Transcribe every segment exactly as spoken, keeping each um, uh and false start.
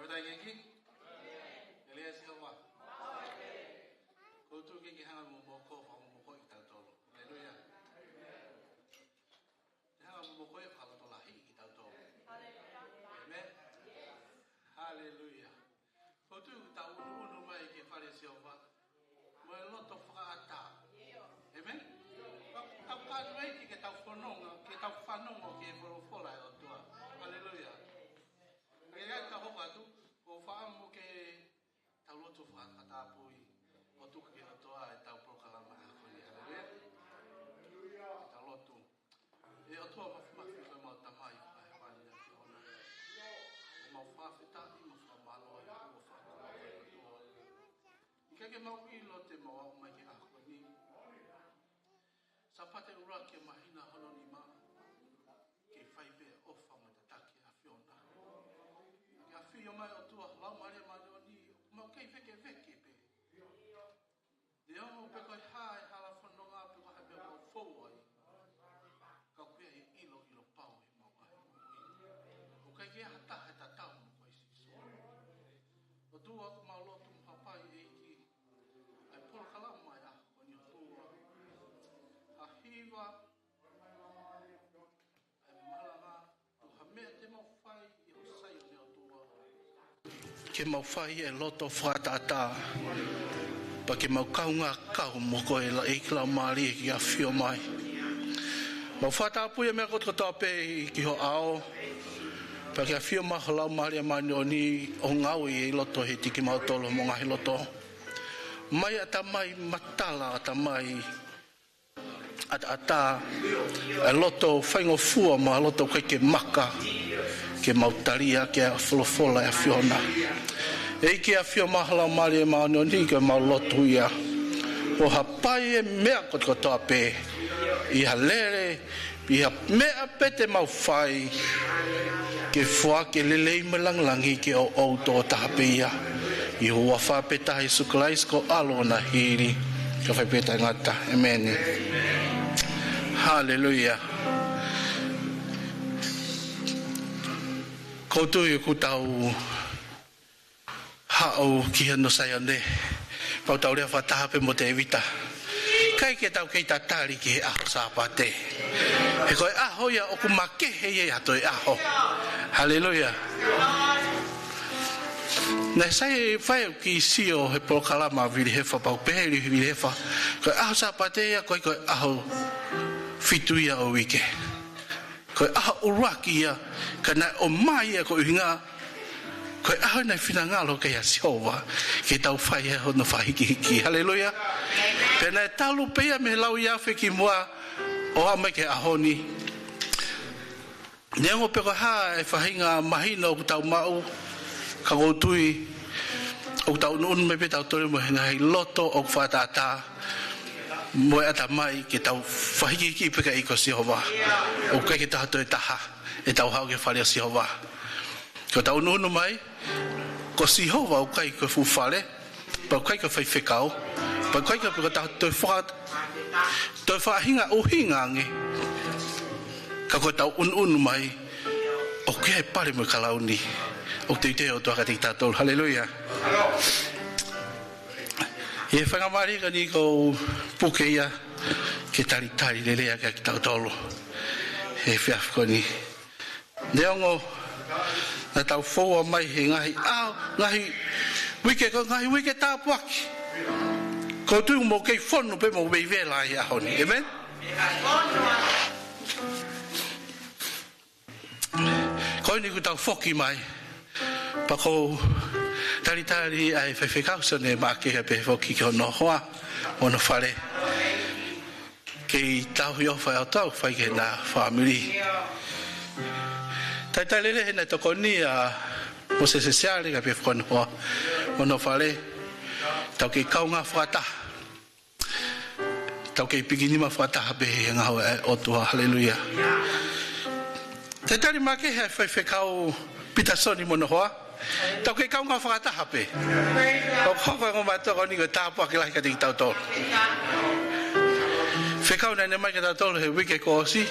Taʻengeki? Haleluia, Sihova. Ko e tuʻu ke ke hanga mo moko, fakamomokoʻi kitautolu. Haleluia. Te hanga mo moko e fakalotolahi kitautolu. Amen. Haleluia. Ko e tuʻu ke tau unuunu mai ki he fale ʻo Sihova. Mo e loto fakaʻatā. Amen. Tau kanu ai ke tau fononga, ke tau fanongo ki he folofola ʻa e ʻOtua. Haleluia. Ke ai tau hoko atu, ʻoku ou fakaʻamu ke tau lotu fakatapui, ʻo tuku ki he ʻOtua ʻetau polokalama ʻaho ni. Haleluia. Ke tau lotu. ʻE ʻOtua Māfimafi, ko homau Tamai ʻoku ʻi he langi, ʻoku mau fakafetaʻi mo fakamālō ʻi he ʻofa ʻa e ʻOtua. ʻIkai ke mau ʻilo te mau aʻu mai ki he ʻaho ni. Sāpate ʻuluaki ʻo e māhina hono nima, ke fai pē ʻofa mo e tataki ʻa e ʻAfiona. Ke ʻafio mai ʻOtua, Laumālie Māʻoniʻoni, mau kei vekeveke pē. Neongo pe ko e hā e hala fononga pe ko e hā e meʻa ʻoku mau fou ai. Ka ʻoku ʻi ai e ʻilo, ʻilo pau ʻi heʻemau ngaahi moʻui. ʻOku ʻikai ke ʻi ai ha taha ʻe tatau mo koe Sīsū. ʻOtua ʻoku mau lotu mo hapai ʻEiki. ʻA e polokalama ʻa e ʻaho ni ʻOtua. Ha hiva, ʻa e malanga, ha meʻa te mau fai ʻi ho Saione ʻOtua. Ke mau fai e loto fakaʻataʻatā. Pea ke mau kaungā kau mo koe ʻEiki Laumālie ke ʻafio mai. Mau fakatapui e meʻa kotokotoa pē ki ho ʻao. Pea ke ʻafio mai ho Laumālie Māʻoniʻoni ʻo ngāue ʻi loto he tiki mautolu mo e ngaahi loto. Mai ʻatamai matala ʻatamai ʻataʻatā, e loto faingofua mo e loto ʻikai ke maka, ke mau tali ʻa e folofola ʻa e ʻAfiona. ʻEiki ʻafio mai ho Laumālie Māʻoniʻoni ko ʻemau lotu ia. ʻO hapai e meʻa kotokotoa pē, ʻi ha lele, ʻi ha meʻa pē te mau fai, ke foaki e lelei mo e langilangi ki ho ʻAlo tokotaha pē ia. ʻI he huafa pē taha ʻo Sīsū Kalaisi ko ho ʻAlo ʻo na hili. Ka fai pē taʻengata. ʻEmeni. Haleluia. ʻOku ou tui ʻoku tau haʻu ki hono Saione. Pea ʻoku tau lea fakataha pē mo Tēvita. ʻIkai ke tau kei tatali ki he ʻaho Sāpate. He ko e ʻaho ia ʻoku makehe ia ʻi ha toe ʻaho. Haleluia. Naʻe sai fai ʻeku kiʻi sio he polokalama ʻa Vili Hefa, pea u pehē ki Vili Hefa. Ko e ʻaho Sāpate ia ko e, ko e ʻaho fitu ia ʻo e uike. Ko e ʻaho ʻuluaki ia, ka naʻe ʻomai ia ko e ʻuhinga, ko e ʻaho naʻe finangalo ki ai ʻa Sihova, ke tau fai ai hono fakahikihiki. Haleluia. Pea naʻe talu pē ia mei he lau ia afe kimuʻa, ʻo aʻu mai ki he ʻaho ni. Neongo pe ko e hā e faʻahinga mahino ʻoku tau maʻu, ka ʻoku ou tui, ʻoku tau unuunu mai pē tautolu mo e ngaahi loto ʻoku fakaʻataʻatā, mo e ʻatamai ke tau fakahikihiki pē ki he ʻEiki ko Sihova. ʻOku ʻikai ke tau toe taha, ʻetau haʻu ki he fale ʻo Sihova. Ko ʻetau unuunu mai, ko Sihova ʻoku ʻikai ko e fuʻu fale, pea ʻoku ʻikai ko e faifekau, pea ʻoku ʻikai ko e peka tau toe faka-, toe faʻahinga ʻuhinga ange. Ka ko ʻetau unuunu mai, ʻoku ʻi ai e pale mo e kalauni, ʻoku teuteu ʻOtua kiate kitautolu. Haleluia. ʻI he faingamālie ko eni ʻoku ou puke ia ke talitali lelei kiate kitautolu. He efiafi ko eni. Neongo naʻa tau foua mai he ngaahi ʻaho, ngaahi uike, ko e ngaahi uike tāpuaki. ʻOku ou tui ʻoku mou kei fonu pē mo veivela he ʻaho ni. ʻEmeni? Ko eni kuo tau foki mai. Pea ʻoku ou talitali ʻa e faifekau Sione Maʻake kae pehē foki ki hono hoa, hono fale. Kei tauhi ʻofa ʻa e ʻOtua ʻoku fai ki heʻena fāmili. Talitali lelei heʻena tokoni ʻa Mōsese Siale kae pehē foki ki hono hoa, hono fale. Tau kei kaungā fakataha. Tau kei pikinima fakataha pē he ngāue ʻa e ʻOtua, haleluia. Talitali makehe ʻa e faifekau Pita Soni mo hono hoa. Tau kei kaungā fakataha pē. ʻOku hoko ʻa e ongo mātuʻa ko eni ko e tāpuaki lahi kiate kitautolu. Fekau naʻe ʻomai kiate kitautolu he uike kuo ʻosi.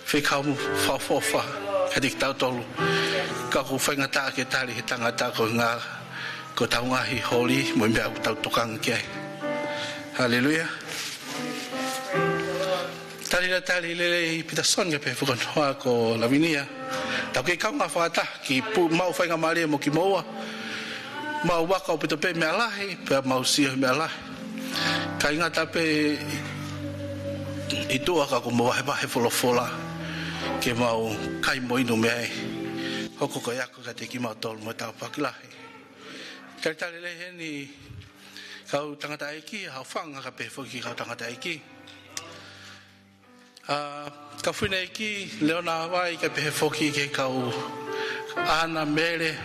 Fekau mo fakaʻofoʻofa kiate kitautolu. Ka ʻoku faingataʻa ke tali he tangata ko e ngaahi, ko ʻetau ngaahi holi mo e meʻa ʻoku tau tokanga ki ai. Haleluia. Tali la tali lelei Pita Soni ka pehē foki ʻa e hoa ko Lavinia. Tau kei kaungā fakataha ki he pu-, maʻu faingamālie mo kimoua. Maʻu ʻaupito pē meʻa lahi, pea maʻu sio meʻa lahi. Kāinga, tā pē ʻi tuʻa ka ʻoku mau vahevahe folofola ke mau kai mo inu mei ai. Hoko ko e ako kiate kimautolu mo e tāpuaki lahi. Talitali lelei heni kau tangataʻeiki, haʻu fanga ka pehē foki kau tangataʻeiki. ʻA, kau fineʻeiki, Leona Vai, ka pehē foki ki he kau ʻAna, Mele.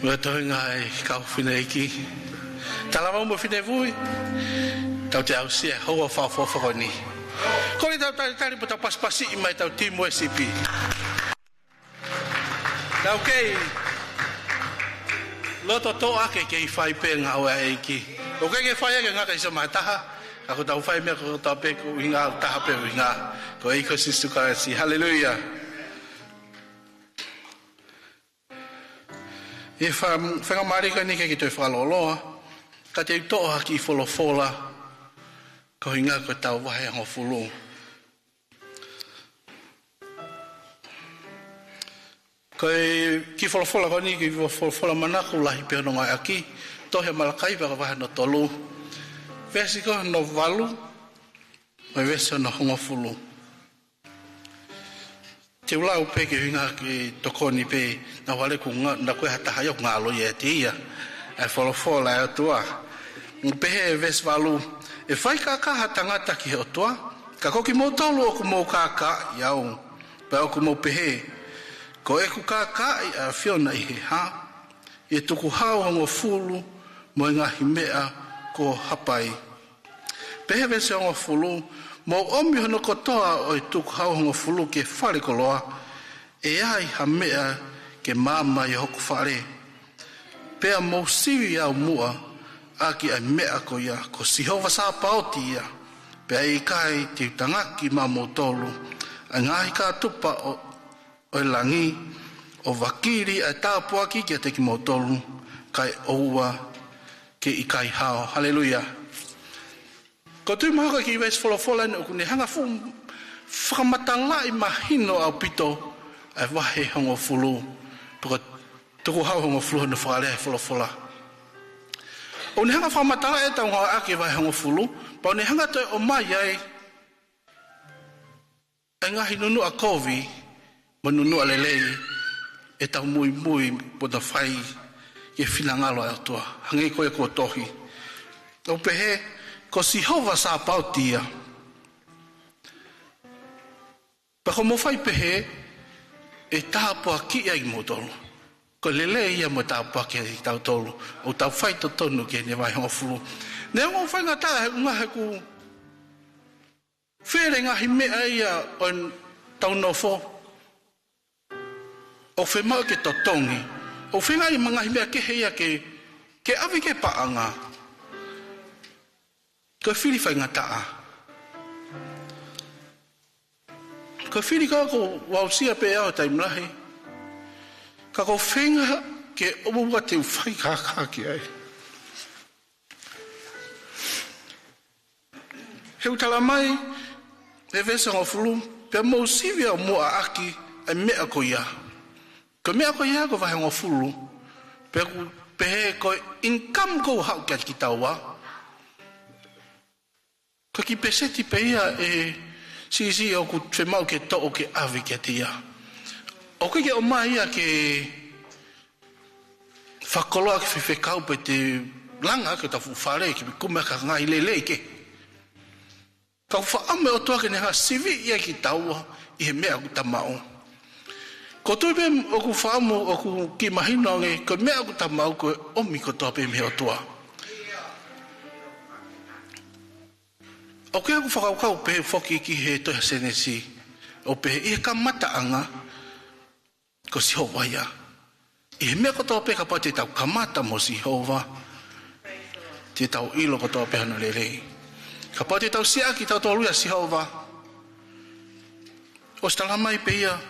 Mo e toenga ʻa e kau fineʻeiki. Talavou mo Finevui. Tau toe aʻusia e houa fakaʻofoʻofa ko eni. Kole tau talitali pea tau pasipasiʻi mai ʻetau team worship. Tau kei loto toʻa ke kei fai pē ngāue ʻa e ʻEiki. ʻOku ʻikai ke fai ʻaki e ngaahi kakai ʻo e mātaha, ka ʻoku tau fai meʻa kotoa pē ko e ʻuhinga ʻoku taha pē ʻuhinga. Ko e ʻEiki ko Sīsū Kalaisi. Haleluia. ʻE fa-, faingamālie ko eni ke kei toe fakalōloa, ka te u toʻo ha kiʻi folofola, ko e ʻuhinga ko ʻetau vahehongofulu. Ko e kiʻi folofola ko eni, kiʻi folofola manako lahi pē hono ngāueʻaki, tohi ʻa Malakai vahe hono tolu. Veesi ko hono valu, mo e veesi hono hongofulu. Te u lau pē ke ʻuhinga ke tokoni pē, naʻa vale ʻoku nga-, naʻa ko e ha taha ia ʻoku ngalo ia ʻiate ia ʻa e folofola ʻa e ʻOtua. ʻOku pehē ʻe he veesi valu, ʻe faikākā ha tangata ki he ʻOtua, ka ko kimoutolu ʻoku mou kākaaʻi au, pea ʻoku mou pehē, ko ʻeku kākaaʻi ʻa e ʻAfiona ʻi he hā, ʻi he tukuhau hongofulu mo e ngaahi meʻa kuo hapai. Pehē veesi hongofulu, mou ʻomi hono kotoa ʻo e tukuhau hongofulu ki he fale koloa, ʻe ai ha meʻa ke maama ai hoku fale. Pea mou sivi au muʻa ʻaki ʻa e meʻa ko ia, ko Sihova Sāpaoti ia, pea ʻe ʻikai te u tangaki maʻamoutolu ʻa e ngaahi kātupa ʻo ʻo e langi, ʻo vakili ʻa e tāpuaki kiate kimoutolu, kae ʻoua ke ʻikai hao. Haleluia. Ko e tui mahalo ko e kiʻi veesi folofola eni ʻoku ne hanga ʻo fakamatalaʻi mahino ʻaupito ʻa e vahe hongofulu, pe ko e tukuhau hongofulu hono fakalea ʻe he folofola. ʻOku ne hanga ʻo fakamatalaʻi ʻetau ngāueʻaki e vahe hongofulu, pea ʻoku ne hanga ʻo toe ʻomai ai ʻa e ngaahi nunuʻa kovi mo e nunuʻa lelei ʻetau muimui mo ʻetau fai ki he finangalo ʻo e ʻOtua. Hangē ko ia kuo tohi. ʻOku pehē, ko Sihova Sāpaoti ia. Pea ko hoʻomou fai pehē, ʻe tāpuakiʻi ai kimoutolu. Ko e lelei ia mo e tāpuaki ai kitautolu. ʻOku tau fai totonu ki heʻene vahe hongofulu. Neongo ʻoku faingataʻa he ʻuhinga he ʻoku fele ngaahi meʻa ia ʻo ʻetau nofo. ʻOku fiemaʻu ke totongi. ʻOku feinga ia mo e ngaahi meʻa kehe ia ke, ke ʻave ki he paʻanga. Ko e fili faingataʻa. Ko e fili ka ʻoku ou aʻusia pē au taimi lahi. Ka ʻoku ou feinga ke ʻoua te u faikākā ki ai. He ʻoku talamai ʻe he veesi hongofulu, pea mou sivi au muʻa ʻaki ʻa e meʻa ko ia. Ko e meʻa ko ia ko e vahe hongofulu, pea ʻoku pehē ko e income ʻoku haʻu kiate kitaua. Ko e kiʻi pēseti pē ia ʻe siʻisiʻi ʻoku fiemaʻu ke toʻo ke ʻave kiate ia. ʻOku ʻikai ke ʻomai ia ke fakakoloa ke faifekau pe te langa ke ta fuʻu fale ke kumi ʻaki ha ngaahi lelei kehe. Ka ʻoku fakaʻamu e ʻOtua ke ne hanga ʻo siviʻi ai kitaua ʻi he meʻa ʻoku ta maʻu. Ko e tui pē ʻoku fakaʻamu ʻoku kiʻi mahino ange ko e meʻa ʻoku ta maʻu ko e ʻomi kotoa pē mei he ʻOtua. ʻOku ʻi ai ʻeku fakakaukau pehē foki ki he tohi Sēnesi. ʻOku pehē ʻi he kamataʻanga ko Sihova ia. ʻI he meʻa kotoa pē kapau te tau kamata mo Sihova, te tau ʻilo kotoa pē hono lelei. Kapau te tau siʻaki tautolu ʻia Sihova, ʻosi talamai pē ia,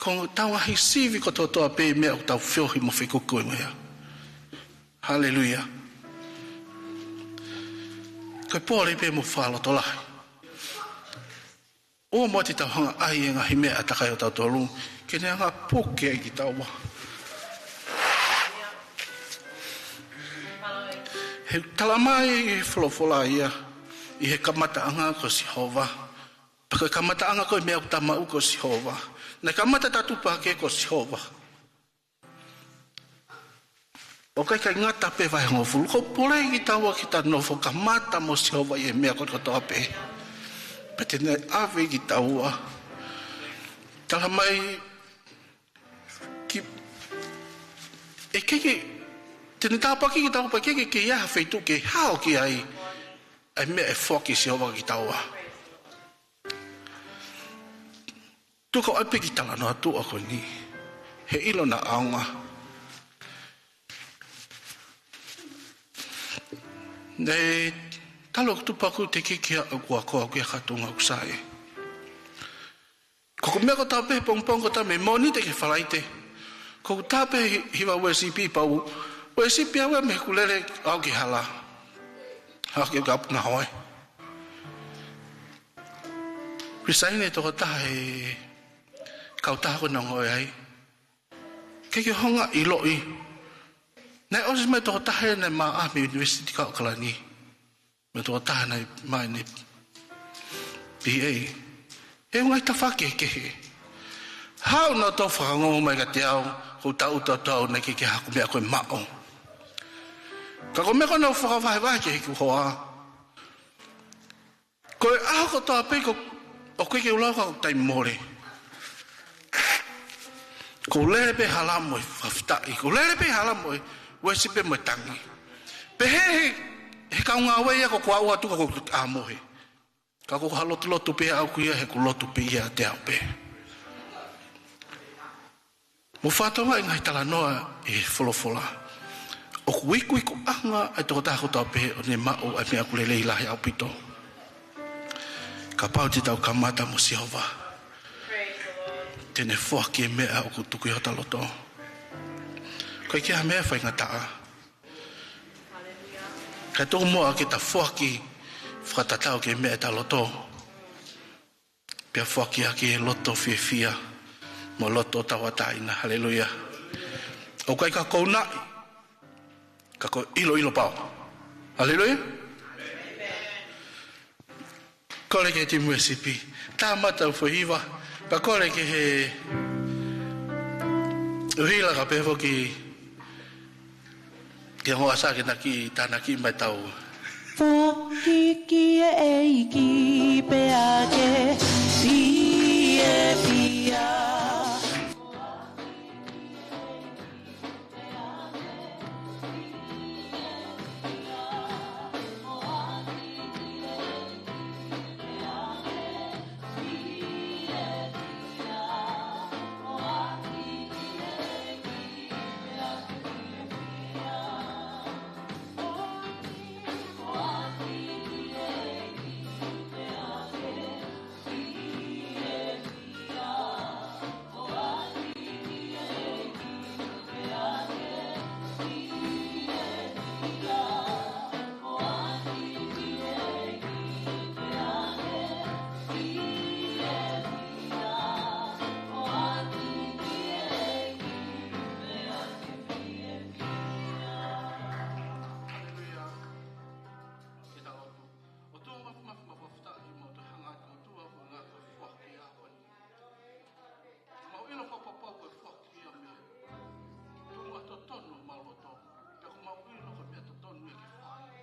Ko ʻetau ngaahi sivi kotoa pē meʻa ʻoku tau feohi mo fekuki mo ia. Haleluia. Ko e pole pē mo fakalotolahi. ʻOua muʻa te tau hanga ʻai e ngaahi meʻa ʻa takai ʻo tautolu ke ne hanga puke ai kitaua. He talamai ʻe he folofola ia, ʻi he kamataʻanga ko Sihova. Pea ko e kamataʻanga ko e meʻa ʻoku ta maʻu ko Sihova. Naʻe kamata ʻeta tupu hake ko Sihova. ʻOku ʻikai ke ngata pē vahe hongofulu, ko e pole kitaua ke ta nofo kamata mo Sihova ʻi he meʻa kotoa pē. Pea te ne ʻave kitaua. Talamai ki, ʻe ʻikai ke, te ne tāpuaki kitaua pea ʻe ʻikai ke, ke ʻi ai ha feituʻu ke hao ki ai ʻa e meʻa ʻe foaki ʻe Sihova kia kitaua. Tuku ʻai pē ki he talanoa tuʻa ko eni. He ʻilo naʻa ʻaonga. Naʻe talu ʻeku tupu hake ʻo teʻeki ke aʻu ki he ako au ki he kātoanga ʻoku sai. Ko ʻeku meʻa kotoa pē he pongipongi kotoa mei Mōnite ki he Falaite. Ko ʻeku tā pē hi-, hiva worship pau. Worship pē au ia mei heʻeku lele ʻo aʻu ki he hala. Aʻu ki he kapu na hoe. Resign e tokotaha he kautaha ko ē naʻa ku ongoʻi ai. ʻIkai ke u hanga ʻo ʻiloʻi. Naʻe ʻosi mai tokotaha naʻe maʻa mei he University ka ʻAokalani. Mo e tokotaha naʻe maʻa ʻene B A. He ʻoku ngaahi tafaʻaki kehekehe. Haʻu nautolu ʻo fakanonga mai kiate au, ko ʻeku tau tautau naʻe ʻikai ke ʻi ai haku meʻa ko ē maʻu. Ka ko e meʻa ko ē naʻa ku fakavahevahe ki heʻeku hoa. Ko e ʻaho kotoa pē ko, ʻoku ʻikai ke u lau ka ʻoku taimi mole. ʻOku ou lele pē hala mo e fakafetaʻi. ʻOku ou lele pē hala mo e worship pē mo e tangi. Pehē ʻe he, he kau ngāue ia ko ʻeku ʻalu atu ka ʻoku ou ʻamohe. Ka ko ha lotulotu pē ʻaʻaku ia he ʻoku lotu pē ia ʻiate au pē. Mou fakatokangaʻi e ngaahi talanoa ʻi he folofola. ʻOku ikuikuʻanga ʻa e tokotaha kotoa pē ʻo ne maʻu ʻa e meʻa ʻoku lelei lahi ʻaupito. Kapau te tau kamata mo Sihova. Te ne foaki e meʻa ʻoku tuku ʻi hota loto. ʻOku ʻikai ke ʻi ai ha meʻa faingataʻa. Kae tuku muʻa ke ta foaki fakatatau ki he meʻa ʻi hota loto. Pea foaki ʻaki e loto fiefia mo e loto tauʻatāina. Haleluia. ʻOku ʻikai ko e kounaʻi, ka ko e ʻiloʻilo pau. Haleluia. Kole ki he team worship. Tāmata ʻa e foʻi hiva. Pea kole ki he ʻuhila ka pehē foki ki he ongo ʻasa ke na kiʻi tānaki mai tau. Foaki ki he ʻEiki pea ke fiefia. ʻOtua mafimafi, mau fakafetaʻi, mau toe hanga atu, ʻOtua, ko e ngaahi foaki ʻa e ʻaho ni. Mau ʻilo fakapapau ko e foaki ia mei he tuʻunga totonu ʻo mau loto. Pea ʻoku mau ʻilo ko e meʻa totonu ia ke fai.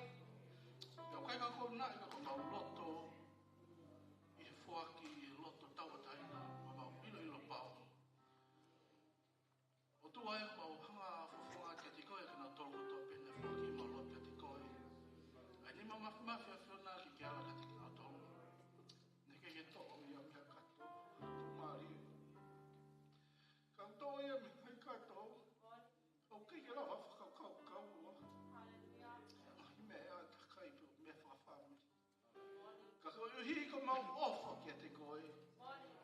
Pea ʻoku ʻikai ko e kounaʻi ka ko ʻemau loto ʻi he foaki, ʻi he loto tauʻatāina, ʻoku mau ʻiloʻilo pau. ʻOtua ē, mau hanga ʻo fofonga kiate koe, kinautolu kotoa pē naʻe foaki ʻemau loto kiate koe. ʻAi nima mafimafi ʻa e ʻAfiona ke ke ala kiate kinautolu. Naʻe ʻikai ke toʻo ia mei he kātoa, kātoa mālie. Ka ʻoku toʻo ia mei he kātoa ʻoku ʻikai ke lava fakakaukau ʻa e ngaahi meʻa ʻa takai pe ko e meʻa fakafāmili. Ka koeʻuhi ko ʻemau ʻofa kiate koe,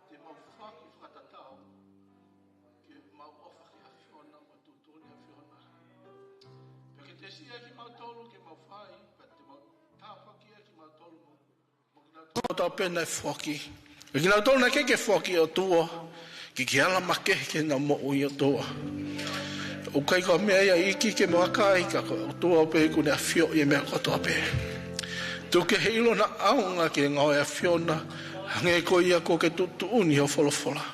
te mau foaki fakatatau Te siʻaki mautolu ke mau fai, pea te mau tāpuakiʻaki mautolu mo, mo kinautolu kotoa pē naʻe foaki. Mo kinautolu naʻe ʻikai ke foaki, ʻOtua, ke ke ala makehe ke nau moʻui, ʻOtua. ʻOku ʻikai ko ha meʻa ia iiki ke mo vakai, ka ko e ʻOtua pē ʻoku ne ʻafioʻi e meʻa kotoa pē. Tuku ke he ʻilo naʻaʻaonga ki he ngāue ʻa e ʻAfiona, hangē ko ia ʻoku ke tuʻutuʻuni ʻi hoʻo folofola.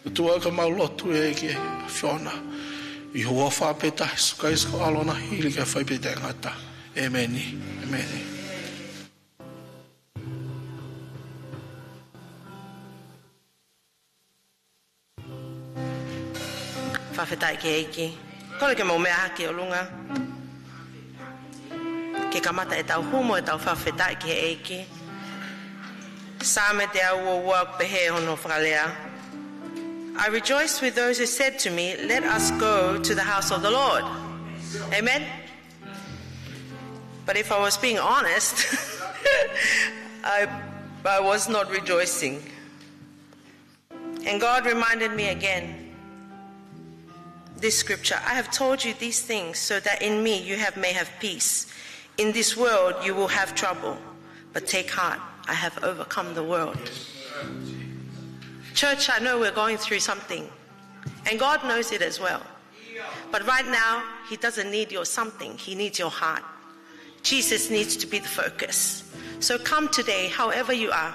ʻOtua, ko ʻemau lotu ē ki he ʻAfiona. ʻI he huafa pē taha ʻo Sīsū Kalaisi ko e ʻAlo na, hili kae fai pē taʻengata. ʻEmeni. ʻEmeni. Fakafetaʻi ki he ʻEiki. Kole ke mou meʻa hake ʻi ʻolunga. Ke kamata ʻetau hū mo ʻetau fakafetaʻi ki he ʻEiki. Saame teau ua ua, pehē hono fakalea: "I rejoice with those who said to me, 'Let us go to the house of the Lord.'" Amen? But if I was being honest, I, I was not rejoicing. And God reminded me again this scripture: "I have told you these things so that in me you have, may have peace. In this world you will have trouble, but take heart, I have overcome the world." Church, I know we're going through something, and God knows it as well. But right now, He doesn't need your something, He needs your heart. Jesus needs to be the focus. So come today, however you are.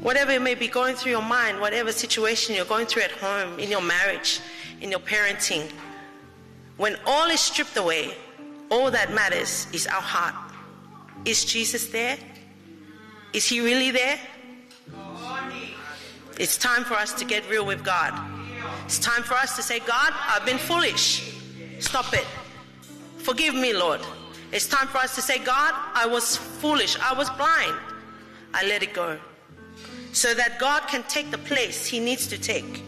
Whatever you may be going through your mind, whatever situation you're going through at home, in your marriage, in your parenting, when all is stripped away, all that matters is our heart. Is Jesus there? Is He really there? It's time for us to get real with God. It's time for us to say, "God, I've been foolish. Stop it. Forgive me, Lord." It's time for us to say, "God, I was foolish. I was blind. I let it go." So that God can take the place He needs to take.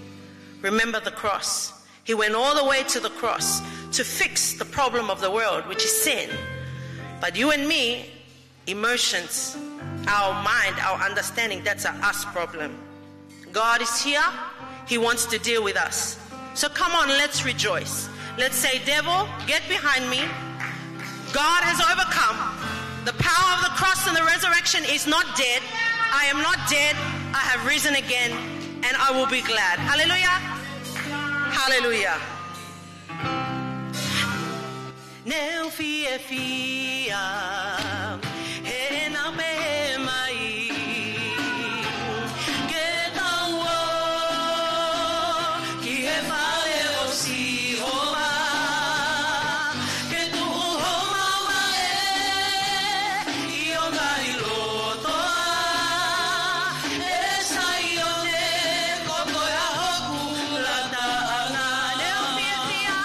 Remember the cross. He went all the way to the cross to fix the problem of the world, which is sin. But you and me, emotions, our mind, our understanding, that's a us problem. God is here. He wants to deal with us. So come on, let's rejoice. Let's say, "Devil, get behind me. God has overcome. The power of the cross and the resurrection is not dead. I am not dead. I have risen again, and I will be glad." Hallelujah. Hallelujah. Ne u fiefia, he naʻa pehē mai, ke tau ō ki he fale ʻo Sihova, ke tuʻu homau vaʻe ʻi ho ngaahi lotoa, ʻe Saione, ko koe ʻa hoku lataʻanga. Ne u fiefia.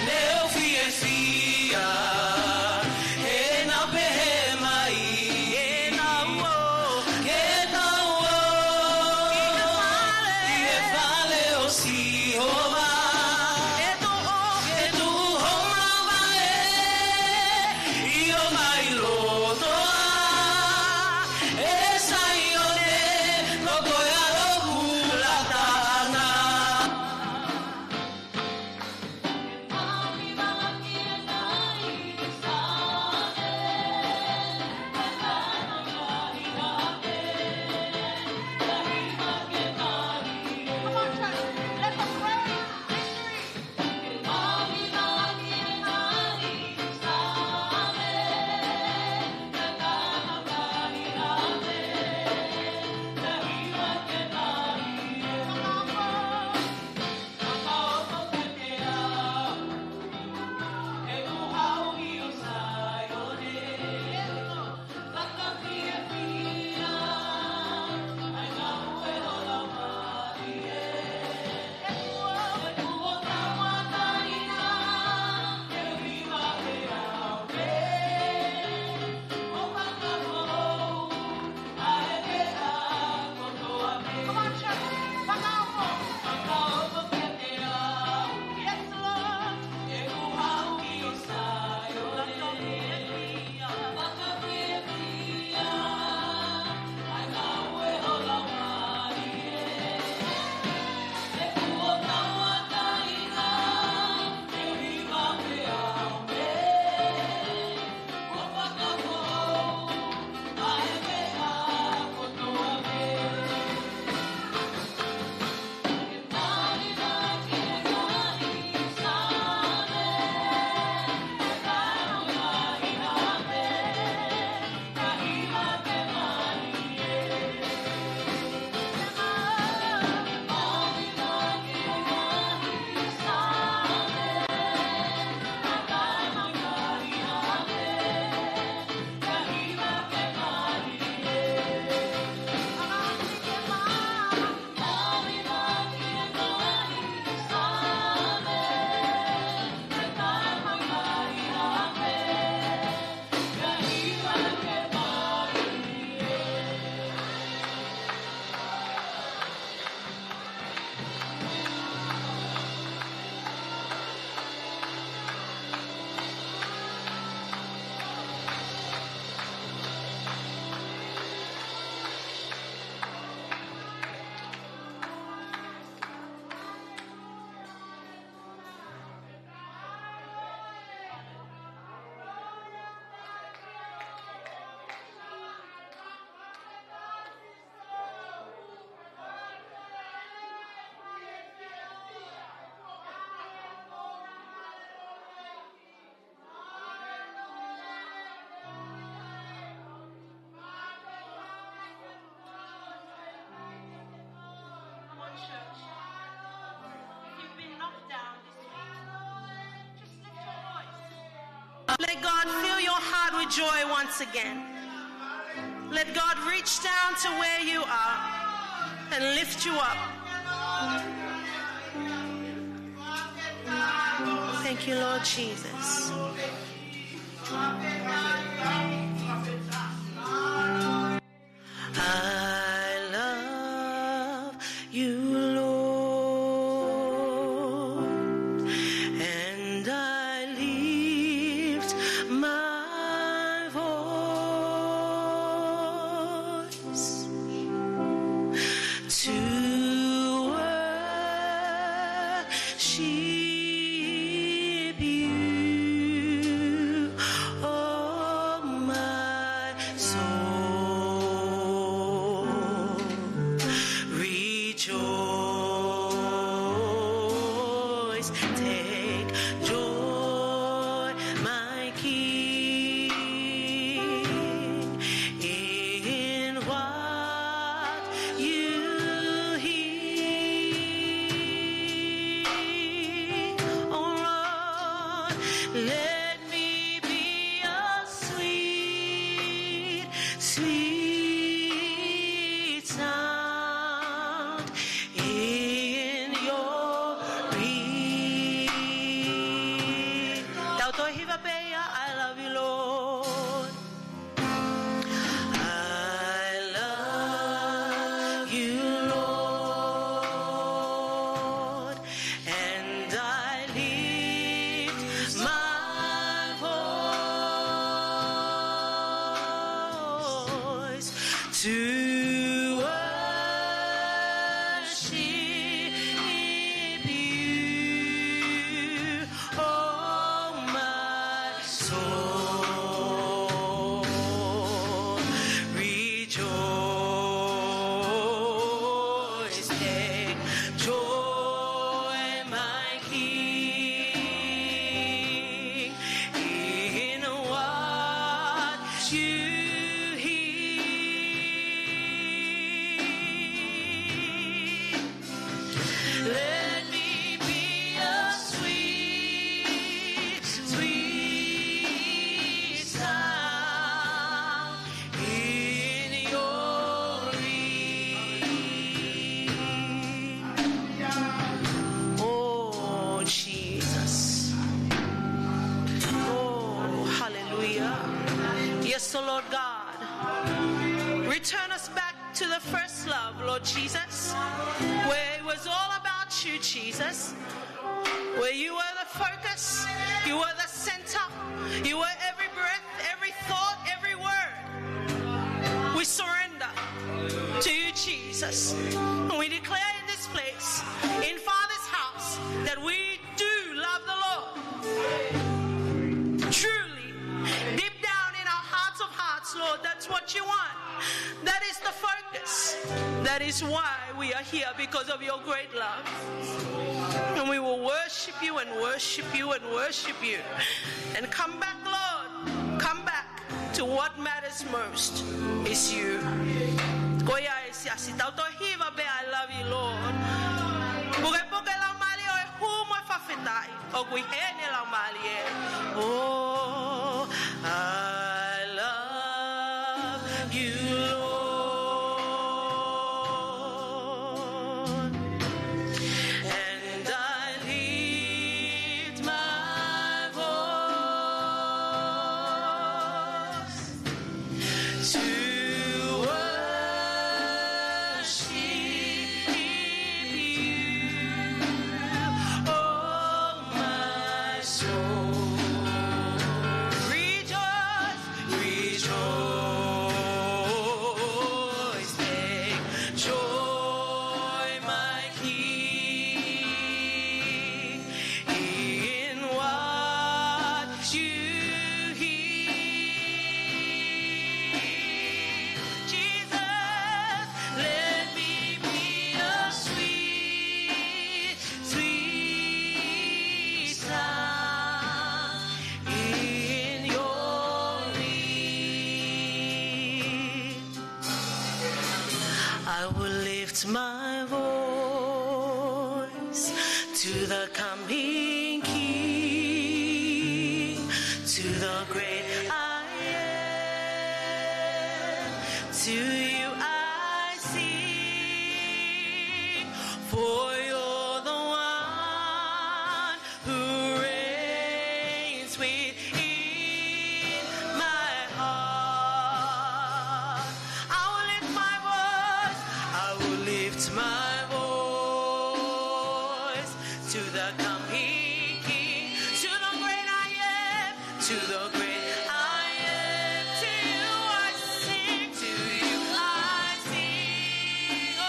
Ne u fiefia, he naʻa pē Let God fill your heart with joy once again. Let God reach down to where you are and lift you up. Thank you, Lord Jesus. I love you, Lord, and I lift my voice to worship you, oh my soul, rejoice, take joy, my King, in what you hear. Oh Lord, let me be a sweet, sweet sound in your ear. Tau toe hiva pē ia, I love you, Lord. I love you, Lord, and I lift my voice to worship you, oh my soul, rejoice, take joy, my King, in what you hear. Let me be a sweet, sweet sound in your ear. Oh, Jesus. Oh, hallelujah. Yes, the Lord God. Return us back to the first love, Lord Jesus, where it was all about you, Jesus, where you were the focus, you were the center, you were every breath, every thought, every word. We surrender to you, Jesus. And we declare in this place, in Father's house, that we do love the Lord. Truly, deep down in our hearts of hearts, Lord, that's what you want. That is the focus. That is why we are here, because of your great love. And we will worship you and worship you and worship you. And come back, Lord. Come back to what matters most is you. Ko ia e siasi, tau toe hiva pē, I love you, Lord. Pukepuke e laumālie ʻo e hū mo e fakafetaʻi. ʻOku ʻi heni e laumālie. Oh, I love you, Lord, and I lift my voice to worship you, oh my soul. Rejoice, rejoice, take joy, my King, in what you hear. Jesus, let me be a sweet, sweet sound in your ear. I will lift my voice to the coming King, To the great I am, to you I sing, for you're the one who reigns within my heart. I will lift my voice, I will lift my voice to the coming King, to the great I am, to the great I am. To you I sing, to you I sing. Oh,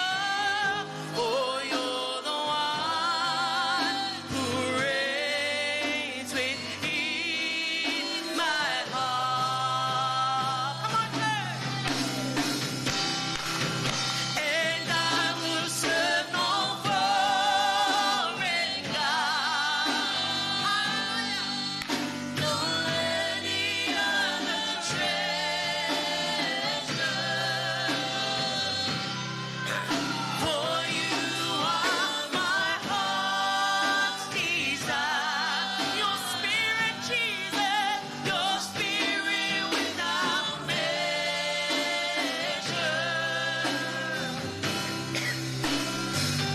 for you're the one who reigns within my heart. Come on, church. And I will serve no foreign God. Hallelujah. No any other treasure. For you are my heart's desire. Your spirit, Jesus, your spirit without measure.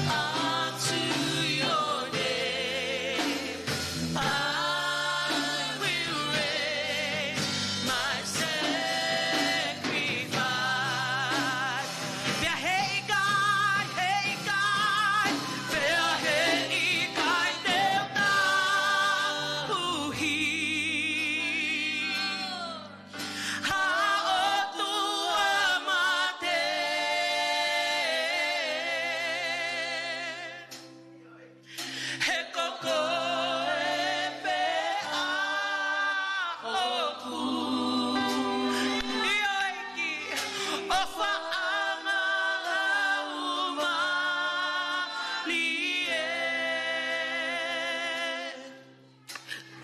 Unto your name I will raise my sacrifice. Pea heʻikai, heʻikai, pea heʻikai te u tauhi ha ʻotua mate. He ko koe pē ʻa ʻoku ʻio ʻEiki, ʻofaʻanga laumālie.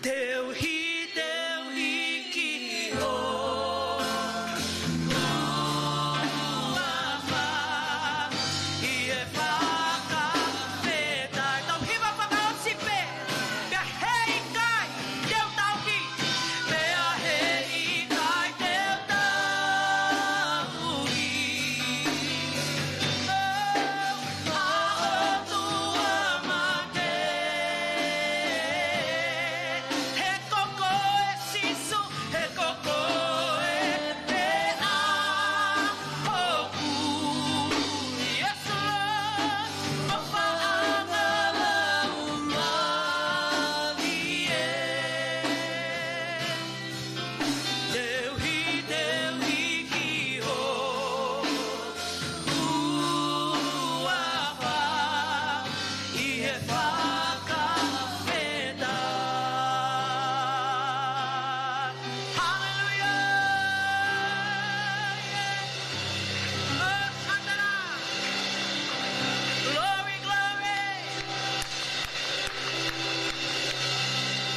Teuhi, teuhi ki ho huafa ʻi he fakafetaʻi. Tau hiva fakaʻosi pē. Pea heʻikai te u tauhi, pea heʻikai te u tauhi ha ʻotua mate. He ko koe Sīsū, he ko koe pē ʻa ʻoku, yes Lord, ʻofaʻanga laumālie. Teuhi, teuhi ki ho huafa ʻi he fakafetaʻi. Hallelujah. Oh, Shandara. Glory, glory.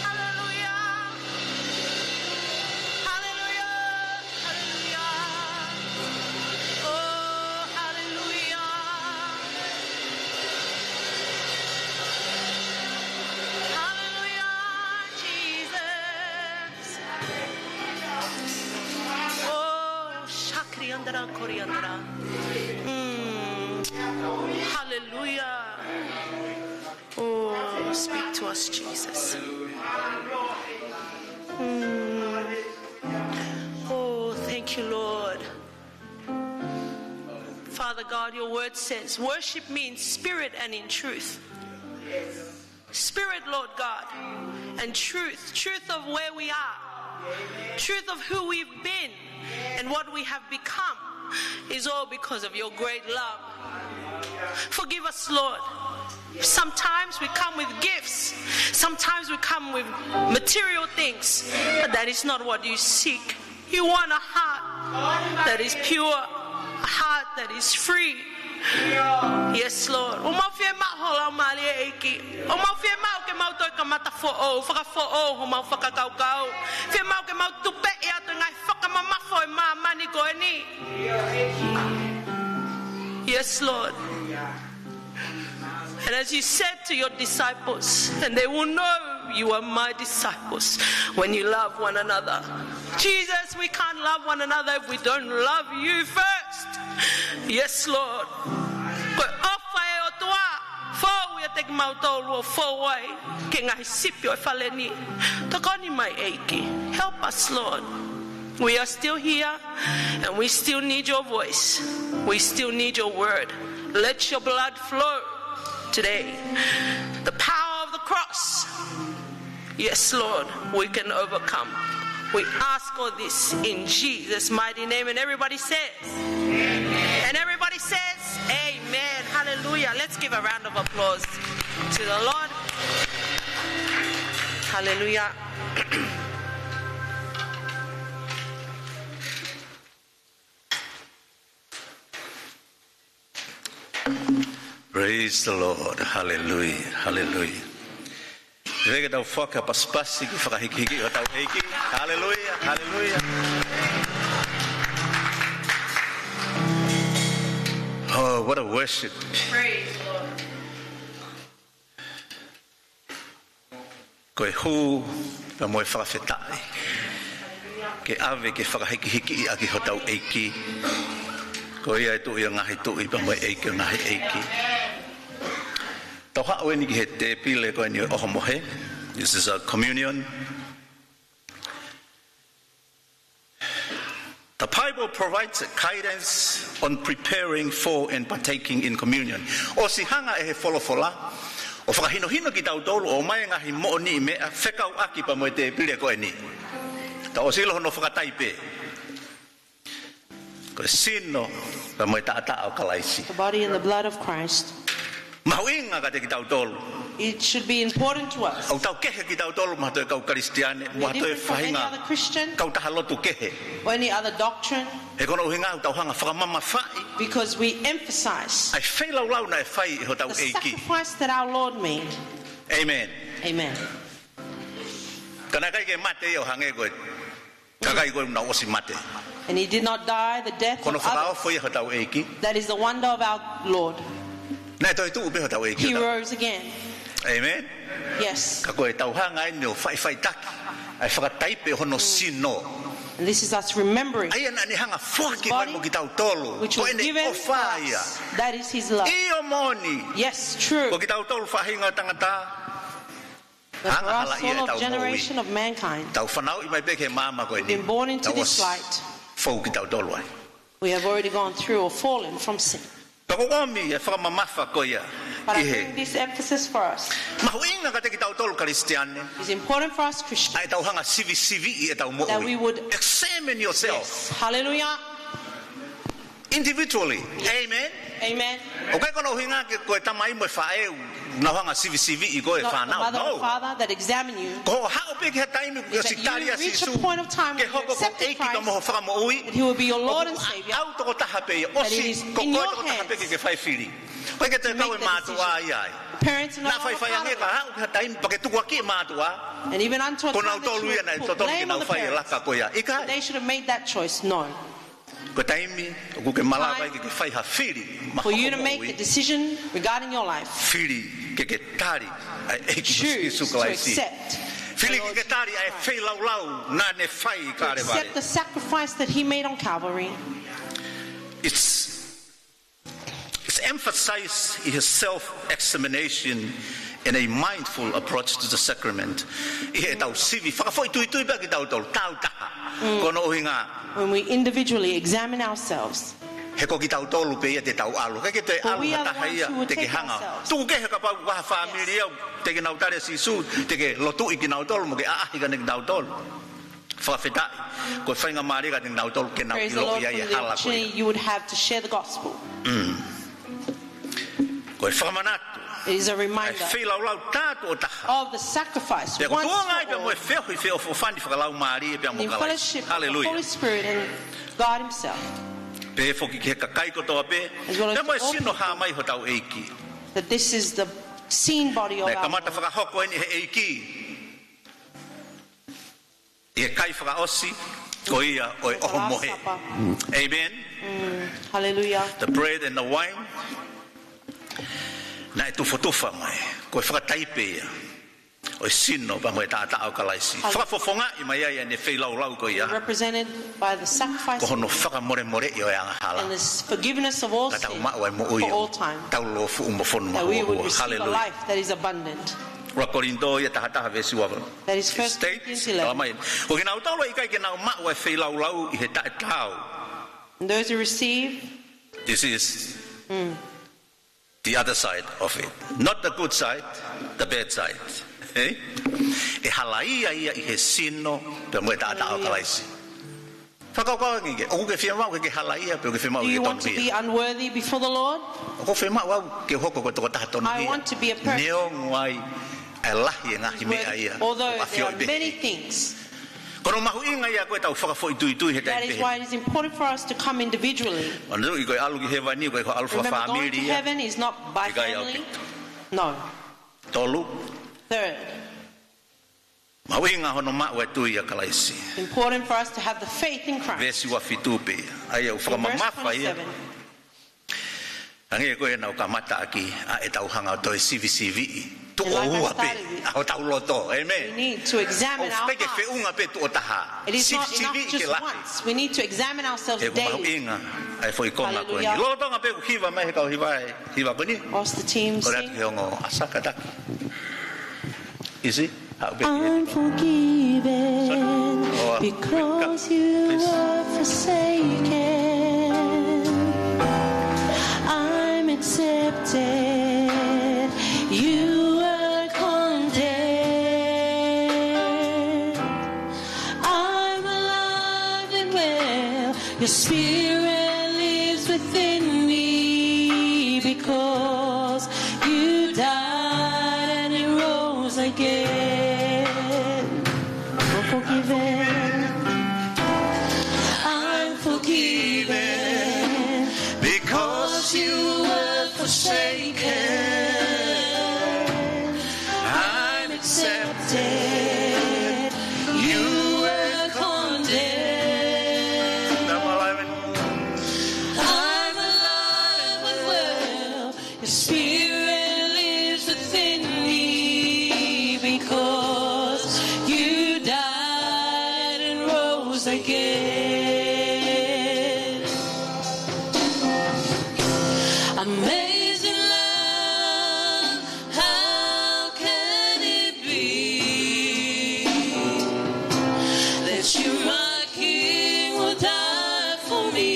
Hallelujah. Hallelujah. Hallelujah. Oh, hallelujah. Hallelujah, Jesus. Oh, shakriandara, koriandara. Mm. Hallelujah. Oh, speak to us, Jesus. Mm. Oh, thank you, Lord. Father God, your word says, "Worship me in spirit and in truth." Spirit, Lord God, and truth, truth of where we are, truth of who we've been, and what we have become is all because of your great love. Forgive us, Lord. Sometimes we come with gifts. Sometimes we come with material things. But that is not what you seek. You want a heart that is pure, a heart that is free. Yes, Lord. ʻOku mau fiemaʻu ho Laumālie ʻEiki. ʻOku mau fiemaʻu ke mau toe kamata foʻou, fakafoʻou homau fakakaukau. Fiemaʻu ke mau tupeʻi atu e ngaahi fakamamafa ʻo e māmani ko eni. Yes, Lord. And as you said to your disciples, and they will know You are my disciples when you love one another. Jesus, we can't love one another if we don't love you first. Yes, Lord. Ko e ʻofa ʻa e ʻOtua, fou ʻiate kimautolu ʻo fou ai ki he ngaahi sipi ʻo e fale ni. Tokoni mai ʻEiki. Help us, Lord. We are still here and we still need your voice. We still need your word. Let your blood flow today. The power of the cross. Yes, Lord, we can overcome. We ask all this in Jesus' mighty name. And everybody says, and everybody says, Amen. Hallelujah. Let's give a round of applause to the Lord. Hallelujah. Praise the Lord. Hallelujah. Hallelujah. Ke tau fakapasipasi ki he fakahikihiki ʻo hotau ʻEiki. Hallelujah. Hallelujah. Oh, what a worship. Praise the Lord. Ko e hū pea mo e fakafetaʻi ke ʻave ki he fakahikihiki ʻaki hotau ʻEiki. Ko ia ʻa e Tuʻi ʻo e ngaahi tuʻi pea mo e ʻEiki ʻo e ngaahi ʻeiki. Tau haʻu eni ki he tēpile ko eni ʻo e ʻohomohe. This is a communion. The Bible provides guidance on preparing for and partaking in communion. ʻOsi hanga ʻe he folofola ʻo fakahinohino kitautolu ʻo ʻomai e ngaahi moʻoniʻi meʻa fekauʻaki pea mo e tēpile ko eni. Tau ʻosi ʻilo hono fakataipe. Ko e sino pea mo e taʻataʻa ʻo Kalaisi. The body and the blood of Christ. Mahuʻinga kiate kitautolu. It should be important to us. ʻOku tau kehe kitautolu mo ha toe kau Kalisitiane, mo ha toe faʻahinga kautaha lotu kehe. We're different from any other Christian or any other doctrine. He ko hono ʻuhinga ʻoku tau hanga ʻo fakamamafaʻi. Because we emphasize ʻA e feilaulau naʻe fai ʻe hotau ʻEiki. The sacrifice that our Lord made. Amen. Amen. Ka naʻe ʻikai ke mate ia ʻo hangē ko e kakai ko ē ʻoku nau ʻosi mate. And he did not die the death of others. Ko hono fakaofo ia ʻo hotau ʻEiki. That is the wonder of our Lord. Naʻe toetuʻu pē hotau ʻEiki. He rose again. Amen. Yes. Ka ko ʻetau hanga eni ʻo faʻifaʻitaki ʻa e fakataipe ʻo hono sino. And this is us remembering ʻa ia naʻa ne hanga ʻo foaki mai mo kitautolu. His body, which was given for us. Ko ʻene ʻofa ia. That is his love. ʻIo moʻoni. Yes, true. Ko kitautolu faʻahinga ʻo e tangata. But for us, all of generation of mankind, angahala ia ʻetau moʻui. Tau fanauʻi mai pē ki he maama ko eni. We've been born into this light. Tau ʻosi fou kitautolu ai. We have already gone through or fallen from sin. Ka ʻoku ou ʻomi e fakamamafa ko ia ʻi he. But I bring this emphasis for us. Mahuʻinga kiate kitautolu Kalisitiane. It's important for us Christians ʻa ʻetau hanga ʻo sivisiviʻi ʻetau moʻui. That we would. Examine yourself. Yes. Hallelujah. Individually. Amen. Amen. ʻOku ʻikai ko hono ʻuhinga ke ko e tamai mo e faʻē ʻoku nau hanga ʻo sivisiviʻi koe. Not the mother or father that examine you. Fānau, no. Ko hoʻo haʻu pē ki ha taimi ʻoku ke ʻosi tali ʻa Sīsū ke hoko ko ho ʻEiki pea mo ho Fakamoʻui. Is that you reach a point of time where you accept Christ, that you accept the kingdom, that He will be your Lord and Savior, that it is in your hands to make that decision. ʻOku ʻikai ko hoʻo taha pē ia, ʻosi ko koe ko ho taha pē ke ke fai fili. ʻOku ʻikai ke toe kau e mātuʻa ia ai. Parents are no longer fathers. Naʻa faifai ange ka haʻu ki ha taimi pea ke tukuakiʻi e mātuʻa. And even unto a time that you would put blame on the parents, that they should have made that choice. Ko e nautolu ia naʻe totonu ke nau fai e laka ko ia. ʻIkai. They should have made that choice. No. Ko e taimi ʻoku ke malava ai ke ke fai ha fili maʻa hoʻo moʻui. Time for you to make a decision regarding your life. Fili ke ke tali ʻa e ʻEiki ko Sīsū Kalaisi. Choose to accept the Lord Jesus Christ. Fili ke ke tali ʻa e feilaulau naʻa ne fai ʻi Kalevale. To accept the sacrifice that he made on Calvary. It's It's emphasized in his self-examination and a mindful approach to the sacrament. ʻI heʻetau sivi fakafoʻituitui pē kitautolu, tau taha. Mm. Ko hono ʻuhinga. When we individually examine ourselves. He ko kitautolu pē ia te tau ʻalu. ʻIkai ke toe ʻalu ha taha ia te ke hanga. For we are the ones who will take ourselves. Tuku kehe kapau ko ha fāmili ia, yes, te ke nau tali ʻa Sīsū, te ke lotuʻi kinautolu, mo ke ʻaʻahi kia kinautolu. Fakafetaʻi, ko e faingamālie kiate kinautolu ke nau ʻiloʻi ai e hala ko ia. Praise the Lord for the opportunity you would have to share the gospel. Mm. Ko e fakamanatu. It is a reminder ʻA e feilaulau tātuʻo taha. Of the sacrifice once for all. Pea ʻoku tuʻunga ai pea mo e feohi feʻofoʻofani fakalaumālie pea mo Kalaisi. In fellowship of the Holy Spirit and God Himself. Haleluia. Pehē foki ki he kakai kotoa pē. As well as to all people. Pea mo e sino hāmai hotau ʻEiki. That this is the seen body of our Lord. Naʻe kamata fakahoko eni ʻe he ʻEiki ʻi he kai fakaʻosi ko ia ʻo e ʻohomohe. The Last Supper. Amen. Mm, hallelujah. The bread and the wine. Naʻe tufotufa mai. Ko e fakataipe ia. ʻo e sino pea mo e taʻataʻa ʻo Kalaisi. Hallelujah. Fakafofongaʻi mai ai ʻene feilaulau ko ia. Represented by the sacrifice Ko hono fakamolemoleʻi ʻo e angahala. And the s-, forgiveness of all Ka tau sin maʻu ai moʻui for all time. Taulōfuʻu mo fonu That we would mahuohua. receive a Hallelujah. life that is abundant. ʻUluaki Kolinitō ia taha taha veesi ua. That is First States, Corinthians eleven. Tala mai. Ko kinautolu ʻikai ke nau maʻu ʻa e feilaulau ʻi he taʻetaau. And those who receive This is Mm. the other side of it. Not the good side, the bad side. Eh? ʻE halaia ia ʻi he sino pea mo e taʻataʻa ʻo Hallelujah. Kalaisi. Fakakaukau ange ke, ʻoku ke fiemaʻu ke ke halaia pe ʻoku ke fiemaʻu Do ke you want to tonuhia? be unworthy before the Lord? ʻOku ou fiemaʻu au ke hoko ko e tokotaha tonuhia. I want to be a person Neongo ai ʻa e lahi e ngaahi meʻa ia Although ʻoku there are ʻafioʻi pē many ʻe he things Ko hono mahuʻinga ia ko ʻetau fakafoʻituitui he That taimi is pehē. why it is important for us to come individually. Manatuʻi ko e ʻalu ki hēvani, ko e ʻalu Remember, going to fakafāmili ia. heaven is not by ʻIkai ʻaupito. family. No. Tolu. Third, Mahuʻinga hono maʻu e tui ʻia Kalaisi. important for us to have the faith in Christ. Veesi ua fitu pē. ʻA ia ʻoku In verse fakamamafa ia. twenty-seven, Hangē ko ē naʻa ku kamata ʻaki ʻa ʻetau hanga ʻo toe sivisiviʻi. Tuʻo ua pē ʻa hotau loto. Amen. We need to examine our hearts. ʻOku ʻikai ke feʻunga pē tuʻo taha. It is not enough Sivisiviʻi ke just lahi. once. We need to examine ourselves daily. He ʻoku mahuʻinga ʻa e foʻi konga ko eni. Hallelujah. Lolotonga pē ʻoku hiva mai he kau hiva ʻa e hiva ko eni. Whilst the team sing. Kole atu ki he ongo ʻa Saka taki. Easy. Haʻu pē ki heni. I'm forgiven Sorry. Oh, uh, because you please. were forsaken. I'm accepted. You were condemned. I'm alive and well. Your spirit lives within me because you died and you rose again. I'm forgiven. I'm forgiven because you were forsaken. I'm accepted. You were condemned. I'm alive and I'm alive and well. Your spirit lives within me because you died and rose again. Amazing love, how can it be that you, my King, will die for me?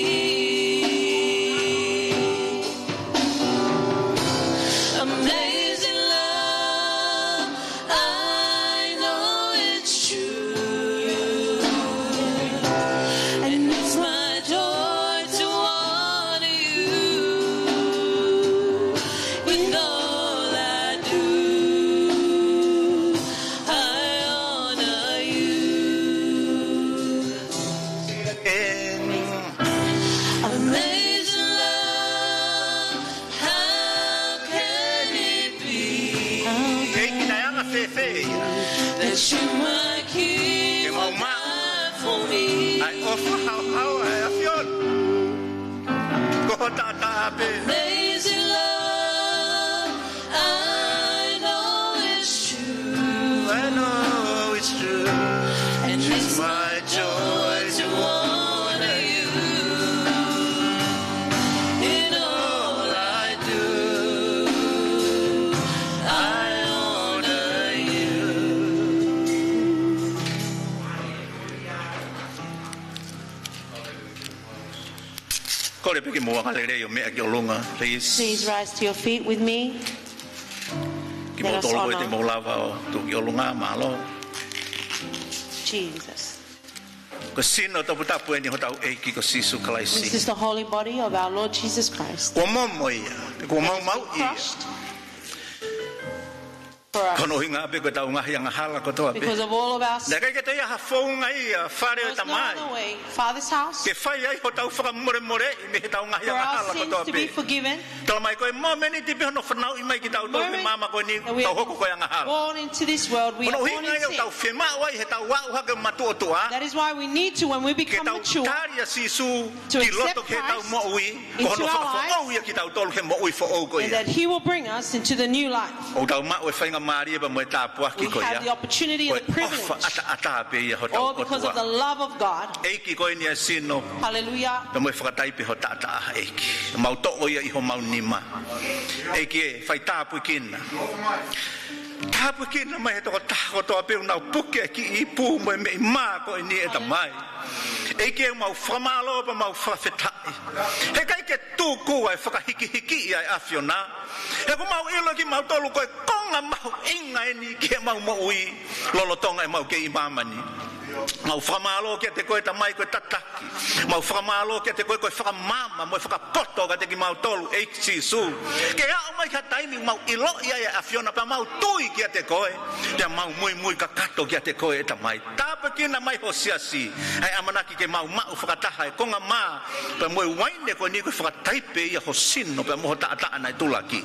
Amazing love, I know it's true. And it's my joy to honor you. With all I do, I honor you. Amazing love, how can it be? ʻEiki, naʻe anga fēfē ia? That you, my King, Ke mau maʻu. died for me. ʻA e ʻofa haohaoa ʻa e ʻAfiona. Ko ho taʻataʻa pē. Amazing love, I know it's true. I know it's true. And it's my joy to honor you. In all I do, I honor you. Kole pē ke mou anga lelei ʻo meʻa ki ʻolunga, please. Please rise to your feet with me. Let us honor. Kimoutolu ko ē te mou lava ʻo tuʻu ki ʻolunga, mālō. Jesus. Ko e sino toputapu eni hotau ʻEiki ko Sīsū Kalaisi. This is the holy body of our Lord Jesus Christ. Kuo momo ia, kuo maumauʻi ia. Crushed. For us. Ko hono ʻuhinga pē ko ʻetau ngaahi angahala kotoa pē. Because of all of our sins. Naʻe ʻikai ke toe ʻi ai ha founga ia, fale ʻo e Tamai. There was no other way. Father's house. Ke fai ai hotau fakamolemoleʻi mei heʻetau ngaahi angahala kotoa pē. For our sins to be forgiven. Tala mai ko e momeniti pē hono fanauʻi mai kitautolu ki he māmani ko eni, Moment that we are tau hoko ko e angahala. born into this world, we are born in sin. Ko hono ʻuhinga ia ʻoku tau fiemaʻu ai heʻetau aʻu hake matuʻotuʻa. That is why we need to, when we become mature, Ke tau tali ʻa Sīsū ki loto ki heʻetau moʻui. to accept Christ into our lives, Ko hono fakafoʻou ia kitautolu he moʻui foʻou ko ia. and that He will bring us into the new life. ʻOku tau maʻu e fainga mālie pea mo e tāpuaki ko ia. We have the opportunity and the privilege. Ko e ʻofa ʻataʻatā pē ia hotau ʻOtua. All because of the love of God. ʻEiki ko eni ʻa e sino. Hallelujah. Pea mo e fakataipe ho taʻataʻa, ʻEiki. Mau toʻo ia ʻi homau nima. ʻEiki ē, fai tāpuekina. Tāpuekina mai he tokotaha kotoa pē ʻoku nau puke ʻa e kiʻi ipu mo e meʻi mā ko eni, ʻe Tamai. ʻEiki ē, mau fakamālō pea mau fakafetaʻi. He ʻikai ke tuku ʻa e fakahikihiki ʻa e ʻAfiona. He ʻoku mau ʻilo kimautolu ko e konga mahuʻinga eni ki heʻemau moʻui lolotonga ʻemau kei ʻi māmani. Mau fakamālō kiate koe Tamai ko e tataki. Mau fakamālō kiate koe ko e fakamaama mo e fakapoto kiate kimautolu, ʻEiki Sīsū. Ke aʻu mai ki ha taimi ʻoku mau ʻiloʻi ai ʻa e ʻAfiona pea mau tui kiate koe. Pea mau muimui kakato kiate koe ʻe Tamai. Tāpuekina mai ho siasi, ʻa e ʻamanaki ke mau maʻu fakataha e konga mā, pea mo e uaine ko eni ko e fakataipe ia ho sino, pea mo ho taʻataʻa naʻe tulaki.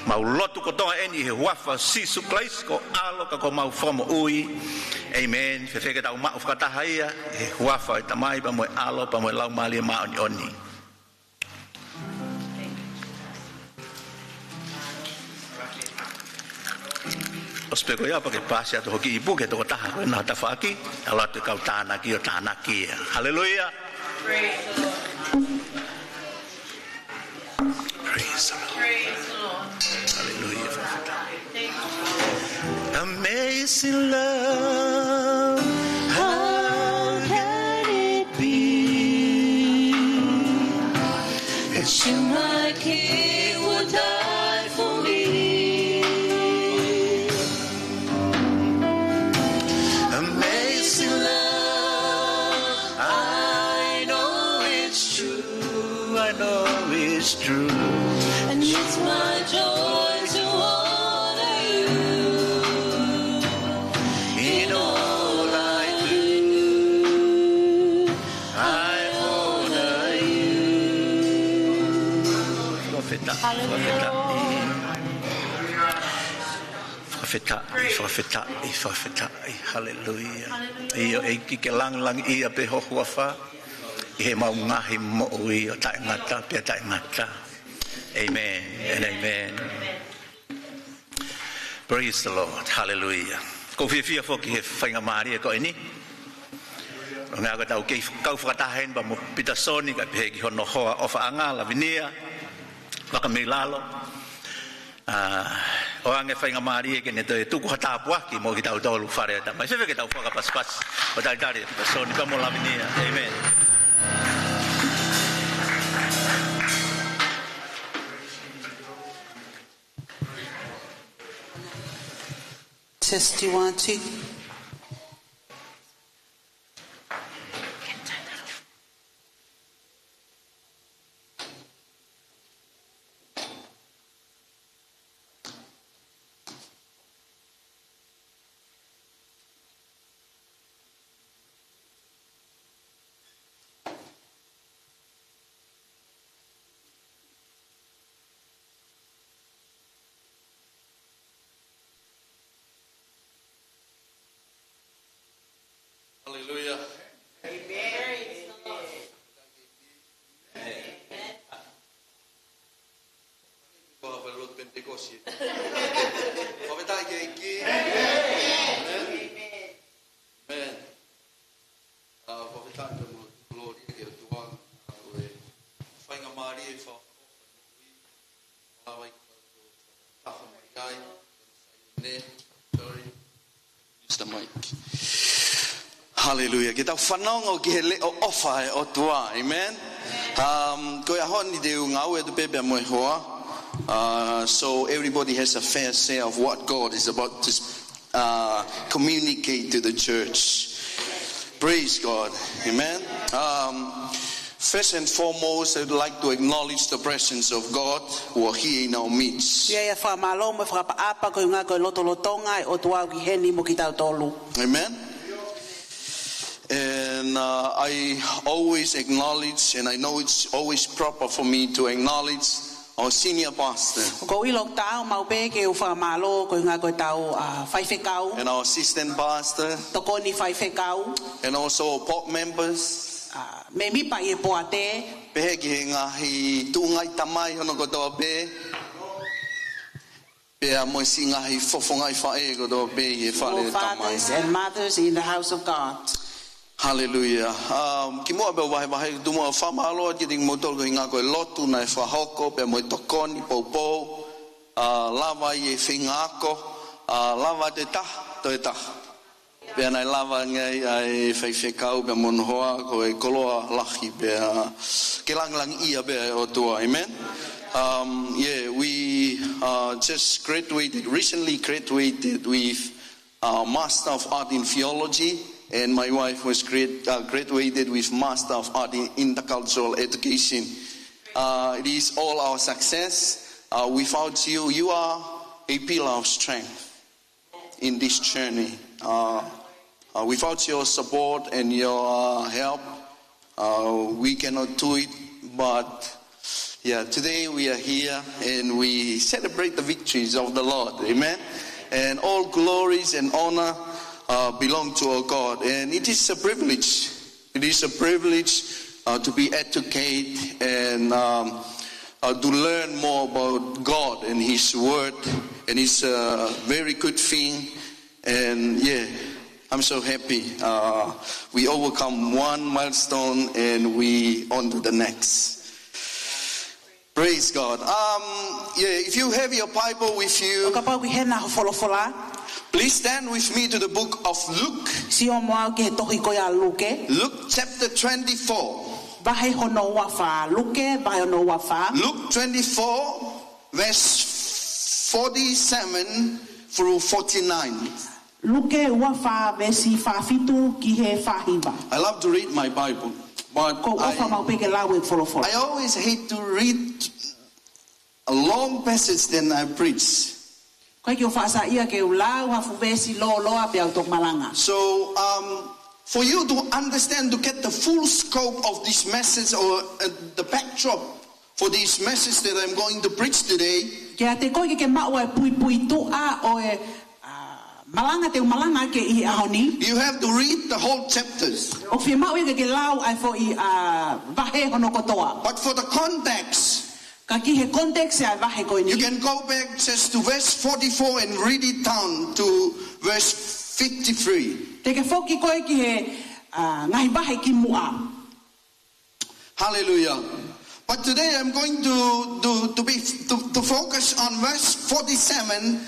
Mau lotu kotoa eni he huafa ʻo Sīsū Kalaisi ko ho ʻAlo ka ko homau Fakamoʻui. ʻĒmeni. Fēfē ke tau maʻu fakataha ia, he huafa ʻo e Tamai, pea mo e ʻAlo, pea mo e Laumālie Māʻoniʻoni. ʻOsi pē ko ia pea ke paasi atu hoʻo kiʻi ipu ki he tokotaha ko ena ho tafaʻaki, ʻalu atu e kau tānaki ʻo tānaki ia. Haleluia. Praise the Lord. Haleluia. Amazing love, how can it be that you, my King, would die for me? Amazing love, I know it's true. I know it's true. And it's my joy to honor you. In all I do, I honor you. Fakafetaʻi, fakafetaʻi. Fakafetaʻi, fakafetaʻi, fakafetaʻi. Haleluia. ʻIo, ʻEiki, ke langilangiʻia pē ho huafa ʻi heʻemau ngaahi moʻui ʻo taʻengata pea taʻengata. ʻĒmeni and ʻēmeni. Praise the Lord. Haleluia. ʻOku ou fiefia foki he faingamālie ko eni. ʻO ngā ko ʻetau kei kau fakataha heni pea mo Pita Soni, kae pehē ki hono hoa ʻofaʻanga, Lavinia Vakameilalo. ʻA, ʻoange faingamālie ke ne toe tuku ha tāpuaki mo kitautolu fale ʻa e Tamai. Fēfē ke tau fakapasipasi ʻo talitali ʻa Pita Soni pea mo Lavinia. ʻĒmeni. Test, one, two. Haleluia. ʻĒmeni. Ko e falelotu Penitekosi. Fakafetaʻi ki he ʻEiki. ʻĒmeni. ʻĒmeni. ʻA, fakafetaʻi mo e kolōlia ki he ʻOtua, ʻa, ko e faingamālie ʻoku fai ʻe he ʻEiki ke tau lava ʻo tafa mai ai, ne, sorry. Use the mic. Haleluia. Ke tau fanongo ki he leʻo ʻofa ʻa e ʻOtua. ʻĒmeni. Um, ko e ʻaho ni te u ngāue atu pē pea mo e hoa. Uh, so everybody has a fair share of what God is about to uh, communicate to the church. Praise God. ʻĒmeni. Um, first and foremost, I would like to acknowledge the presence of God who are here in our midst. ʻIo, ʻoku ou fakamālō mo fakaʻapaʻapa koeʻuhi ko e lotolotonga ʻa e ʻOtua ʻoku ʻi heni mo kitautolu. ʻĒmeni. And, uh, I always acknowledge, and I know it's always proper for me to acknowledge our senior pastor. ʻOku ou ʻilo ʻoku taau maʻu pē ke u fakamālō koeʻuhi ko ʻetau, ʻa, faifekau. And our assistant pastor. Tokoni faifekau. And also board members. ʻA, mēmipa ʻi he poate. Pehē ki he ngaahi tuʻunga ʻi tamai hono kotoa pē. Pea mo e siʻi ngaahi fofonga ʻi faʻē kotoa pē ʻi he fale ʻo e Tamai. All fathers and mothers in the house of God. Haleluia. Um, kimuʻa pea u vahevahe, tuku muʻa ʻa e fakamālō atu kiate kimoutolu koeʻuhi ko e lotu naʻe fakahoko, pea mo e tokoni poupou, ʻa, lava ʻi he feinga ako, ʻa, lava atu ʻe taha, toe taha. Pea naʻe lava ange ai ʻa e faifekau pea mo hono hoa, ko e koloa lahi pea ke langilangiʻia pē ʻa e ʻOtua. Amen. Um, yeah, we, uh, just graduated, recently graduated with, uh, Master of Art in Theology, and my wife was grad-, uh, graduated with Master of Art in Intercultural Education. Uh, it is all our success. Uh, without you, you are a pillar of strength in this journey. Uh, uh, without your support and your, uh, help, uh, we cannot do it. But, yeah, today we are here and we celebrate the victories of the Lord. Amen. And all glories and honor, uh, belong to our God. And it is a privilege. It is a privilege, uh, to be educated and, um, uh, to learn more about God and His Word, and it's a very good thing. And yeah, I'm so happy. Uh, we overcome one milestone and we on to the next. Praise God. Um, yeah, if you have your Bible with you, ʻo kapau ʻoku ʻi hena hoʻo folofola, please stand with me to the book of Luke. Sio mo au ki he tohi ko ia ʻa Luke. Luke chapter twenty-four. Vahe hono ua fā, Luke, vahe hono ua fā. Luke twenty-four, verse forty-seven through forty-nine. Luke ua fā veesi fā fitu ki he fā hiva. I love to read my Bible, but ʻOku ou ʻofa maʻu pē ke lau ʻeku folofola. I always hate to read a long passage than I preach. ʻOku ʻikai ke u faʻa saiʻia ke u lau ha fuʻu veesi lōloa pea u toki malanga. So, um, for you to understand, to get the full scope of this message or, uh, the backdrop for this message that I'm going to preach today, ke ʻiate koe ke ke maʻu ʻa e puipuituʻa ʻo e, ʻa, malanga te u malanga ʻaki ʻi he ʻaho ni, you have to read the whole chapters. ʻOku fiemaʻu ia ke ke lau ʻa e foʻi, ʻa, vahe hono kotoa. But for the context, ka ki he context ʻa e vahe ko eni, you can go back just to verse forty-four and read it down to verse fifty-three. Te ke foki koe ki he, ʻa, ngaahi vahe kimuʻa. Hallelujah. But today I'm going to, to, to be, to, to focus on verse forty-seven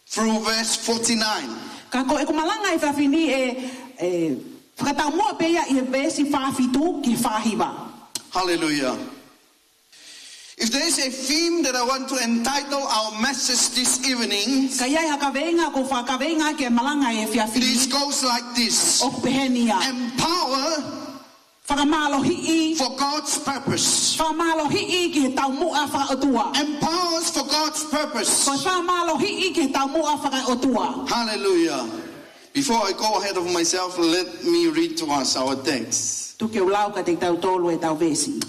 through verse forty-nine. Ka ko ʻeku malanga ʻi he efiafi ni ʻe, ʻe fakataumuʻa pē ia ʻi he veesi fā fitu ki he fā hiva. Hallelujah. If there is a theme that I want to entitle our message this evening, ka ʻi ai ha kaveinga ʻoku ou fakakaveinga ʻaki e malanga ʻi he efiafi ni, it is, goes like this. ʻOku pehē ni ia. Empower Fakamālohiʻi. For God's purpose. Fakamālohiʻi ki he taumuʻa fakaʻotua. Empowers for God's purpose. Ko e fakamālohiʻi ki he taumuʻa fakaʻotua. Hallelujah. Before I go ahead of myself, let me read to us our text. Tuku ke u lau kiate kitautolu ʻetau veesi.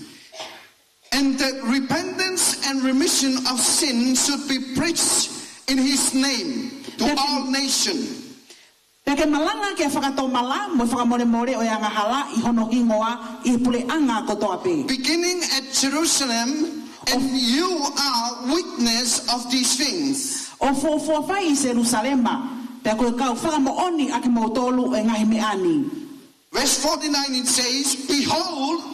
And that repentance and remission of sin should be preached in his name to all nations. Pea ke malanga ki he fakatomala mo e fakamolemole ʻo e angahala ʻi hono hingoa ʻi he puleʻanga kotoa pē. Beginning at Jerusalem, and you are witness of these things. ʻO fuofua fai ʻi Selusalema, pea ko e kau fakamoʻoni ʻa kimoutolu ʻo e ngaahi meʻa ni. Verse forty-nine, it says, Behold,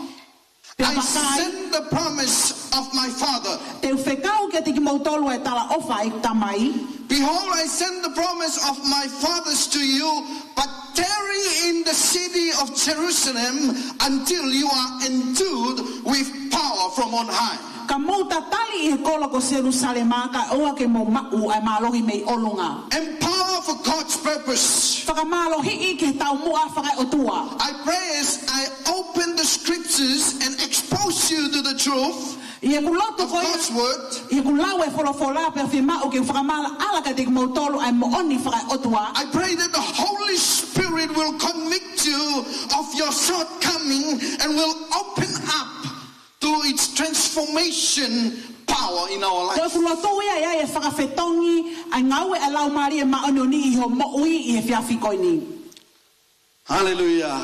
I send the promise of my Father. Te u fekau kiate kimoutolu ʻa e talaʻofa ʻa ʻeku Tamai. Behold, I send the promise of my fathers to you, but tarry in the city of Jerusalem until you are endued with power from on high. Ka mou tatali ʻi he kolo ko Selusalema, kae ʻoua ke mou maʻu ʻa e mālohi mei ʻolunga. Empower for God's purpose. Fakamālohiʻi ki he taumuʻa fakaʻotua. I pray as I open the scriptures and expose you to the truth ʻI heʻeku lotu of ko ia, God's word. ʻI heʻeku lau e folofola pea fiemaʻu ke u fakamaʻalaʻala kiate kimoutolu ʻa e moʻoni fakaʻotua. I pray that the Holy Spirit will convict you of your shortcoming and will open up to its transformation power in our life. Ko ʻeku lotu ia ʻe ʻi ai e fakafetongi ʻa e ngāue ʻa e Laumālie Māʻoniʻoni ʻi hoʻo moʻui ʻi he efiafi ko eni. Hallelujah.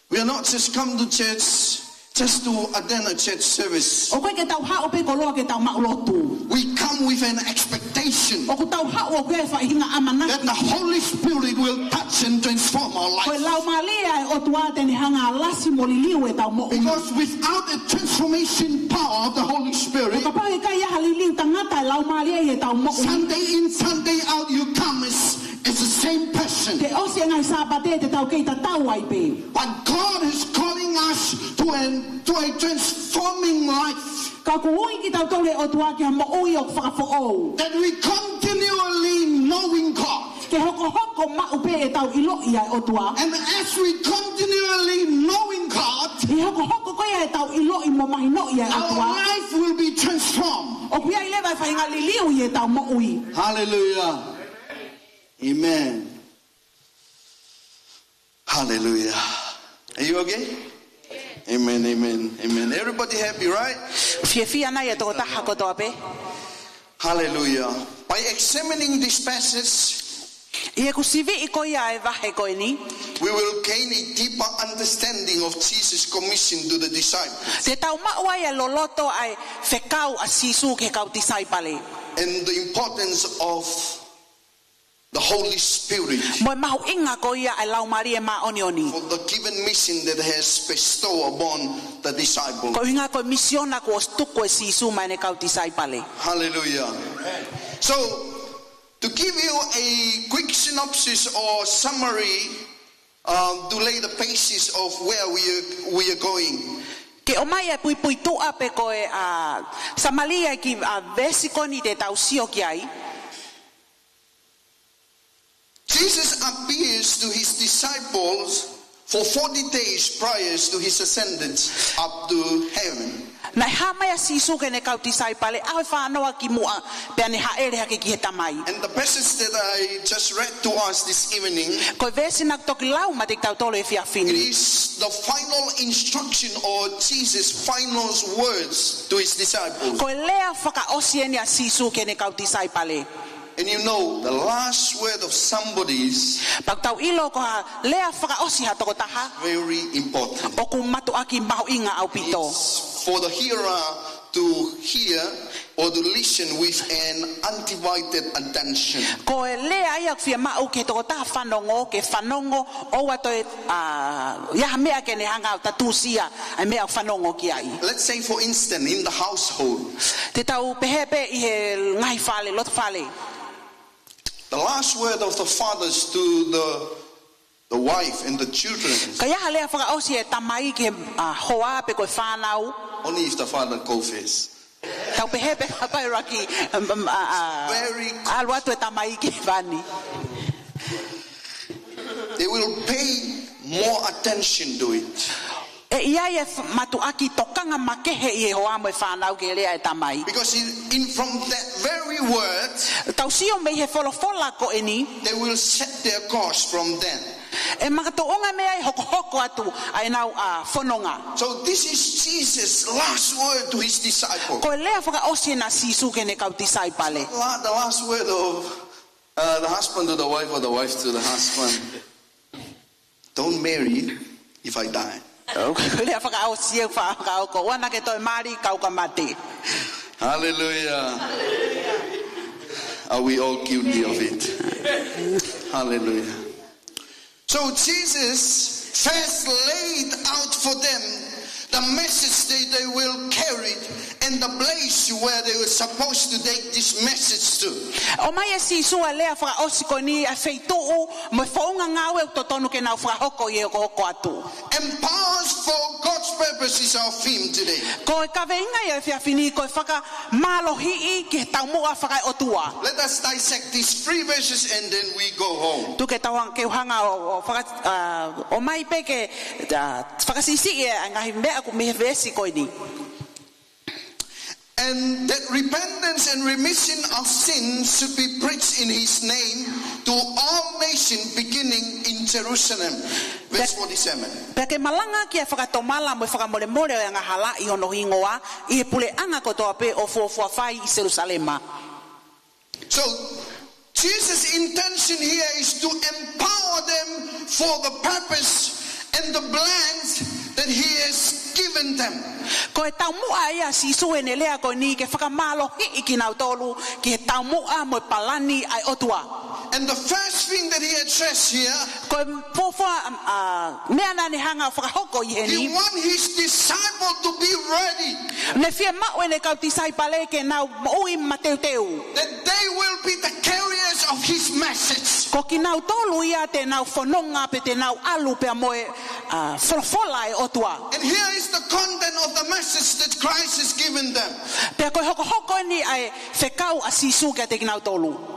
We are not just come to church just to attend a church service. ʻOku ʻikai ke tau haʻu pē koloa ke tau maʻu lotu. We come with an expectation ʻOku tau haʻu ʻoku ʻi ai e faʻahinga ʻamanaki that the Holy Spirit will touch and transform our life. Ko e Laumālie ʻa e ʻOtua te ne hanga ʻo lasi mo liliu ʻetau moʻui. Because without the transformation power of the Holy Spirit, He kapau ʻe ʻikai ha liliu tangata ʻa e Laumālie ʻi heʻetau moʻui, Sunday in, Sunday out, you come as, as the same person. Te ʻosi e ngaahi Sāpate te tau kei tatau ai pē. But God is calling us to an, to a transforming life. Ka ʻoku ui kitautolu ʻe he ʻOtua ki ha moʻui ʻoku fakafoʻou. That we continually knowing God. Ke hokohoko maʻu pē ʻetau ʻiloʻi ʻa e ʻOtua. And as we continually knowing God, ʻI he hokohoko ko ia ʻetau ʻiloʻi mo mahinoʻi ʻa e ʻOtua, our life will be transformed. ʻOku ʻi ai leva e faʻahinga liliu ʻi heʻetau moʻui. Hallelujah. Amen. Hallelujah. Are you okay? Amen, amen, amen. Everybody happy, right? Fiefia nai e tokotaha kotoa pē? Hallelujah. By examining this passage, ʻI heʻeku siviʻi ko ia e vahe ko eni, we will gain a deeper understanding of Jesus' commission to the disciples. Te tau maʻu ai e loloto ʻa e fekau ʻa Sīsū ki he kau tisaipale. And the importance of the Holy Spirit Mo e mahuʻinga ko ia ʻa e Laumālie Māʻoniʻoni. for the given mission that has bestowed upon the disciples. Ko e ʻuhinga ko e misiona kuo ʻosi tuku ʻe Sīsū maʻa ʻene kau tisaipale. Hallelujah. So, to give you a quick synopsis or summary, um, to lay the basis of where we are, we are going. Ke ʻomai e puipuituʻa pe ko e, ʻa, samalia ki he, ʻa, veesi ko eni te tau sio ki ai. Jesus appears to his disciples for forty days prior to his ascendance up to heaven. Naʻe hā mai ʻa Sīsū ki heʻene kau tisaipale ʻaho ʻe fāngofulu ki muʻa pea ne hāʻele hake ki he Tamai. And the passage that I just read to us this evening, Ko e veesi naʻá ku toki lau maʻa kitautolu he efiafi ni, it is the final instruction or Jesus' final words to his disciples. Ko e lea fakaʻosi eni ʻa Sīsū ki heʻene kau tisaipale. And you know, the last word of somebody's Pea ʻoku tau ʻilo ko e lea fakaʻosi ʻa ha tokotaha very important. ʻoku mātuʻaki mahuʻinga ʻaupito. It's for the hearer to hear or to listen with an undivided attention. Ko e lea ia ʻoku fiemaʻu ki he tokotaha fanongo ke fanongo ʻoua toe, ʻa, ʻi ai ha meʻa ke ne hanga ʻo tatusia ʻa e meʻa ʻoku fanongo ki ai. Let's say, for instance, in the household, Te tau pehē pē ʻi he ngaahi fale, loto fale. The last word of the fathers to the, the wife and the children. Ka ʻi ai ha lea fakaʻosi ʻa e tamai ki he, ʻa, hoa pe ko e fānau. Only if the father go first. Tau pehē pē kapau ʻe lava ke, um, um, ʻa, ʻa, Very ʻalu atu e tamai ki he vani. They will pay more attention to it. ʻE ʻi ai e f-, mātuʻaki tokanga makehe ʻi he hoa mo e fānau ki he lea ʻa e tamai. Because in, in from that very word, Tau sio mei he folofola ko eni, they will set their course from then. ʻE makatuʻunga mei ai e hokohoko atu ʻa ʻenau, ʻa, fononga. So this is Jesus' last word to his disciples. Ko e lea fakaʻosi ena ʻa Sīsū ki heʻene kau tisaipale. La-, the last word of, uh, the husband to the wife or the wife to the husband. Don't marry if I die. Lea fakaʻosi ʻe fakaʻosi, ʻoua naʻá ke toe mali ka u ka mate. Hallelujah. Are we all guilty of it? Hallelujah. So Jesus first laid out for them the message that they will carry and the place where they were supposed to take this message to. ʻOmai ʻe Sīsū ʻa e lea fakaʻosi ko eni ʻa e feituʻu mo e founga ngāue ʻoku totonu ke nau fakahoko ʻi he hokohoko atu. Empowers for God's purpose is our theme today. Ko e kaveinga ia ʻo e efiafi ni ko e fakamālohiʻi ki he taumuʻa fakaʻotua. Let us dissect these three verses and then we go home. Tuku ke tau hang-, ke u hanga ʻo, ʻo faka-, ʻa, ʻomai pē ke, ʻa, fakasiʻisiʻi e ngaahi meʻa ko ē mei he veesi ko eni. And that repentance and remission of sins should be preached in his name to all nations beginning in Jerusalem. Verse forty-seven. Pea ke malanga ki he fakatomala mo e fakamolemole ʻo e angahala ʻi hono hingoa, ʻi he puleʻanga kotoa pē ʻo fuofua fai ʻi Selusalema. So, Jesus' intention here is to empower them for the purpose and the plans that he has given them. Ko e taumuʻa ia ʻa Sīsū ʻene lea ko eni ke fakamālohiʻi kinautolu ki he taumuʻa mo e palani ʻa e ʻOtua. And the first thing that he addressed here, Ko e fuofua, um, ʻa, meʻa naʻa ne hanga ʻo fakahoko ʻi heni. He want his disciple to be ready. Ne fiemaʻu ʻene kau tisaipale ke nau moʻui mateuteu. That they will be the carriers of his message. Ko kinautolu ia te nau fononga pe te nau ʻalu pea mo e, ʻa, folofola ʻa e ʻOtua. And here is the content of the message that Christ has given them. Pea ko e hokohoko eni ʻa e fekau ʻa Sīsū kiate kinautolu.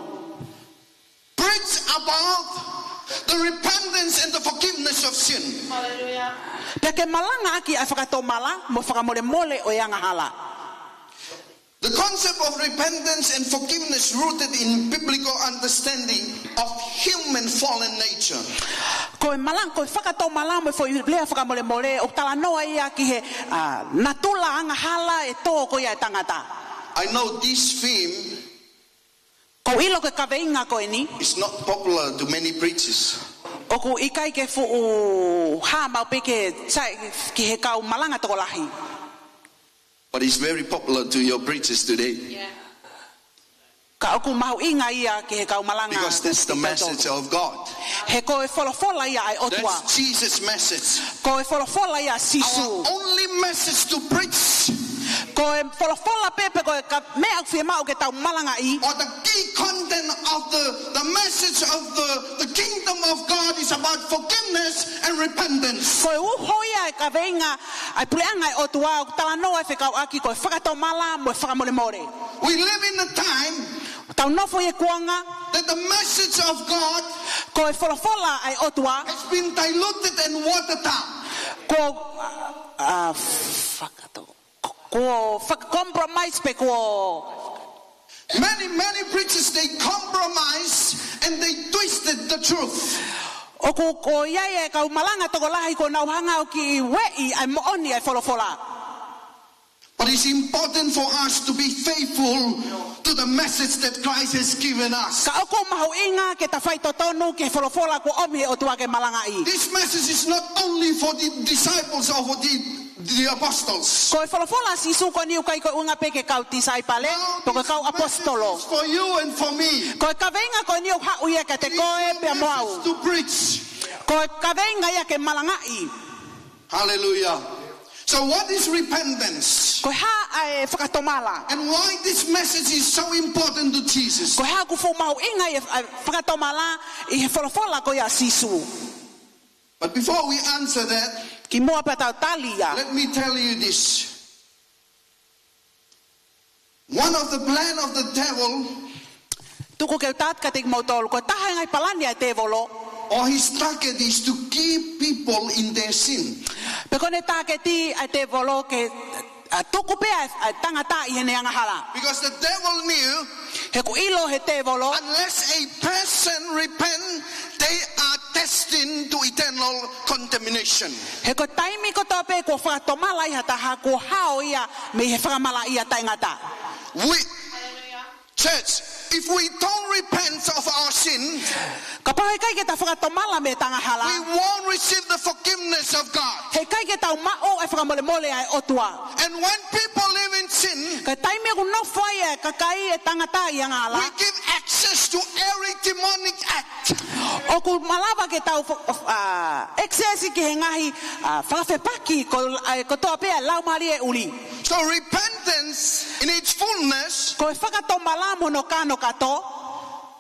Preach about the repentance and the forgiveness of sin. Hallelujah. Pea ke malangaʻaki ʻa e fakatomala mo e fakamolemole ʻo e angahala. The concept of repentance and forgiveness rooted in biblical understanding of human fallen nature. Ko e malang-, ko e fakatomala mo e foʻi lea fakamolemole ʻoku talanoa ia ki he, ʻa, natula angahala ʻe tō ko ia ʻa e tangata. I know this theme Kou ʻilo ko e kaveinga ko eni is not popular to many preachers. ʻOku ʻikai ke fuʻu hā maʻu pē ke sai ki he kau malanga tokolahi. But it's very popular to your preachers today. Yeah. Ka ʻoku mahuʻinga ia ki he kau malanga. Because that's the message of God. He ko e folofola ia ʻa e ʻOtua. That's Jesus' message. Ko e folofola ia ʻa Sīsū. Our only message to preach. Ko e folofola pē pe ko e ka-, meʻa ʻoku fiemaʻu ke tau malangaʻi. Or the key content of the, the message of the, the kingdom of God is about forgiveness and repentance. Ko e uho ia ʻa e kaveinga ʻa e puleʻanga ʻo e ʻOtua ʻoku talanoa ʻa e fekauʻaki ko e fakatomala mo e fakamolemole. We live in a time Tau nofo ʻi he kuonga that the message of God ko e folofola ʻa e ʻOtua has been diluted and watered down. Ko, ʻa, fakato-, ko faka-compromise pe ko. Many, many preachers, they compromise and they twisted the truth. ʻOku, ko ia ia e kau malanga tokolahi kuo nau hanga ʻo kiʻi ueʻi ʻa e moʻoni ʻa e folofola. But it's important for us to be faithful to the message that Christ has given us. Ka ʻoku mahuʻinga ke ta faitotonu ki he folofola kuo ʻomi ʻe he ʻOtua ke malangaʻi. This message is not only for the disciples or for the, the apostles. Ko e folofola ʻa Sīsū ko eni ʻoku ʻikai ko e ʻuhinga pē ki he kau tisaipale, pe ko e kau ʻaposetolo. Now, this message is for you and for me. Ko e kaveinga ko eni ʻoku haʻu ia kiate koe pea mo au. It is your message to preach. Ko e kaveinga ia ke malangaʻi. Hallelujah. So what is repentance? Ko e hā ʻa e fakatomala? And why this message is so important to Jesus? Ko e hā ʻoku fuʻu mahuʻinga ʻa e, ʻa e fakatomala ʻi he folofola ko ia ʻa Sīsū? But before we answer that, Kimuʻa pea tau tali ia. Let me tell you this. One of the plan of the devil, Tuku ke u tala atu kiate kimoutolu, ko e taha e ngaahi palani ʻa e tēvolo, or his target is to keep people in their sin. Pe ko ʻene tāketi ʻa e tēvolo ke, ʻa, tuku pē ʻa e, ʻa e tangata ʻi heʻene angahala. Because the devil knew, He ʻoku ʻilo ʻe he tēvolo, unless a person repent, they are destined to eternal condemnation. He ko e taimi kotoa pē kuo fakatomala ai ha taha, kuo hao ia mei he fakamalaʻia taʻengata. We, church, if we don't repent of our sin, Kapau he ʻikai ke ta fakatomala mei heʻeta angahala, we won't receive the forgiveness of God. He ʻikai ke tau maʻu ʻa e fakamolemole ʻa e ʻOtua. And when people live in sin, Ka e taimi ʻoku nofo ai e kakai, e tangata ʻi he angahala, we give access to every demonic act. ʻOku malava ke tau fo-, ʻa, access ki he ngaahi, ʻa, fakafepaki ko, ʻa, kotoa pē ʻa e laumālie ʻuli. So repentance in its fullness Ko e fakatomala mo hono kanokato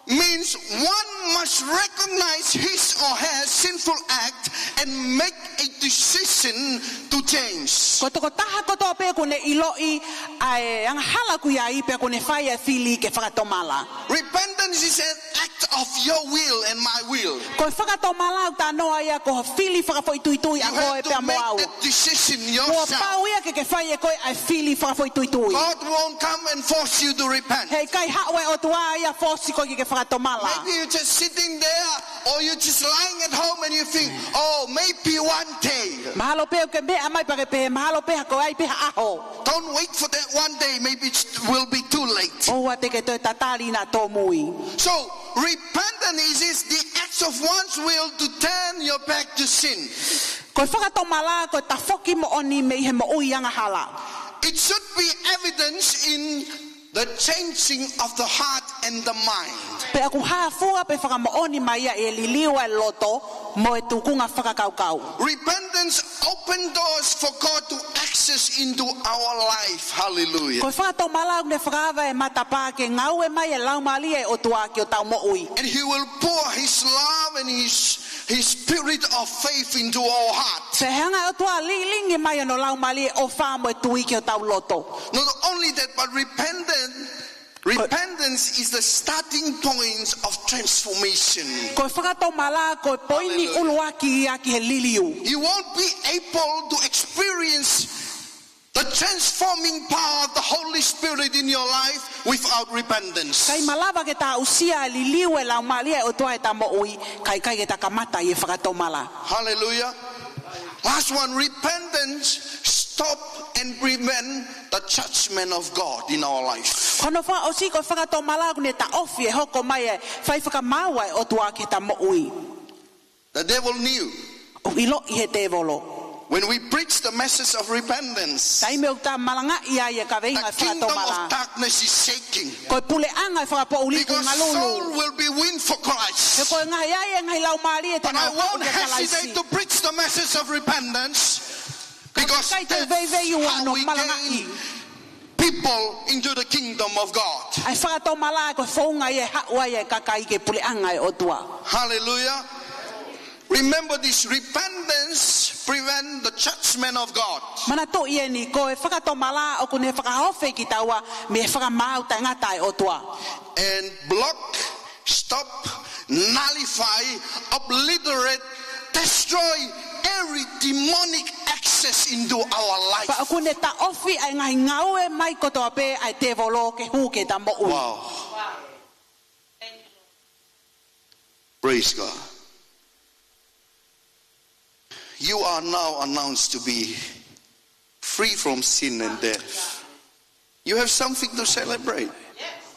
means one must recognize his or her sinful act and make a decision to change. Ko e tokotaha kotoa pē kuo ne ʻiloʻi ʻa e angahala ʻoku ʻi ai pea kuo ne fai ʻa e fili ke fakatomala. Repentance is an act of your will and my will. Ko e fakatomala ʻoku talanoa ia ko e fili fakafoʻituitui ʻa koe pea mo au. You have to make that decision yourself. Kuo pau ia ke ke fai ʻe koe ʻa e fili fakafoʻituitui. God won't come and force you to repent. He ʻikai haʻu e ʻOtua ia ʻo fōsi koe ke ke fakatomala. Maybe you're just sitting there or you're just lying at home and you think, "Oh, maybe one day." Mahalo pē ʻoku ke meʻa mai pea ke pehē, mahalo pē ʻe ʻi ai pē ha ʻaho. Don't wait for that one day, maybe it will be too late. ʻOua te ke toe tatali naʻa tōmui. So, repentance is the act of one's will to turn your back to sin. Ko e fakatomala ko e tafoki moʻoni mei he moʻui angahala. It should be evidence in the changing of the heart and the mind. Pea ʻoku hā fua pea fakamoʻoni mai ia ʻe liliu ʻa e loto mo e tuʻunga fakakaukau. Repentance open doors for God to access into our life. Hallelujah. Ko e fakatomala ʻoku ne fakaava e matapā ke ngāue mai e Laumālie ʻo e ʻOtua ki hotau moʻui. And he will pour his love and his, his spirit of faith into our heart. Pea hanga ʻe he ʻOtua ʻo lilingi mai hono Laumālie ʻofa mo e tui ki hotau loto. Not only that, but repentance, repentance is the starting point of transformation. Ko e fakatomala ko e poini ʻuluaki ia ki he liliu. Hallelujah. You won't be able to experience the transforming power of the Holy Spirit in your life without repentance. ʻIkai malava ke ta aʻusia e liliu e Laumālie ʻo e ʻOtua ʻi heʻeta moʻui, kae ʻikai ke ta kamata ʻi he fakatomala. Hallelujah. Last one, repentance stop and prevent the judgment of God in our life. Ko hono fakaʻosi ko e fakatomala ʻoku ne taʻofi e hoko mai e fai fakamaau ʻa e ʻOtua ki heʻeta moʻui. The devil knew. ʻOku ʻiloʻi ʻe he tēvolo. When we preach the message of repentance, Taimi ʻoku ta malangaʻi ai e kaveinga e fakatomala, the kingdom of darkness is shaking. Ko e puleʻanga e fakapoʻuli ʻoku ngalulu. Because soul will be win for Christ. He ko e ngaahi ʻi ai e ngaahi laumālie te nau haʻu kia Kalaisi. But I won't hesitate to preach the message of repentance. Ka ʻoku ʻikai te u veiveiua hono malangaʻi. Because that's how we gain people into the kingdom of God. ʻA e fakatomala ko e founga ia ʻe haʻu ai e kakai ki he puleʻanga ʻo e ʻOtua. Hallelujah. Remember this, repentance prevent the judgment of God. Manatuʻi eni, ko e fakatomala ʻoku ne fakahaofi kitaua mei he fakamaau taʻengata ʻa e ʻOtua. And block, stop, nullify, obliterate, destroy every demonic access into our life. Pea ʻoku ne taʻofi ʻa e ngaahi ngāue mai kotoa pē ʻa e tēvolo ke hū ki heʻeta moʻui. Wow. Praise God. You are now announced to be free from sin and death. You have something to celebrate.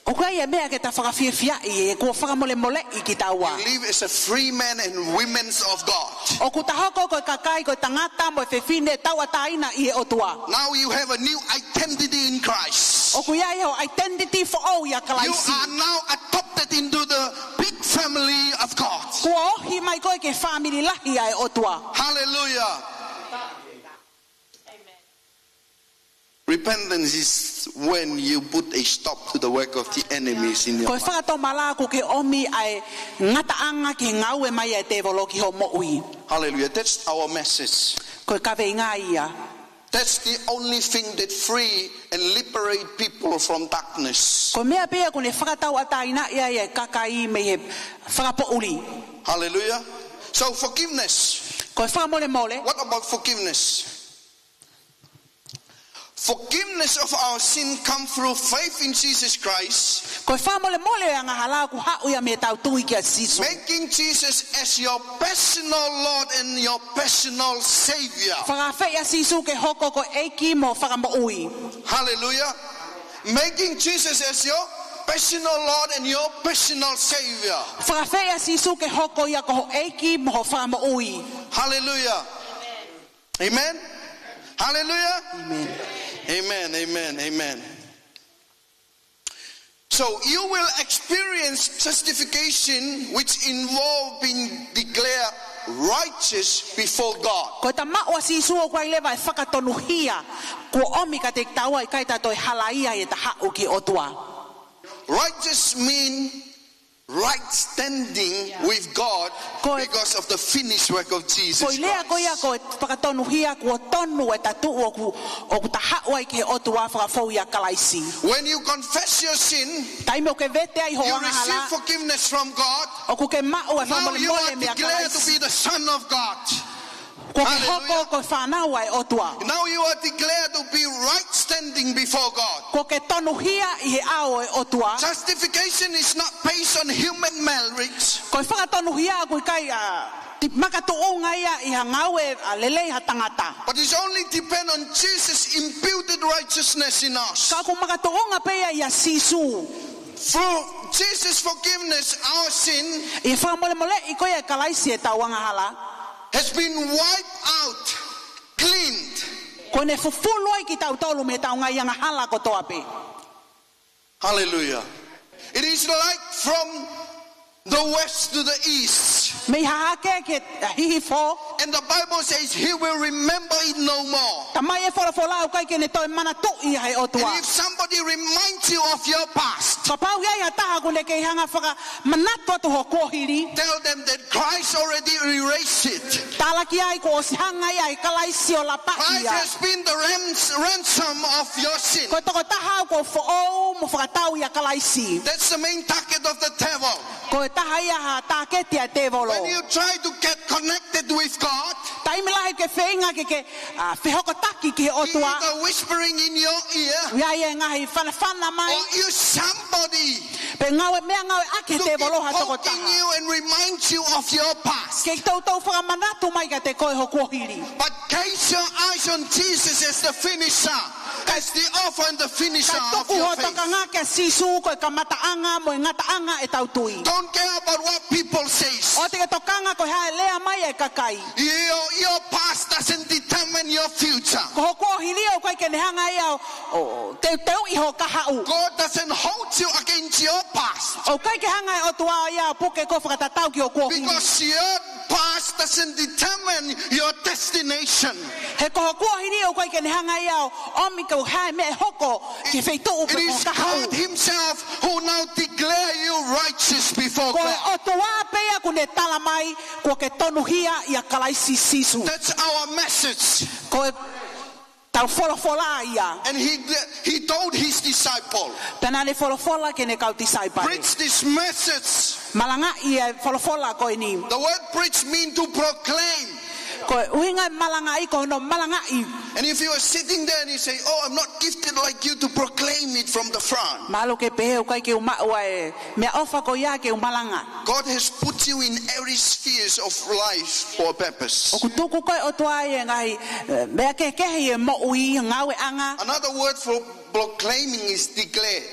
ʻOku ʻi ai e meʻa ke ta fakafiefiaʻi, he kuo fakamolemoleʻi kitaua. You live as a free man and women of God. ʻOku ta hoko ko e kakai, ko e tangata mo e fefine tauʻatāina ʻi he ʻOtua. Now you have a new identity in Christ. ʻOku ʻi ai ho identity foʻou ʻia Kalaisi. You are now adopted into the big family of God. Kuo ohi mai koe ki he fāmili lahi ʻa e ʻOtua. Hallelujah. Repentance is when you put a stop to the work of the enemies in your life. Ko e fakatomala ʻoku ke ʻomi ʻa e ngataʻanga ki he ngāue mai ʻa e tēvolo ki hoʻo moʻui. Hallelujah. That's our message. Ko e kaveinga ia. That's the only thing that free and liberate people from darkness. Ko e meʻa pē ia ʻoku ne fakatauʻatāinaʻi ai e kakai mei he fakapoʻuli. Hallelujah. So forgiveness. Ko e fakamolemole. What about forgiveness? Forgiveness of our sin come through faith in Jesus Christ. Ko e fakamolemole ʻo e angahala ʻoku haʻu ia mei heʻetau tui kia Sīsū. Making Jesus as your personal Lord and your personal Savior. Fakaafeʻi ʻa Sīsū ke hoko ko e ʻEiki mo Fakamoʻui. Hallelujah. Making Jesus as your personal Lord and your personal Savior. Fakaafeʻi ʻa Sīsū ke hoko ia ko ho ʻEiki mo ho Fakamoʻui. Hallelujah. Amen. Hallelujah. Amen. Amen, amen, amen. So you will experience justification, which involve being declared righteous before God. Ko ʻeta maʻu ʻa Sīsū ʻoku ʻi ai leva e fakatonuhia kuo ʻomi kiate kitaua ʻikai ta toe halaia ʻi heʻeta haʻu ki he ʻOtua. Righteous mean right standing with God because of the finished work of Jesus Christ. Ko e lea ko ia ko e fakatonuhia kuo tonu ʻeta tuʻu ʻoku, ʻoku ta haʻu ai ki he ʻOtua fakafou ʻia Kalaisi. When you confess your sin, Taimi ʻoku ke vete ai ho angahala, you receive forgiveness from God. ʻOku ke maʻu e fakamolemole meia Kalaisi. Now you are declared to be the son of God. Kuo ke hoko ko e fānau ʻa e ʻOtua. Hallelujah. Now you are declared to be right standing before God. Kuo ke tonuhia ʻi he ʻao ʻo e ʻOtua. Justification is not based on human merits. Ko e fakatonuhia ʻoku ʻikai ʻa e makatuʻunga ia ʻi ha ngāue ʻa e lelei ha tangata. But it's only depend on Jesus' imputed righteousness in us. Ka ʻoku makatuʻunga pē ia ʻia Sīsū. Through Jesus' forgiveness our sin, ʻI he fakamolemoleʻi ko ia ʻe Kalaisi ʻetau angahala. has been wiped out, cleaned. Kuo ne fufulu ai kitautolu mei heʻetau ngaahi angahala kotoa pē. Hallelujah. It is like from the west to the east. Mei hahake ki hihifo. And the Bible says he will remember it no more. Talamai ʻe he folofola ʻoku ʻikai ke ne toe manatuʻi ia ʻe he ʻOtua. And if somebody reminds you of your past, kapau ʻoku ʻi ai ha taha ʻoku ne kei hanga fakamanatu atu ho kuohili, tell them that Christ already erased it. Tala ki ai kuo ʻosi hanga ia ʻe Kalaisi ʻo lapaʻi ia. Christ has been the rams-, ransom of your sin. Ko e tokotaha kuo foʻou mo fakatau ʻia Kalaisi. That's the main target of the devil. Ko e taha ia ha tāketi ʻa e tēvolo. When you try to get connected with God, taimi lahi ke feinga ke, ke, ʻa, fehokotaki ki he ʻOtua, either whispering in your ear, ʻoku ʻi ai e ngaahi fanafana mai, or use somebody pe ngāue, meʻangāueʻaki ʻe he tēvolo ha tokotaha, to keep poking you and remind you of your past. Ke toutou fakamanatu mai kiate koe ho kuohili. But cast your eyes on Jesus as the finisher, as the author and the finisher of your faith. Ka tuku ho tokanga kia Sīsū ko e kamataʻanga mo e ngataʻanga ʻetau tui. Don't care about what people says. ʻOua te ke tokanga ko e hā e lea mai ʻa e kakai. Your, your past doesn't determine your future. Ko ho kuohili ʻoku ʻikai ke ne hanga ia ʻo, ʻo teuteuʻi ho kahaʻu. God doesn't hold you against your past. ʻOku ʻikai ke hanga ʻe he ʻOtua ia ʻo puke koe fakatatau ki ho kuohili. Because your past doesn't determine your destination. He ko ho kuohili ʻoku ʻikai ke ne hanga ia ʻo ʻomi ko e hā e meʻa ʻe hoko ki he feituʻu pe ko ho kahaʻu. It is God himself who now declare you righteous before God. Ko e ʻOtua pē ia ʻoku ne tala mai kuo ke tonuhia ʻia Kalaisi Sīsū. That's our message. Ko ʻetau folofola ia. And he, he told his disciple, pea naʻa ne folofola ki heʻene kau tisaipale, preach this message. Malangaʻi e folofola ko eni. The word preach mean to proclaim. Ko e ʻuhinga e malangaʻi ko hono malangaʻi. And if you are sitting there and you say, "Oh, I'm not gifted like you to proclaim it from the front." Mahalo ʻoku ke pehē ʻoku ʻikai ke u maʻu ʻa e meʻaʻofa ko ia ke u malanga. God has put you in every spheres of life for a purpose. ʻOku tuku koe ʻe he ʻOtua ʻi he ngaahi, eh, meʻa kehekehe ʻi he moʻui, ngāueʻanga. Another word for proclaiming is declare.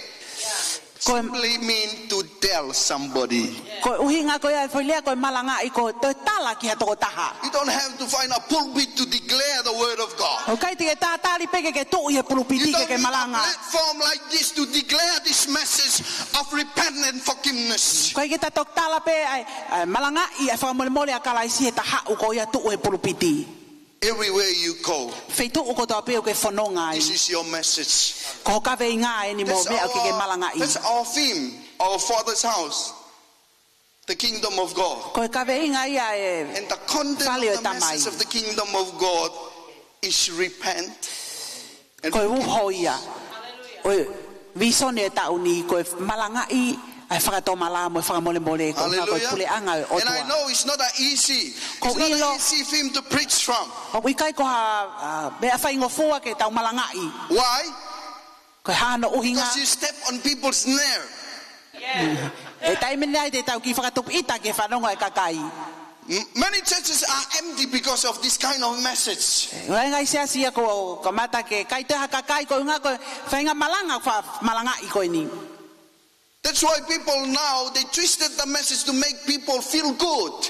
Ko e, simply mean to tell somebody. Ko e ʻuhinga ko ia e foʻi lea ko e malangaʻi ko e toe tala ki ha tokotaha. You don't have to find a pulpit to declare the word of God. ʻOku ʻikai te ke tatali pē ke ke tuʻu ʻi he pulupiti ke ke malanga. You don't need a platform like this to declare this message of repentance and forgiveness. ʻOku ʻikai ke ta toki tala pē ʻa e, ʻa e malangaʻi ʻa e fakamolemole ʻa Kalaisi he ta haʻu ko ia ʻo tuʻu he pulupiti. Everywhere you go, feituʻu kotoa pē ʻoku ke fononga ai, this is your message. Ko ho kaveinga eni mo e meʻa ʻoku ke malangaʻi. That's our, that's our theme, our Father's house. The kingdom of God. Ko e kaveinga ia ʻa e fale ʻo e Tamai. And the content of the message of the kingdom of God is repent and forgive. Ko e uho ia ʻo e vīsone ʻo e taʻu ni, ko e malangaʻi ʻa e fakatomala mo e fakamolemole, ko e, hallelujah, ko e puleʻanga ʻo e ʻOtua. And I know it's not a easy, it's not an easy theme to preach from. ʻOku ʻikai ko ha, ah, meʻa faingofua ke tau malangaʻi. Why? Ko e hā hono ʻuhinga? Because you step on people's nerve. ʻI he taimi ni ai te tau kiʻi fakatupu ʻita ki he fanongo ʻa e kakai. M-, many churches are empty because of this kind of message. ʻOku ʻi ai e ngaahi siasi ia ʻoku kamata ke ʻikai toe ha kakai koeʻuhinga ko e faʻahinga malanga fa-, malangaʻi ko eni. That's why people now, they twisted the message to make people feel good.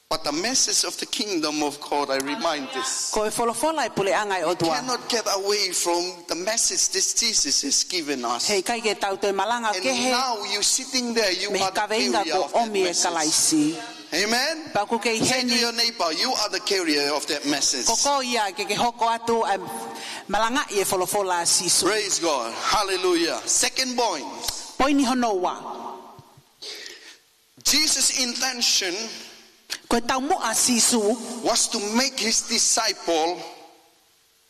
But the message of the kingdom of God, I remind this. Ko e folofola ʻa e puleʻanga ʻo e ʻOtua. You cannot get away from the message this Jesus has given us. He ʻikai ke tau toe malanga kehe. And now you sitting there, you are the carrier of that message. Mei he kaveinga kuo ʻomi ʻe Kalaisi. Amen. Pea ʻoku ke ʻi heni. Say to your neighbor, "You are the carrier of that message." Ko koe ia ke ke hoko atu ʻa e malangaʻi e folofola ʻa Sīsū. Praise God. Hallelujah. Second point. Poini hono ua. Jesus' intention, ko e taumuʻa ʻa Sīsū, was to make his disciple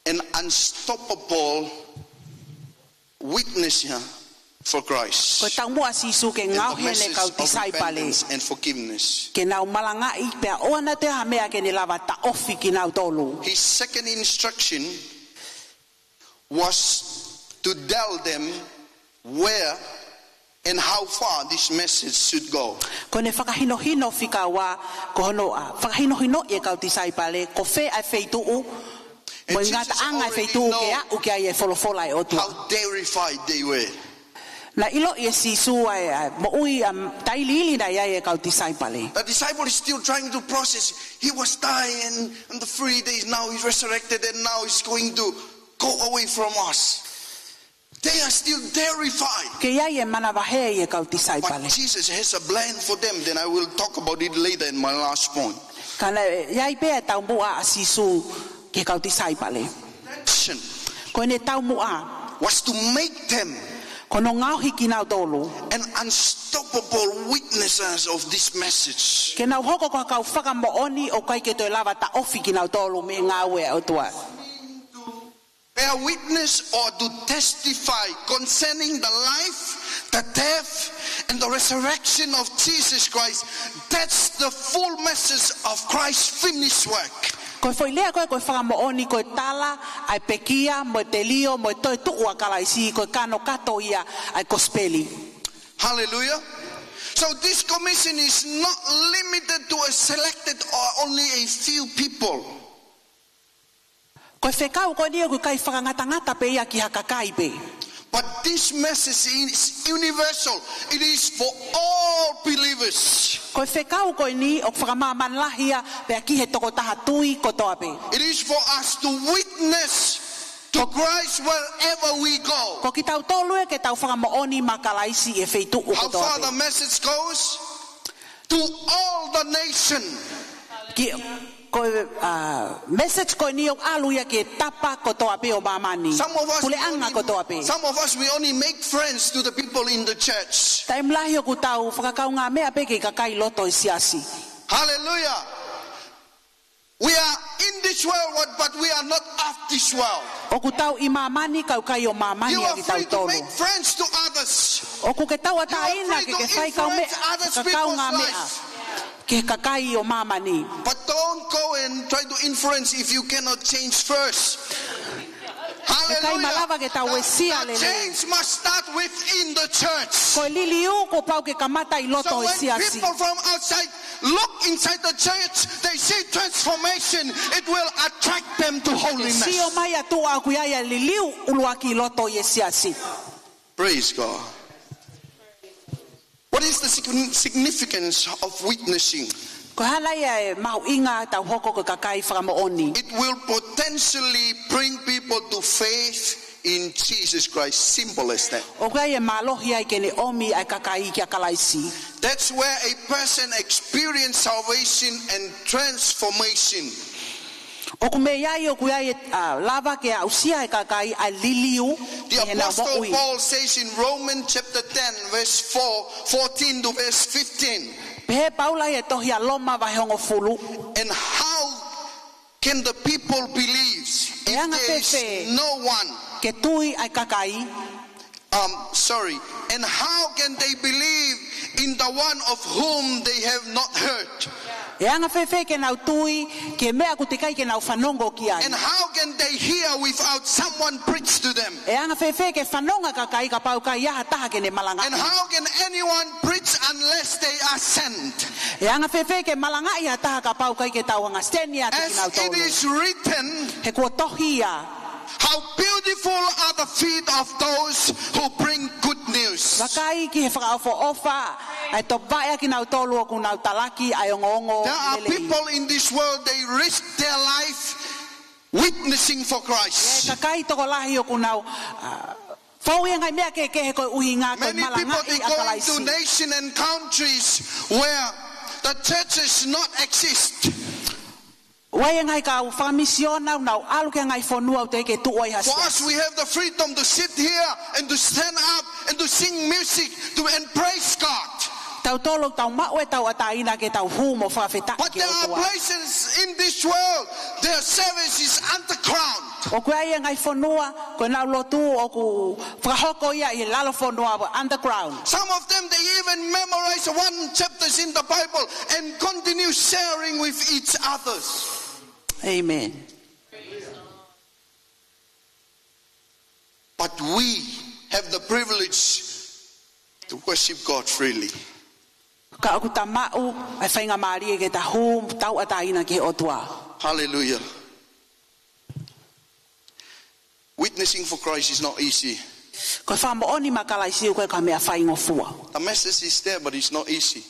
an unstoppable witness here for Christ. Ko e taumuʻa ʻa Sīsū ke ngaohi ʻene kau tisaipale, and the message of repentance and forgiveness, ke nau malangaʻi pea ʻoua naʻa toe ʻi ai ha meʻa ke ne lava taʻofi kinautolu. His second instruction was to tell them where and how far this message should go. Ko ʻene fakahinohino fika ua, ko hono, ah, fakahinohinoʻi e kau tisaipale ko fē ʻa e feituʻu mo e ngataʻanga e feituʻu ke aʻu ki ai e folofola ʻa e ʻOtua. And Jesus already know how terrified they were. Naʻe ʻiloʻi ʻe Sīsū ʻa e, ʻa e moʻui ʻa e tailiili naʻe ʻi ai e kau tisaipale. The disciple is still trying to process. He was dying, and the three days now he's resurrected, and now he's going to go away from us. They are still terrified. Kei ʻi ai e manavahē ʻi he kau tisaipale. But Jesus has a plan for them. Then I will talk about it later in my last point. Ka naʻe ʻi ai pē ʻa e taumuʻa ʻa Sīsū ki he kau tisaipale. Action. Ko ʻene taumuʻa was to make them ko hono ngaohi kinautolu an unstoppable witnesses of this message. Ke nau hoko ko ha kau fakamoʻoni ʻoku ʻikai ke toe lava taʻofi kinautolu mei he ngāue ʻa e ʻOtua. Bear witness or to testify concerning the life, the death, and the resurrection of Jesus Christ. That's the full message of Christ's finished work. Ko e foʻi lea ko ē ko e fakamoʻoni, ko e tala ʻa e pekia, mo e telio, mo e toetuʻu ʻa Kalaisi, ko e kanokato ia ʻa e kosipeli. Hallelujah. So this commission is not limited to a selected or only a few people. Ko e fekau ko eni ʻoku ʻikai fakangatangata pē ia ki ha kakai pē. But this message is universal. It is for all believers. Ko e fekau ko eni ʻoku fakamāmani lahi ia pea ki he tokotaha tui kotoa pē. It is for us to witness to Christ wherever we go. Ko kitautolu ia ke tau fakamoʻoni maʻa Kalaisi ʻi he feituʻu kotoa pē. How far the message goes? To all the nation. Ki, ko e, ʻa, message ko eni ʻoku ʻalu ia ki he tapa kotoa pē ʻo māmani. Some of us, we only, puleʻanga kotoa pē. Some of us, we only make friends to the people in the church. Taimi lahi ʻoku tau fakakaungāmeʻa pē ki he kakai loto ʻi he siasi. Hallelujah. We are in this world, but we are not of this world. ʻOku tau ʻi māmani, ka ʻoku ʻikai ʻo māmani ʻa kitautolu. You are free to make friends to others. ʻOku ke tauʻatāina ke ke fai kaumeʻa, fakakaungāmeʻa ki he kakai ʻo māmani. You are free to influence other people's lives. But don't go and try to influence if you cannot change first. Hallelujah. ʻIkai malava ke tau uesia lelei. The, the change must start within the church. Ko e liliu kuo pau ke kamata ʻi loto ʻo e siasi. So when people from outside look inside the church, they see transformation, it will attract them to holiness. Sio mai ʻa tuʻa ʻoku ʻi ai ʻa e liliu ʻuluaki ʻi loto ʻi he siasi. Praise God. What is the sign-, significance of witnessing? Ko e hā nai ʻa e mahuʻinga ʻetau hoko ko e kakai fakamoʻoni? It will potentially bring people to faith in Jesus Christ. Simple as that. ʻOku ʻi ai e mālohi ai ke ne ʻomi ʻa e kakai kia Kalaisi. That's where a person experience salvation and transformation. ʻOku mei ai ʻoku ʻi ai e, ʻa, lava ke aʻusia e kakai ʻa e liliu ʻi heʻenau moʻui. The Apostle Paul says in Romans chapter ten, verse four, fourteen to verse fifteen. Pehē ʻe Paula ʻi he tohi ʻa Loma vahe hongofulu. And how can the people believe if there is no one? ʻE anga fēfē ke tui ʻa e kakai? Um, sorry. And how can they believe in the one of whom they have not heard? ʻE anga fēfē ke nau tui ki he meʻa ʻoku teʻeki ai ke nau fanongo ki ai? And how can they hear without someone preach to them? ʻE anga fēfē ke fanongo ʻa e kakai kapau ʻoku ʻikai ha taha ke ne malangaʻi? And how can anyone preach unless they are sent? ʻE anga fēfē ke malangaʻi ha taha kapau ʻoku ʻikai ke tau anga send ʻiate kinautolu? As it is written, he kuo tohi ia. How beautiful are the feet of those who bring good news. Vakai ki he fakaʻofoʻofa ʻa e topuvaʻe ʻa kinautolu ʻoku nau talaki ʻa e ongoongo lelei. There are people in this world, they risk their life witnessing for Christ. ʻE kakai tokolahi ʻoku nau, ʻa, fou ʻi he ngaahi meʻa kehekehe koeʻuhi ke malangaʻi ʻa Kalaisi. Many people, they go into nation and countries where the churches not exist. ʻOku ʻi ai e ngaahi kau fakamisiona ʻoku nau ʻalu ki he ngaahi fonua ʻoku teʻeki ke tuʻu ai ha siasi. For us, we have the freedom to sit here and to stand up and to sing music to, and praise God. Tautolu ʻoku tau maʻu e tauʻatāina ke tau hū mo fakafetaʻi ki he ʻOtua. But there are places in this world, their service is underground. ʻOku ʻi ai e ngaahi fonua, ko ʻenau lotu ʻoku fakahoko ia ʻi he lalo fonua, underground. Some of them, they even memorize one chapters in the Bible and continue sharing with each others. Amen. But we have the privilege to worship God freely. Ka ʻoku ta maʻu ʻa e faingamālie ke ta hū tauʻatāina ki he ʻOtua. Hallelujah. Witnessing for Christ is not easy. Ko e fakamoʻoni maʻa Kalaisi ʻoku ʻikai ko ha meʻa faingofua. The message is there, but it's not easy.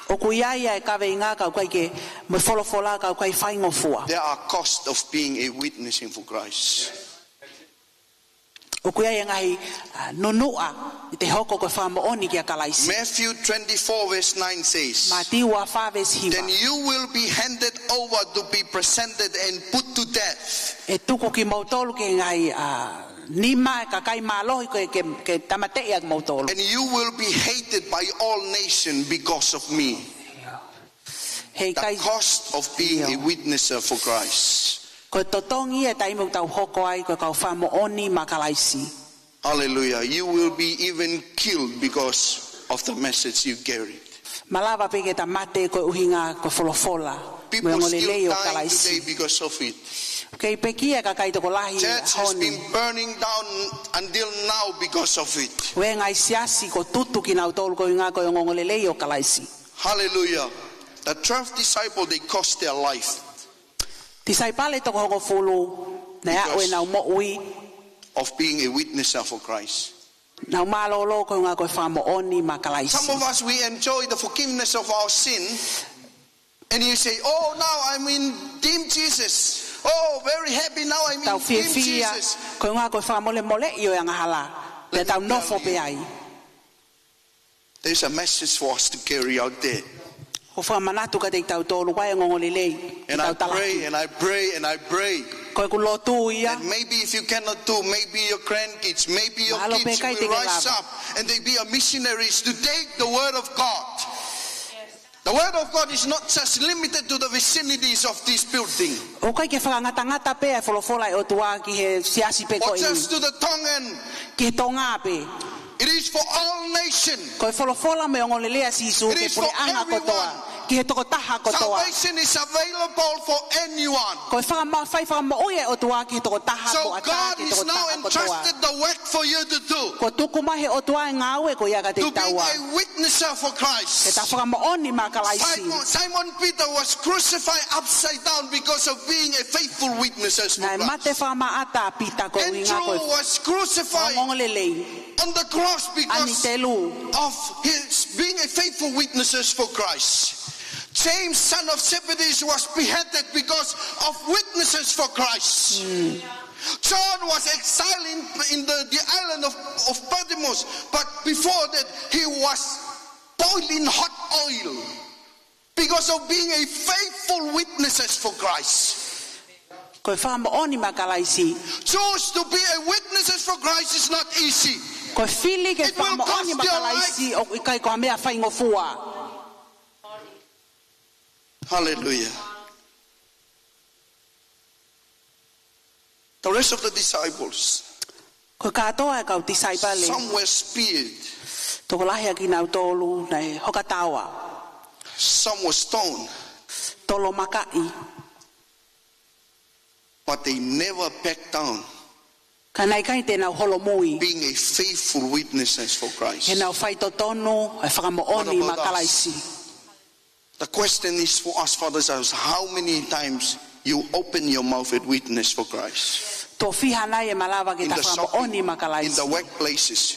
ʻOku ʻi ai ʻa e kaveinga ka ʻoku ʻikai ke, mo e folofola ka ʻoku ʻikai faingofua. There are costs of being a witnessing for Christ. ʻOku ʻi ai e ngaahi, ah, nunuʻa ʻi te hoko ko e fakamoʻoni kia Kalaisi. Matthew twenty-four verse nine says, Mātiu ua fā veesi hiva. Then you will be handed over to be presented and put to death. ʻE tuku kimoutolu ki he ngaahi, ah, nima ʻa e kakai mālohi ke, ke, ke tāmateʻi ʻa kimoutolu. And you will be hated by all nations because of me. He The ʻikai cost of being a witnesser for Christ. Ko e totongi e taimi ʻoku tau hoko ai ko e kau fakamoʻoni maʻa Kalaisi. Hallelujah. You will be even killed because of the message you carried. Malava pē ke ta mate koeʻuhi ko e folofola mo e ongoongolelei ʻo Kalaisi. People still dying today because of it. Kei pekia e kakai tokolahi he ʻaho ni. Church has been burning down until now because of it. Ko e ngaahi siasi kuo tutu kinautolu koeʻuhi ko e ongoongolelei ʻo Kalaisi. Hallelujah. The twelve disciples, they cost their life. Tisaipale toko hongofulu, naʻe aʻu ʻenau moʻui. Because of being a witness for Christ. Nau mālōlō koeʻuhi ko e fakamoʻoni maʻa Kalaisi. Some of us, we enjoy the forgiveness of our sin, and you say, "Oh, now I'm in Team Jesus. Oh, very happy, now I'm in Team Jesus." Tau fiefia koeʻuhi ko e fakamolemoleʻi ʻo e angahala. Let me tell you. Pea tau nofo pē ai. There's a message for us to carry out there. ʻOku ou fakamanatu kiate kitautolu ʻa e ongoongolelei ke tau talaki. And I pray, and I pray, and I pray. Ko ʻeku lotu ia. And maybe if you cannot do, maybe your grandkids, maybe your kids will rise up and they be a missionaries to take the word of God. The word of God is not just limited to the vicinities of this building. ʻOku ʻikai ke fakangatangata pē ʻa e folofola ʻa e ʻOtua ki he siasi pē ko eni. Or just to the Tongan. Ki he Tonga pē. It is for all nation. Ko e folofola mo e ongoongolelei ʻa Sīsū ki he puleʻanga kotoa. It is for everyone. Ki he tokotaha kotoa. Salvation is available for anyone. Ko e fakama-, fai fakamoʻui ʻa e ʻOtua ki he tokotaha. So God is now entrusted the work for you to do. Kuo tuku mai he ʻOtua e ngāue ko ia kiate kitaua. To be a witnesser for Christ. Ke ta fakamoʻoni maʻa Kalaisi. Simon, Simon Peter was crucified upside down because of being a faithful witness for Christ. Naʻe mate fakamaʻata ʻa Pita koeʻuhi ko e ongoongolelei. Andrew was crucified on the cross because of his being a faithful witnesses for Christ. James, son of Zebedee, was beheaded because of witnesses for Christ. John was exiled in, in the, the island of, of Patmos, but before that, he was boiled in hot oil. Because of being a faithful witnesses for Christ. Ko e fakamoʻoni maʻa Kalaisi. Choose to be a witnesses for Christ is not easy. Ko e fili ke fakamoʻoni maʻa Kalaisi ʻoku ʻikai ko ha meʻa faingofua. It will cost your life. Hallelujah. The rest of the disciples, ko e kātoa e kau tisaipale, some were speared. Tokolahi ʻa kinautolu naʻe hoka taoa. Some were stoned. Tolomakaʻi. But they never backed down. Ka naʻe ʻikai te nau holomui. Being a faithful witnesses for Christ. He nau faitotonu e fakamoʻoni maʻa Kalaisi. What about us? The question is for us, Father Cyrus, how many times you open your mouth and witness for Christ? Tofiha nai e malava ke ta fakamoʻoni maʻa Kalaisi. In the shopping, in the workplaces.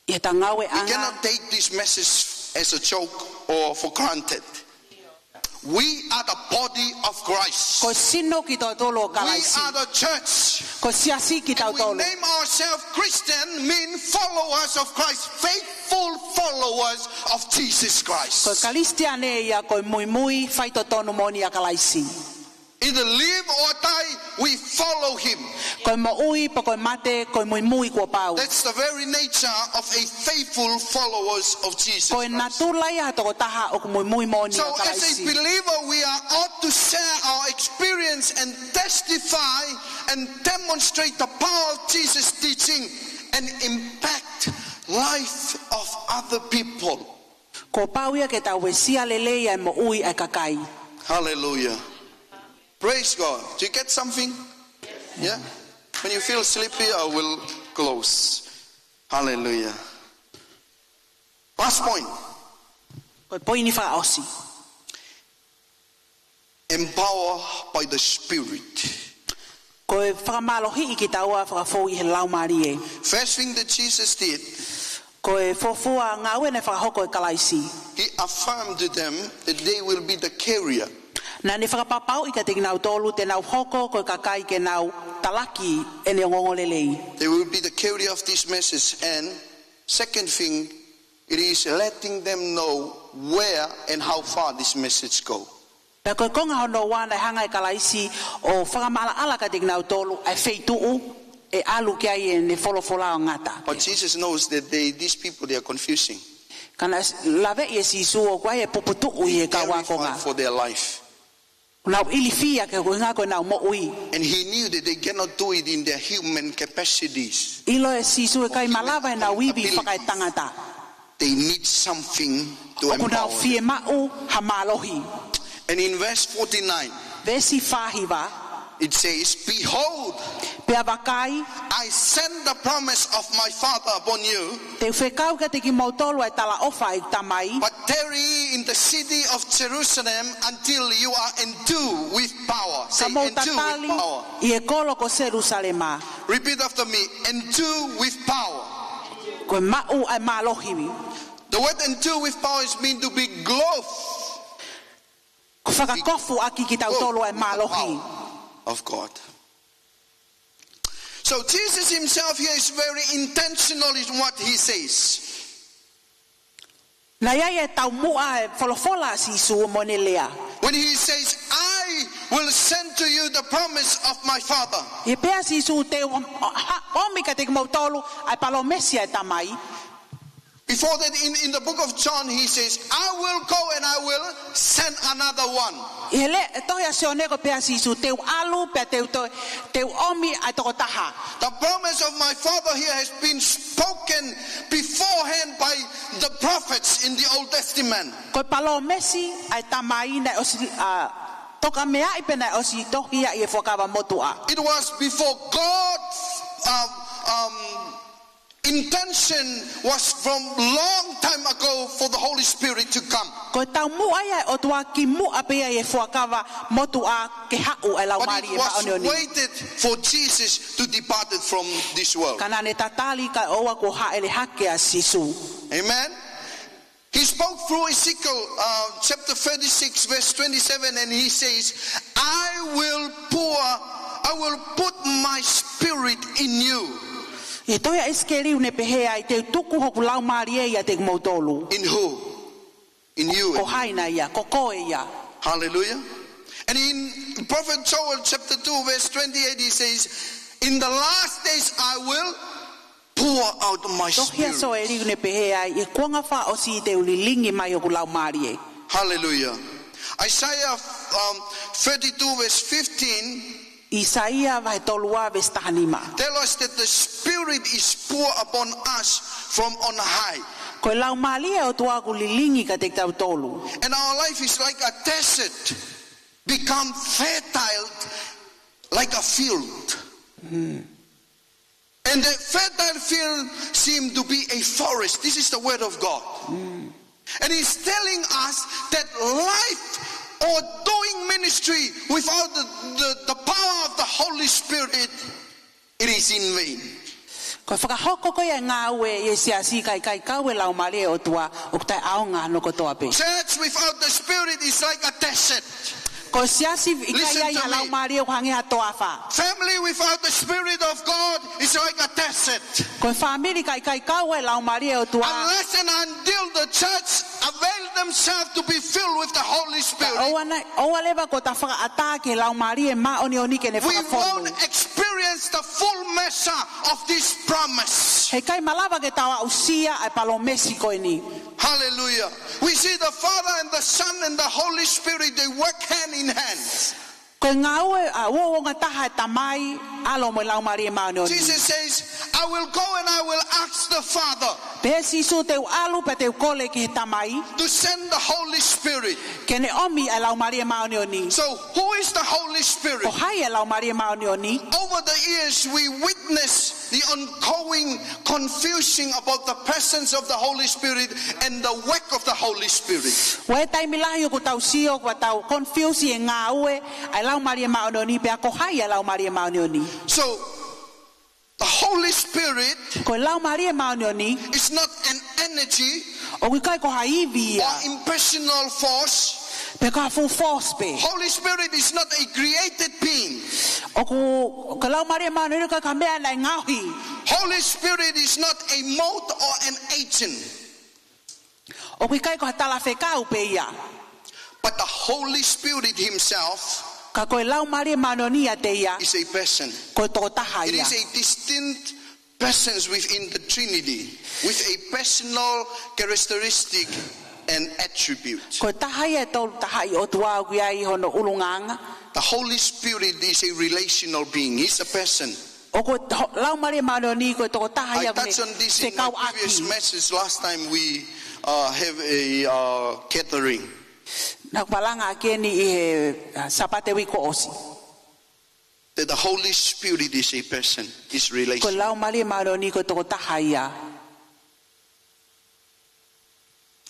ʻI he ngāueʻanga. We cannot take this message as a joke or for granted. We are the body of Christ. Ko e sino kitautolu ʻo Kalaisi. We are the church. Ko e siasi kitautolu. And we name ourselves Christian, mean followers of Christ, faithful followers of Jesus Christ. Ko e Kalisitiane ia ko e muimui faitotonu moʻoni ʻa Kalaisi. Either live or die, we follow him. Ko e moʻui pe ko e mate, ko e muimui kuo pau. That's the very nature of a faithful followers of Jesus Christ. Ko e natula ia ha tokotaha ʻoku muimui moʻoni ʻa Kalaisi. So as a believer, we are ought to share our experience and testify and demonstrate the power of Jesus' teaching and impact life of other people. Kuo pau ia ke ta uesia lelei ʻa e moʻui ʻa e kakai. Hallelujah. Praise God. Do you get something? Yeah? When you feel sleepy, I will close. Hallelujah. Last point. Ko e poini fakaʻosi. Empower by the Spirit. Ko e fakamālohiʻi kitaua fakafou ʻi he Laumālie. First thing that Jesus did, Ko e fuofua ngāue naʻe fakahoko ʻe Kalaisi. He affirmed to them that they will be the carrier. Naʻa ne fakapapauʻi kiate kinautolu te nau hoko ko e kakai ke nau talaki ʻene ongoongolelei. They will be the carrier of this message. And second thing, it is letting them know where and how far this message go. Pea ko e konga hono ua naʻe hanga ʻe Kalaisi ʻo fakamaʻalaʻala kiate kinautolu ʻa e feituʻu ʻe ʻalu ki ai ʻene folofola ʻo ngata. But Jesus knows that they, these people, they are confusing. Ka naʻe laveʻi ʻe Sīsū ʻoku ʻi ai e puputuʻu ʻi he kau ākonga. Terrified for their life. Nau ilifia ki he ʻuhinga ko ʻenau moʻui. And he knew that they cannot do it in their human capacities. ʻIlo ʻe Sīsū ʻe ʻikai malava ʻenau ivi fakaetangata. They need something to ʻOku nau empower them. Fiemaʻu ha mālohi. And in verse forty-nine, Veesi fāhiva, it says, "Behold, pea vakai, I send the promise of my Father upon you, te u fekau kiate kimoutolu ʻa e talaʻofa ʻa e Tamai, but tarry in the city of Jerusalem until you are endued with power." ka Say, mou "Endued tatali with power." ʻi he kolo ko Selusalema. Repeat after me. "Endued with power." Ko e maʻu ʻa e mālohi. The word "endued with power" is mean to be clothed. Ko e fakakofuʻaki kitautolu ʻa e Clothed with the mālohi. Power of God. So Jesus himself here is very intentional in what he says. Naʻe ʻi ai e taumuʻa e folofola ʻa Sīsū mo ʻene lea. When he says, "I will send to you the promise of my Father." ʻI he pehē ʻa Sīsū te u ha-, ʻomi kiate kimoutolu ʻa e palōmesi ʻa e Tamai. Before that, in, in the book of John, he says, "I will go and I will send another one." ʻI he lea, e tohi ʻa Sione ko e pehē ʻa Sīsū te u ʻalu pea te u toe, te u ʻomi ʻa e tokotaha. The promise of my Father here has been spoken beforehand by the prophets in the Old Testament. Ko e palōmesi ʻa e Tamai naʻe ʻosi, ʻa, tokameaʻi pea naʻe ʻosi tohi ia ʻi he Fuakava Motuʻa. It was before God's um, um, intention was from long time ago for the Holy Spirit to come. Ko e taumuʻa ia ʻa e ʻOtua kimuʻa pē ia ʻi he Fuakava Motuʻa ke haʻu ʻa e But Laumālie it was Māʻoniʻoni. Waited for Jesus to depart from this world. Ka naʻa ne tatali kae ʻoua kuo hāʻele hake ʻa Sīsū. Amen. He spoke through Ezekiel uh, chapter thirty-six, verse twenty-seven, and he says, "I will pour, I will put my spirit in you." ʻI he tohi ʻa ʻIsikeli ʻoku ne pehē ai te u tuku hoku Laumālie ʻiate kimoutolu. In who? In you. Ko hai nai ia, ko koe ia. Hallelujah. And in Prophet Joel chapter two, verse twenty-eight, he says, "In the last days I will pour out my Tohi ʻa spirit." Sioeli ʻoku ne pehē ai, ʻi he kuonga fakaʻosi te u lilingi mai hoku Laumālie. Hallelujah. Isaiah um, thirty-two, verse fifteen, ʻAisea vahe tolu ua veesi taha nima. Tell us that the Spirit is poured upon us from on high. Ko e Laumālie ʻo e ʻOtua ʻoku lilingi kiate kitautolu. And our life is like a desert, become fertile like a field. And the fertile field seemed to be a forest. This is the word of God. And he's telling us that life or doing ministry without the, the, the power of the Holy Spirit, it is in vain. Ko e fakahoko ko ia e ngāue ʻi he siasi ka ʻikai kau e Laumālie ʻo e ʻOtua ʻoku taʻeʻaonga hono kotoa pē. Church without the Spirit is like a desert. Ko e siasi ʻikai ʻi ai ha Laumālie ʻoku hangē ha toafa. Family without the Spirit of God is like a desert. Ko e fāmili ka ʻikai kau e Laumālie ʻo e ʻOtua. Unless and until the church avail themselves to be filled with the Holy Spirit, ʻOua naʻa, ʻoua leva kuo ta fakaʻatā ki he Laumālie Māʻoniʻoni ke ne fakafonu. We won't experience the full measure of this promise. He ʻikai malava ke tau aʻusia ʻa e palōmesi ko eni. Hallelujah. We see the Father and the Son and the Holy Spirit, they work hand in hand. Ko e ngāue ʻa e uouongataha e Tamai, ʻAlo mo e Laumālie Māʻoniʻoni. Jesus says, "I will go and I will ask the Father." Pehē ʻe Sīsū te u ʻalu pea te u kole ki he Tamai. To send the Holy Spirit. Ke ne ʻomi ʻa e Laumālie Māʻoniʻoni. So who is the Holy Spirit? Ko hai ʻa e Laumālie Māʻoniʻoni? Over the years we witness the ongoing confusion about the presence of the Holy Spirit and the work of the Holy Spirit. ʻOku ʻi ai e taimi lahi ʻoku tau sio, ʻoku tau confuse e ngāue ʻa e Laumālie Māʻoniʻoni pea ko hai ʻa e Laumālie Māʻoniʻoni. So, the Holy Spirit Ko e Laumālie Māʻoniʻoni is not an energy ʻoku ʻikai ko ha ivi ia, or impersonal force. Pe ko ha full force pē. Holy Spirit is not a created being. ʻOku, ko e Laumālie Māʻoniʻoni ʻoku ʻikai ko ha meʻa naʻe ngaohi. Holy Spirit is not a mode or an agent. ʻOku ʻikai ko ha talafekau pē ia. But the Holy Spirit himself Ka ko e Laumālie Māʻoniʻoni ʻiate ia is a person. Ko e tokotaha It ia. Is a distinct persons within the Trinity, with a personal characteristic and attribute. Ko e taha ia e Tolu Tahaʻi ʻOtua ʻoku ʻi ai hono ʻulungaanga. The Holy Spirit is a relational being. He's a person. ʻOku ho-, Laumālie Māʻoniʻoni ko e tokotaha I ia ʻoku ne touched on this in my fekauʻaki. Previous message last time we, uh, have a, uh, gathering. Naʻá ku palanga ʻaki eni ʻi he, uh, Sāpate uike kuo ʻosi. That the Holy Spirit is a person, is Ko e relational. Laumālie Māʻoniʻoni ko e tokotaha ia.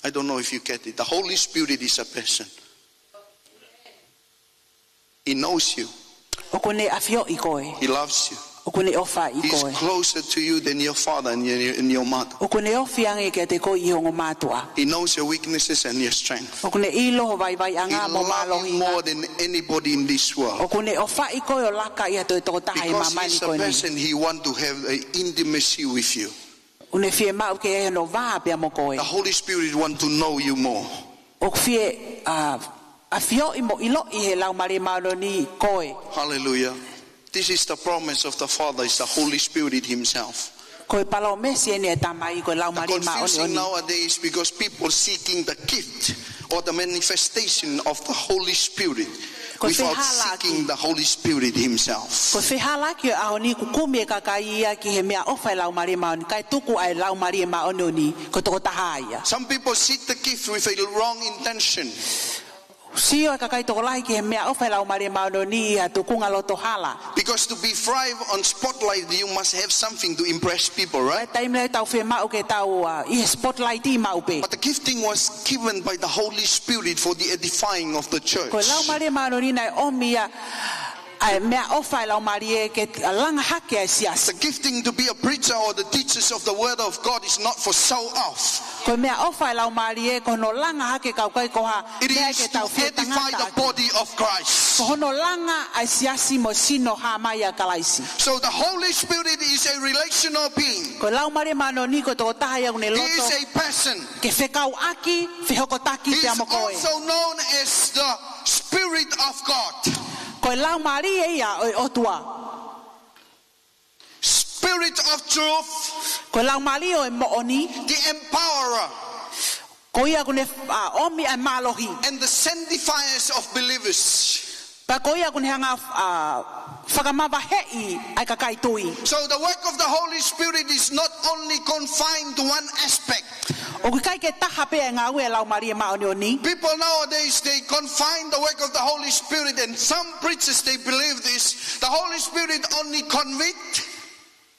I don't know if you get it. The Holy Spirit is a person. He knows you. ʻOku ne ʻafioʻi koe. He loves you. ʻOku ne ʻofa ʻi He's koe. Closer to you than your father and your, and your mother. ʻOku ne ofi ange kiate koe ʻi ho ongo mātuʻa. He knows your weaknesses and your strength. ʻOku ne ʻilo ho vaivaiʻanga mo mālohinga. He loves you more than anybody in this world. ʻOku ne ʻofa ʻi koe ʻo laka ʻi ha toe tokotaha ʻi he māmani ko eni. Because he's a person, he want to have an intimacy with you. ʻOku ne fiemaʻu ke ʻi ai hono vā pea mo koe. The Holy Spirit want to know you more. ʻOku fie, uh, ʻafioʻi mo ʻiloʻi he Laumālie Māʻoniʻoni koe. Hallelujah. This is the promise of the Father, is the Holy Spirit himself. Ko e palōmesi eni ʻa e Tamai, ko e Laumālie Māʻoniʻoni. The confusion nowadays because people seeking the gift or the manifestation of the Holy Spirit without seeking the Holy Spirit himself. Ko e fehālaaki ʻo e ʻaho ni ʻoku kumi e kakai ia ki he meʻaʻofa ʻo e Laumālie Māʻoniʻoni, kae tuku ʻa e Laumālie Māʻoniʻoni ko e tokotaha ia. Some people seek the gift with a wrong intention. Sio e kakai tokolahi ki he meʻaʻofa ʻo e Laumālie Māʻoniʻoni ʻi ha tuʻunga loto hala. Because to be thrive on spotlight, you must have something to impress people, right? Taimi lahi ʻoku tau fiemaʻu ke tau, uh, ʻi he spotlight maʻu pē. But the gifting was given by the Holy Spirit for the edifying of the church. Ko e Laumālie Māʻoniʻoni naʻe ʻomi ʻa, ʻa e meʻaʻofa ʻo e Laumālie ke langa hake ʻa e siasi. The gifting to be a preacher or the teachers of the word of God is not for show off. Ko e meʻaʻofa ʻo e Laumālie ko hono langa hake, ʻikai ko ha meʻa ke tau fie tangata ʻaki. It is to edify the body of Christ. Ko hono langa ʻa e siasi mo e sino hā mai ʻa Kalaisi. So the Holy Spirit is a relational being. Ko e Laumālie Māʻoniʻoni ko e tokotaha ia ʻoku ne loto ke fekauʻaki, fekauʻaki, fehokotaki pea mo koe. He is also known as the Spirit of God. Ko e Laumālie ia ʻo e ʻOtua. Spirit of truth. Ko e Laumālie ʻo e moʻoni. The empowerer. Ko ia ʻoku ne, uh, ʻomi ʻa e mālohi. And the sanctifiers of believers. Pea ko ia ʻoku ne hanga, uh, fakamavaheʻi ʻa e kakai tui. So the work of the Holy Spirit is not only confined to one aspect. ʻOku ʻikai ke taha pē ʻa e ngāue ʻa e Laumālie Māʻoniʻoni. People nowadays, they confine the work of the Holy Spirit, and some preachers, they believe this. The Holy Spirit only convict,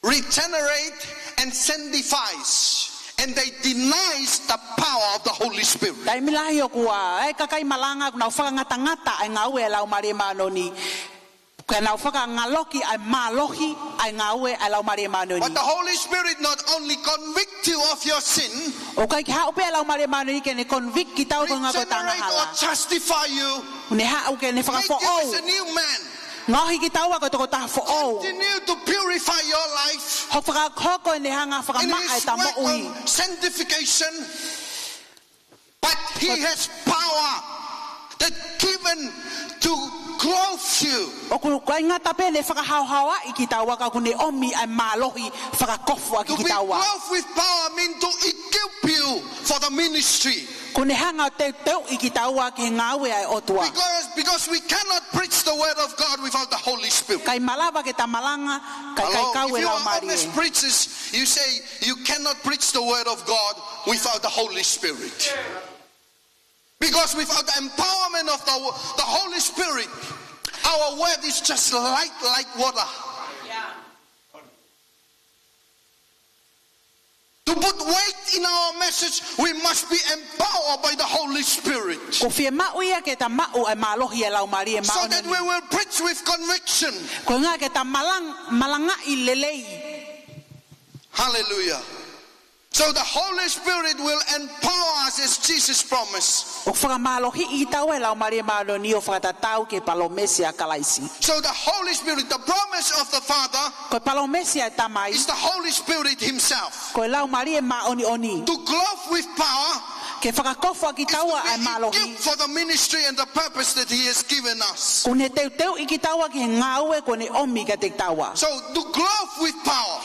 regenerate, and sanctifies, and they denies the power of the Holy Spirit. Taimi lahi ʻoku ʻi ai e kakai malanga ʻoku nau fakangatangata ʻa e ngāue ʻa e Laumālie Māʻoniʻoni. Ka nau fakangaloki ʻa e mālohi ʻa e ngāue ʻa e Laumālie Māʻoniʻoni. But the Holy Spirit not only convict you of your sin, ʻOku ʻikai ke haʻu pē ʻa e Laumālie Māʻoniʻoni ke ne convict kitaua ko e ʻuhinga ko e taʻanga hala. Regenerate or justify you, ʻOku ne haʻu ke ne fakafoʻou. Make you as a new man. Ngaohi kitaua ko e tokotaha foʻou. Continue to purify your life. Hoʻo fakahoko ʻene hanga ʻo fakamaʻa ʻeta moʻui. In his work on sanctification. But he has power that given to clothe you. ʻOku ʻikai ngata pē ʻene fakahaohaoaʻi kitaua ka ʻoku ne ʻomi ʻa e mālohi fakakofuʻaki kitaua. To be clothed with power mean to equip you for the ministry. ʻOku ne hanga ʻo teuteuʻi kitaua ki he ngāue ʻa e ʻOtua. Because, because we cannot preach the word of God without the Holy Spirit. ʻIkai malava ke ta malanga, ka ʻikai kau e Laumālie. Hello? If you are honest preachers, you say, you cannot preach the word of God without the Holy Spirit. Because without the empowerment of the, the Holy Spirit, our word is just light like water. To put weight in our message, we must be empowered by the Holy Spirit. Ko e fiemaʻu ia ke ta maʻu e mālohi e Laumālie Māʻoniʻoni. So that we will preach with conviction. Ko e ʻuhinga ke ta malang-, malangaʻi lelei. Hallelujah. So the Holy Spirit will empower us as Jesus promised. ʻOku fakamālohiʻi kitaua ʻe he Laumālie Māʻoniʻoni ʻo fakatatau ki he palōmesi ʻa Kalaisi. So the Holy Spirit, the promise of the Father, Ko e palōmesi ʻa e Tamai, is the Holy Spirit himself. Ko e Laumālie Māʻoniʻoni. To clothe with power Ke fakakofuʻaki kitaua ʻa e mālohi. Is to be equipped for the ministry and the purpose that he has given us. Kuo ne teuteuʻi kitaua ki he ngāue kuo ne ʻomi kiate kitaua. So to clothe with power.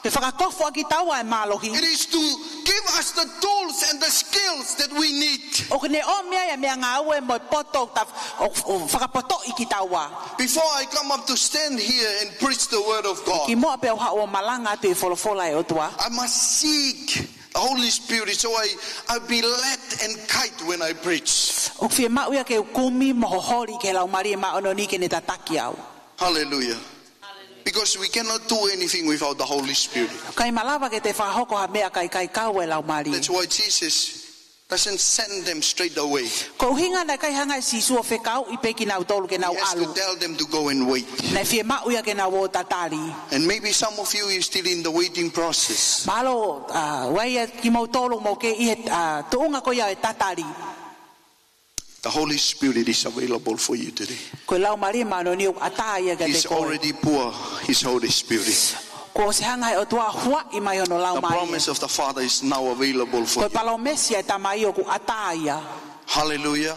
Ke fakakofuʻaki kitaua ʻa e mālohi. It is to give us the tools and the skills that we need. ʻOku ne ʻomi ai ʻa e meʻangāue mo e poto ta-, ʻo, ʻo fakapotoʻi kitaua. Before I come up to stand here and preach the word of God, Kimuʻa pea u haʻu ʻo malanga atu e folofola ʻa e ʻOtua. I must seek the Holy Spirit, so I, I be led and guided when I preach. ʻOku fiemaʻu ia ke u kumi mo holi ki he Laumālie Māʻoniʻoni ke ne tataki au. Hallelujah. Because we cannot do anything without the Holy Spirit. ʻIkai malava ke te fakahoko ha meʻa ka ʻikai kau e Laumālie. That's why Jesus doesn't send them straight away. Ko e ʻuhinga naʻe ʻikai hanga ʻe Sīsū ʻo fekauʻi pē kinautolu ke nau ʻalu. He has to tell them to go and wait. Naʻe fiemaʻu ia ke nau ō ʻo tatali. And maybe some of you is still in the waiting process. Mahalo, ʻa, ʻoku ʻi ai kimoutolu ʻoku mou kei ʻi he, ʻa, tuʻunga ko ia ʻo e tatali. The Holy Spirit is available for you today. Ko e Laumālie Māʻoniʻoni ʻoku ʻatā ia kiate koe. He's already poured his Holy Spirit. Kuo ʻosi hanga ʻe he ʻOtua ʻo huaʻi mai hono Laumālie. The promise of the Father is now available for you. Ko e palōmesi ʻa e Tamai ʻoku ʻatā ia. Hallelujah.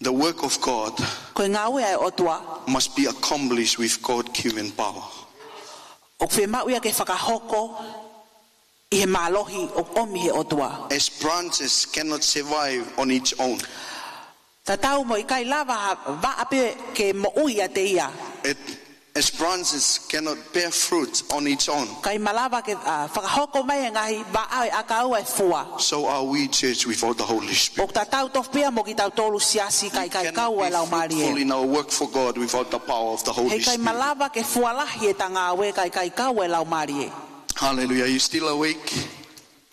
The work of God Ko e ngāue ʻa e ʻOtua must be accomplished with God-given power. ʻOku fiemaʻu ia ke fakahoko ʻi he mālohi ʻoku ʻomi ʻe he ʻOtua. As branches cannot survive on its own. Tatau mo e ʻikai lava ha vaʻa pē ke moʻui ʻiate ia. It, as branches cannot bear fruit on its own. ʻIkai malava ke, ʻa, fakahoko mai e ngaahi vaʻa ʻo e ʻakau ʻa e fua. So are we, church, without the Holy Spirit. ʻOku tatau tofu pē ia mo kitautolu siasi ka ʻikai kau e Laumālie. We cannot be fruitful in our work for God without the power of the Holy Spirit. He ʻikai malava ke fua lahi ʻeta ngāue ka ʻikai kau e Laumālie. Hallelujah. Are you still awake?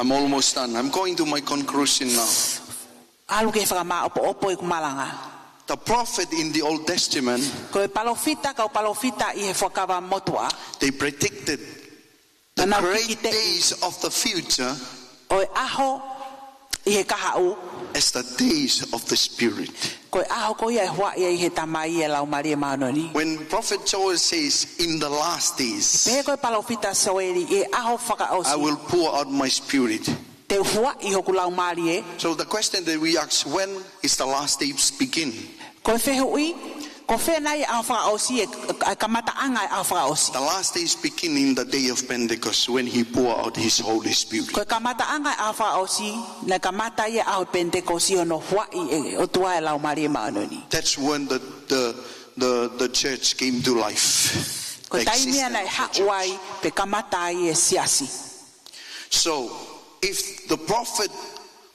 I'm almost done. I'm going to my conclusion now. ʻAlu ki he fakamāʻopoʻopo ʻeku malanga. The prophet in the Old Testament, Ko e palōfita, kau palōfita ʻi he Fuakava Motuʻa. They predicted the great days of the future ʻO e ʻaho ʻi he kahaʻu. As the days of the Spirit. Ko e ʻaho ko ia ʻe huaʻi ai ʻe he Tamai e Laumālie Māʻoniʻoni. When Prophet Joel says, "In the last days, Pehē ko e palōfita Sioeli, ʻi he ʻaho fakaʻosi. I will pour out my Spirit." Te u huaʻi hoku Laumālie. So the question that we ask, when is the last days begin? Ko e fehuʻi, ko fē nai ʻaho fakaʻosi, e, e kamataʻanga e ʻaho fakaʻosi? The last days begin in the day of Pentecost when he pour out his Holy Spirit. Ko e kamataʻanga e ʻaho fakaʻosi, naʻe kamata ai e ʻaho Pentekosi ʻi hono huaʻi ʻe he ʻOtua e Laumālie Māʻoniʻoni. That's when the, the, the, the church came to life. Ko e taimi ia naʻe haʻu ai pe kamata ai e siasi. So, if the prophet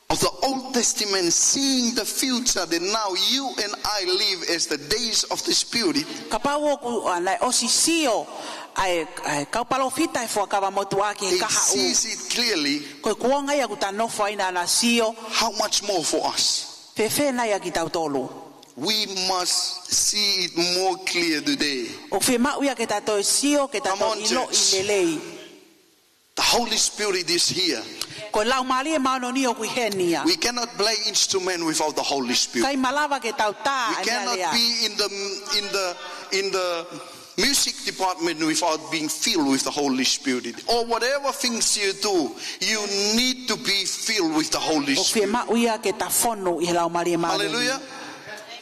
of the Old Testament seeing the future that now you and I live as the days of the Spirit, Kapau ʻoku, ʻa, naʻe ʻosi sio ʻa e, ʻa e kau palōfita ʻi he Fuakava Motuʻa ki he kahaʻu. He sees it clearly. Ko e kuonga ia ʻoku ta nofo ai naʻa na sio. How much more for us? Fēfē nai ʻa kitautolu? We must see it more clear today. ʻOku fiemaʻu ia ke ta toe sio, ke ta toe ʻiloʻi lelei. Come on, church. The Holy Spirit is here. Ko e Laumālie Māʻoniʻoni ʻoku ʻi heni ia. We cannot play instrument without the Holy Spirit. ʻIkai malava ke tau tā e meʻa lea. We cannot be in the, in the, in the music department without being filled with the Holy Spirit. Or whatever things you do, you need to be filled with the Holy Spirit. ʻOku fiemaʻu ia ke ta fonu ʻi he Laumālie Māʻoniʻoni. Hallelujah.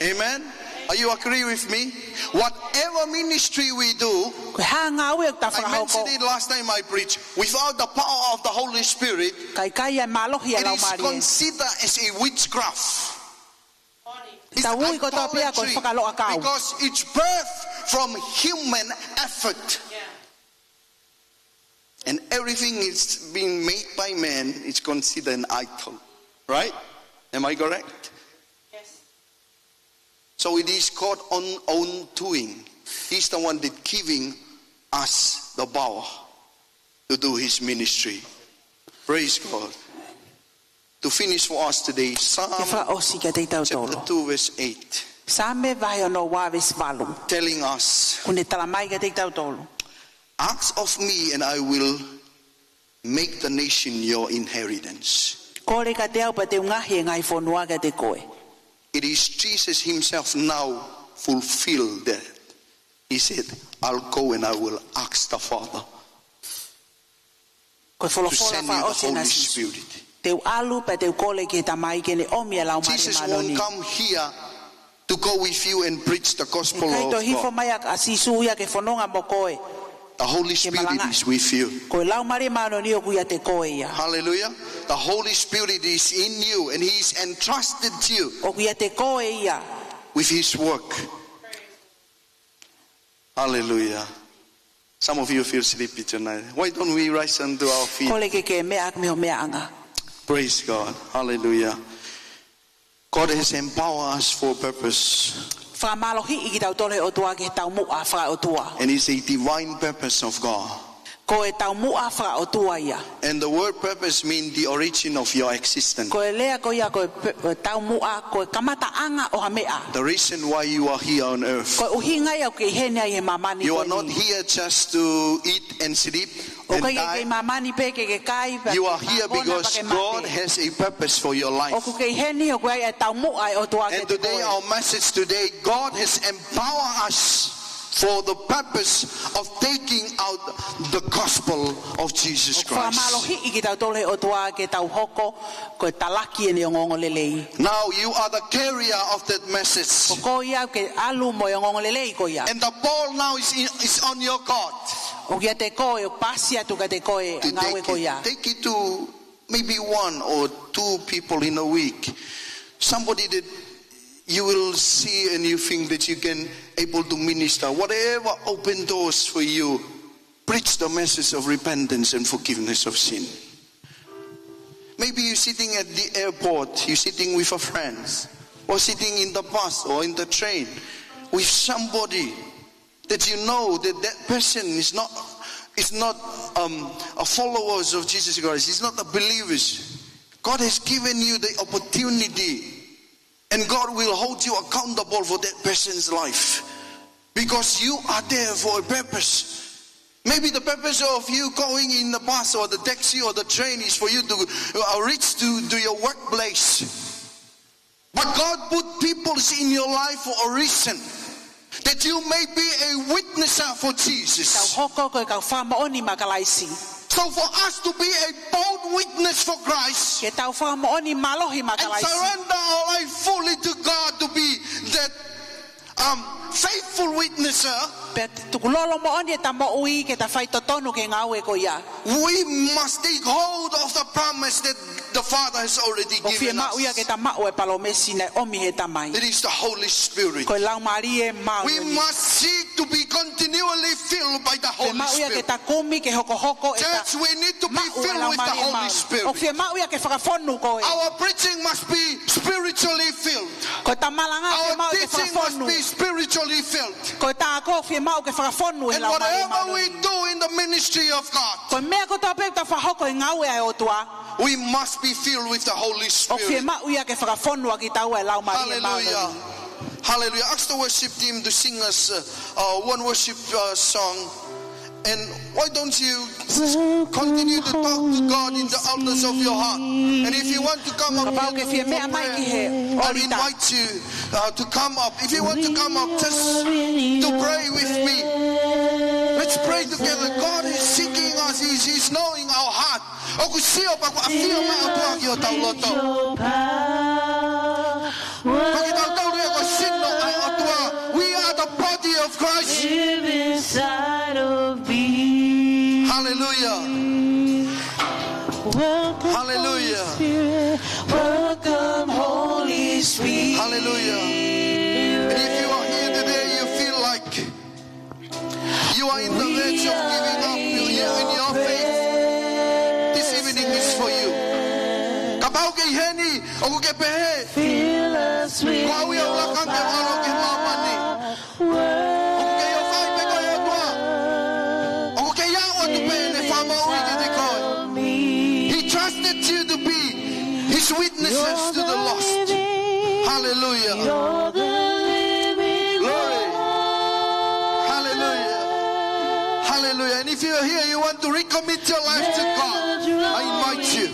Amen. Are you agree with me? Whatever ministry we do, Ko e hā e ngāue ʻoku ta fakahoko. I mentioned it last time I preached. Without the power of the Holy Spirit, ʻIkai ʻi ai e mālohi e Laumālie. It is considered as a witchcraft. It's idolatry. Tau ui kotoa pē ia ko e fakaloʻakau. Because it's birthed from human effort. And everything is being made by man is considered an idol. Right? Am I correct? Yes. So it is called on, own doing. He's the one that giving us the power to do his ministry. Praise God. To finish for us today, Psalm Ke fakaʻosi kiate kitautolu. Chapter two, verse eight. Saame vahe ono ua veesi valu. Telling us, ʻOku ne talamai kiate kitautolu. Ask of me and I will make the nation your inheritance. Kole kiate au pea te u ngaohi e ngaahi fonua kiate koe. It is Jesus himself now fulfill that. He said, I'll go and I will ask the Father Ko e folofola fakaʻosi ʻa Sīsū. Te u ʻalu pea te u kole ki he Tamai ke ne ʻomi e Laumālie Māʻoniʻoni. Jesus won't come here to go with you and preach the gospel of God. ʻIkai toe hifo mai ʻa Sīsū ia ke fononga mo koe. The Holy Spirit is with you. Ko e Laumālie Māʻoniʻoni ʻoku ʻiate koe ia. Hallelujah. The Holy Spirit is in you and he is entrusted you ʻOku ʻiate koe ia. With his work. Hallelujah. Some of you feel sleepy tonight. Why don't we rise unto our feet? Kole ke ke meʻa mei ho meʻaʻanga. Praise God. Hallelujah. God has empowered us for a purpose. Fakamālohiʻi kitautolu ʻe he ʻOtua ki he taumuʻa fakaʻotua. And it's a divine purpose of God. Ko e taumuʻa fakaʻotua ia. And the word purpose means the origin of your existence. Ko e lea ko ia ko e pe-, ko e taumuʻa, ko e kamataʻanga ʻo ha meʻa. The reason why you are here on earth. Ko e ʻuhinga ia ʻoku ke ʻi heni ai he māmani ko eni. You are not here just to eat and sleep and die. ʻOku ʻikai ke ke ʻi māmani pē ke ke kai pea ke ʻakonaki pea ke mate. You are here because God has a purpose for your life. ʻOku ke ʻi heni ʻoku ʻi ai e taumuʻa ʻa e ʻOtua kiate koe. And today, our message today, God has empowered us for the purpose of taking out the gospel of Jesus Christ. ʻOku fakamālohiʻi kitautolu ʻe he ʻOtua ke tau hoko ko e talaki ʻene ongoongolelei. Now you are the carrier of that message. Ko koe ia ʻoku ke ʻalu mo e ongoongolelei ko ia. And the ball now is in, is on your court. ʻOku ʻiate koe, ʻoku pasi atu kiate koe e ngāue ko ia. To take it, take it to maybe one or two people in a week. Somebody that you will see and you think that you can able to minister. Whatever open doors for you, preach the message of repentance and forgiveness of sin. Maybe you're sitting at the airport, you're sitting with a friend, or sitting in the bus or in the train with somebody that you know that that person is not, is not, um, a followers of Jesus Christ, is not a believers. God has given you the opportunity, and God will hold you accountable for that person's life, because you are there for a purpose. Maybe the purpose of you going in the bus or the taxi or the train is for you to, uh, reach to, to your workplace. But God put peoples in your life for a reason, that you may be a witnesser for Jesus. Tau hoko ko e kau fakamoʻoni maʻa Kalaisi. So for us to be a bold witness for Christ, Ke tau fakamoʻoni mālohi maʻa Kalaisi. And surrender our life fully to God to be that, um, faithful witnesser, Pea tukulolo moʻoni ʻeta moʻui ke ta faitotonu ki he ngāue ko ia. We must take hold of the promise that the Father has already given us. ʻOku fiemaʻu ia ke ta maʻu e palōmesi naʻe ʻomi ʻe he Tamai. It is the Holy Spirit. Ko e Laumālie Māʻoniʻoni. We must seek to be continually filled by the Holy Spirit. Fiemaʻu ia ke ta kumi ke hokohoko ʻeta maʻu e Laumālie Māʻoniʻoni. Church, we need to be filled with the Holy Spirit. ʻOku fiemaʻu ia ke fakafonu koe. Our preaching must be spiritually filled. Ko ʻeta malanga fiemaʻu ke fakafonu. Our teaching must be spiritually filled. Ko ʻeta ako fiemaʻu ke fakafonu ʻe he Laumālie Māʻoniʻoni. And whatever we do in the ministry of God, Ko e meʻa kotoa pē ʻoku ta fakahoko ʻi he ngāue ʻa e ʻOtua, we must be filled with the Holy Spirit. ʻOku fiemaʻu ia ke fakafonu ʻa kitaua ʻe he Laumālie Māʻoniʻoni. Hallelujah. Hallelujah. Ask the worship team to sing us, uh, uh, one worship, uh, song. And why don't you continue to talk to God in the elders of your heart? And if you want to come up here to pray, Kapau ʻoku ke fie meʻa mai ki he ʻōlita, I invite you, uh, to come up. If you want to come up, just to pray with me. Let's pray together. God is seeking us. He's, he's knowing our heart. ʻOku sio pea ʻoku ʻafio mai e ʻOtua ki hotau loto. Ko kitautolu ia ko e sino ʻa e ʻOtua. We are the body of Christ. Live inside of me. Hallelujah. Welcome, Hallelujah. Holy Spirit. Welcome, Holy Spirit. Hallelujah. And if you are here today, you feel like you are in the verge of giving up in your, in your faith, this evening is for you. Kapau ʻoku ke ʻi heni, ʻoku ke pehē, Fill us with your power. Ko au ia ʻoku laka ange ʻo ʻalu ki māmani. ʻOku ke ʻi ho witnesses to the lost. Hallelujah. Glory. Hallelujah. Hallelujah. And if you're here, you want to recommit your life to God, I invite you.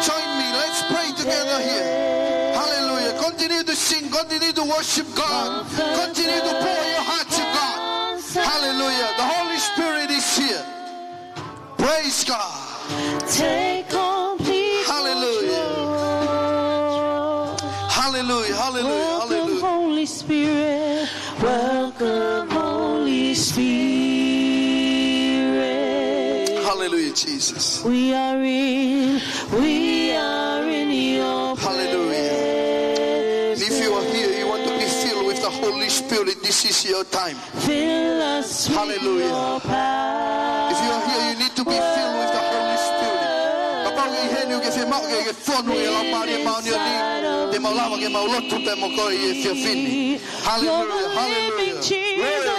Join me. Let's pray together here. Hallelujah. Continue to sing. Continue to worship God. Continue to pour your heart to God. Hallelujah. The Holy Spirit is here. Praise God. Take complete Hallelujah. Control. Hallelujah. Hallelujah. Welcome, Hallelujah. Holy Spirit. Welcome, Holy Spirit. Hallelujah, Jesus. We are in, we are in your Hallelujah. Presence. If you are here, you want to be filled with the Holy Spirit, this is your time. Fill us with Hallelujah. Your power. If you are here, you need to be filled with the Holy Spirit. Kapau ʻoku ke ʻi heni ʻoku ke fiemaʻu ke ke fonu ʻi he Laumālie Māʻoniʻoni, te mau lava ke mau lotu pē mo koe ʻi he efiafi ni. Hallelujah, hallelujah. Glory. You're the living Jesus.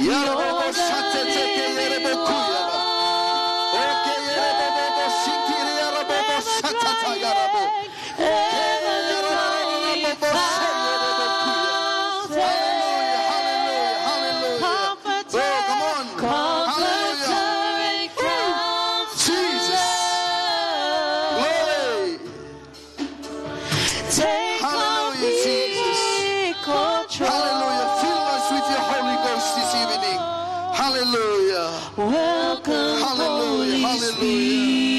You're the living Lord. Yarabobo satete ke yerebo kuya. Oke yerebo bobo sikiri yarabobo satata yarabo. Ever flowing fountain. Hallelujah, hallelujah, hallelujah. Comforter, oh, come on. Comforter, hallelujah. And Counselor. Jesus. Glory. Take Hallelujah, Jesus. Complete control. Hallelujah. Fill us with your Holy Ghost this evening. Hallelujah. Welcome, Hallelujah, Holy hallelujah. Spirit.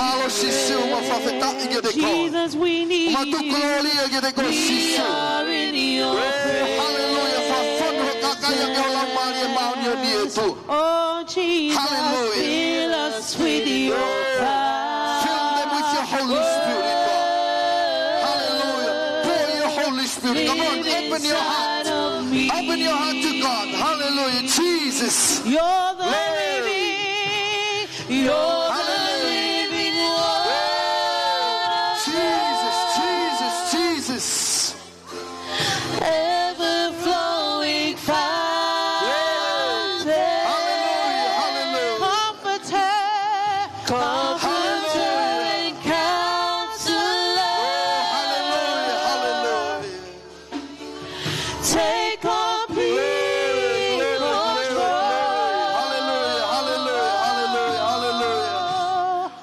Mālō Sīsū, mau fakafetaʻi kiate koe. Jesus, we need you. Mau tukuloli kiate koe, Sīsū. We are in your presence. Oh, hallelujah. Fakafonu ho kakai ʻaki ho Laumālie Māʻoniʻoni, ʻEiki. Oh, Jesus, Hallelujah. Fill us with your power. Fill them with your Holy Spirit, God. Hallelujah. Pour your Holy Spirit. Come on, open your heart. Live inside of me. Open your heart to God. Hallelujah. Jesus. You're the Glory. Living, you're the Hallelujah. Living Word. Jesus, Jesus, Jesus. Ever flowing fountain. Hallelujah, hallelujah. Comforter, Comforter Hallelujah. And Counselor. Oh, hallelujah, hallelujah. Take complete Glory, glory, glory, glory. Control. Hallelujah, hallelujah, hallelujah, hallelujah.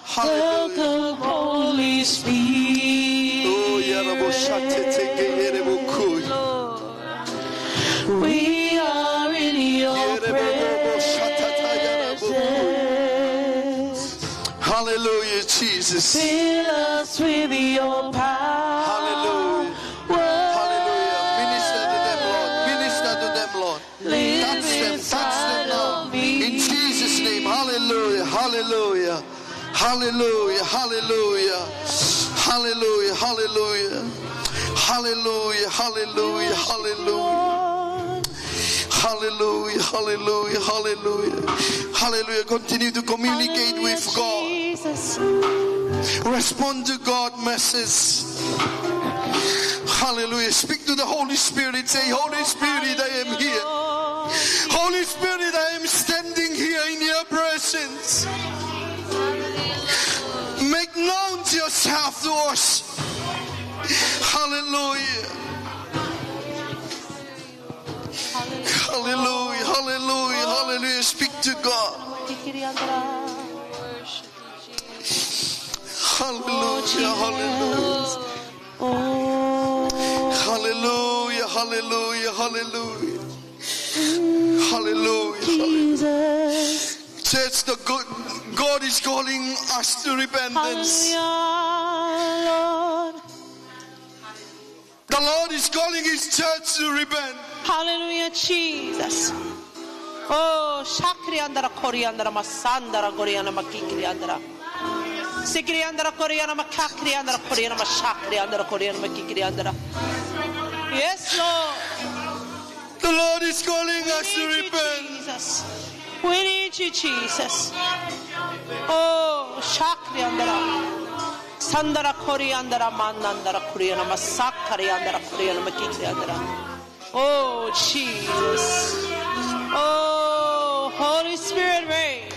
Hallelujah. Welcome, Holy Spirit. Oh, yarabo shatete ke erebo kui. Lord, we are in your Yerebo bobo shatata yarabo kui. Presence. Hallelujah, Jesus. Fill us with your power. Hallelujah. Hallelujah. Minister to them, Lord. Minister to them, Lord. Touch them, touch them now. In Jesus' name. Hallelujah, hallelujah. Hallelujah, hallelujah. Hallelujah, hallelujah. Hallelujah, hallelujah, hallelujah. Hallelujah, hallelujah, hallelujah. Hallelujah. Continue to communicate with God. Hallelujah, Jesus. Respond to God message. Hallelujah. Speak to the Holy Spirit. Say, "Holy Spirit, I am here. Holy Spirit, I am standing here in your presence. Make known yourself to us." Hallelujah. Hallelujah, hallelujah, hallelujah. Speak to God. Hallelujah, hallelujah. Hallelujah, hallelujah, hallelujah. Hallelujah, hallelujah. Church, the good God is calling us to repentance. Hallelujah, Lord. The Lord is calling his church to repent. Hallelujah, Jesus. Oh, shakriandara koriandara masandara koriana makikriandara. Sikriandara koriana makakriandara koriana mashakriandara koriana makikriandara. Yes, Lord. The Lord is calling us to repent. We need you, Jesus. We need you, Jesus. Oh, shakriandara. Sandara koriandara manandara koriana masakariandara koriana makikriandara. Oh, Jesus. Oh, Holy Spirit, reign.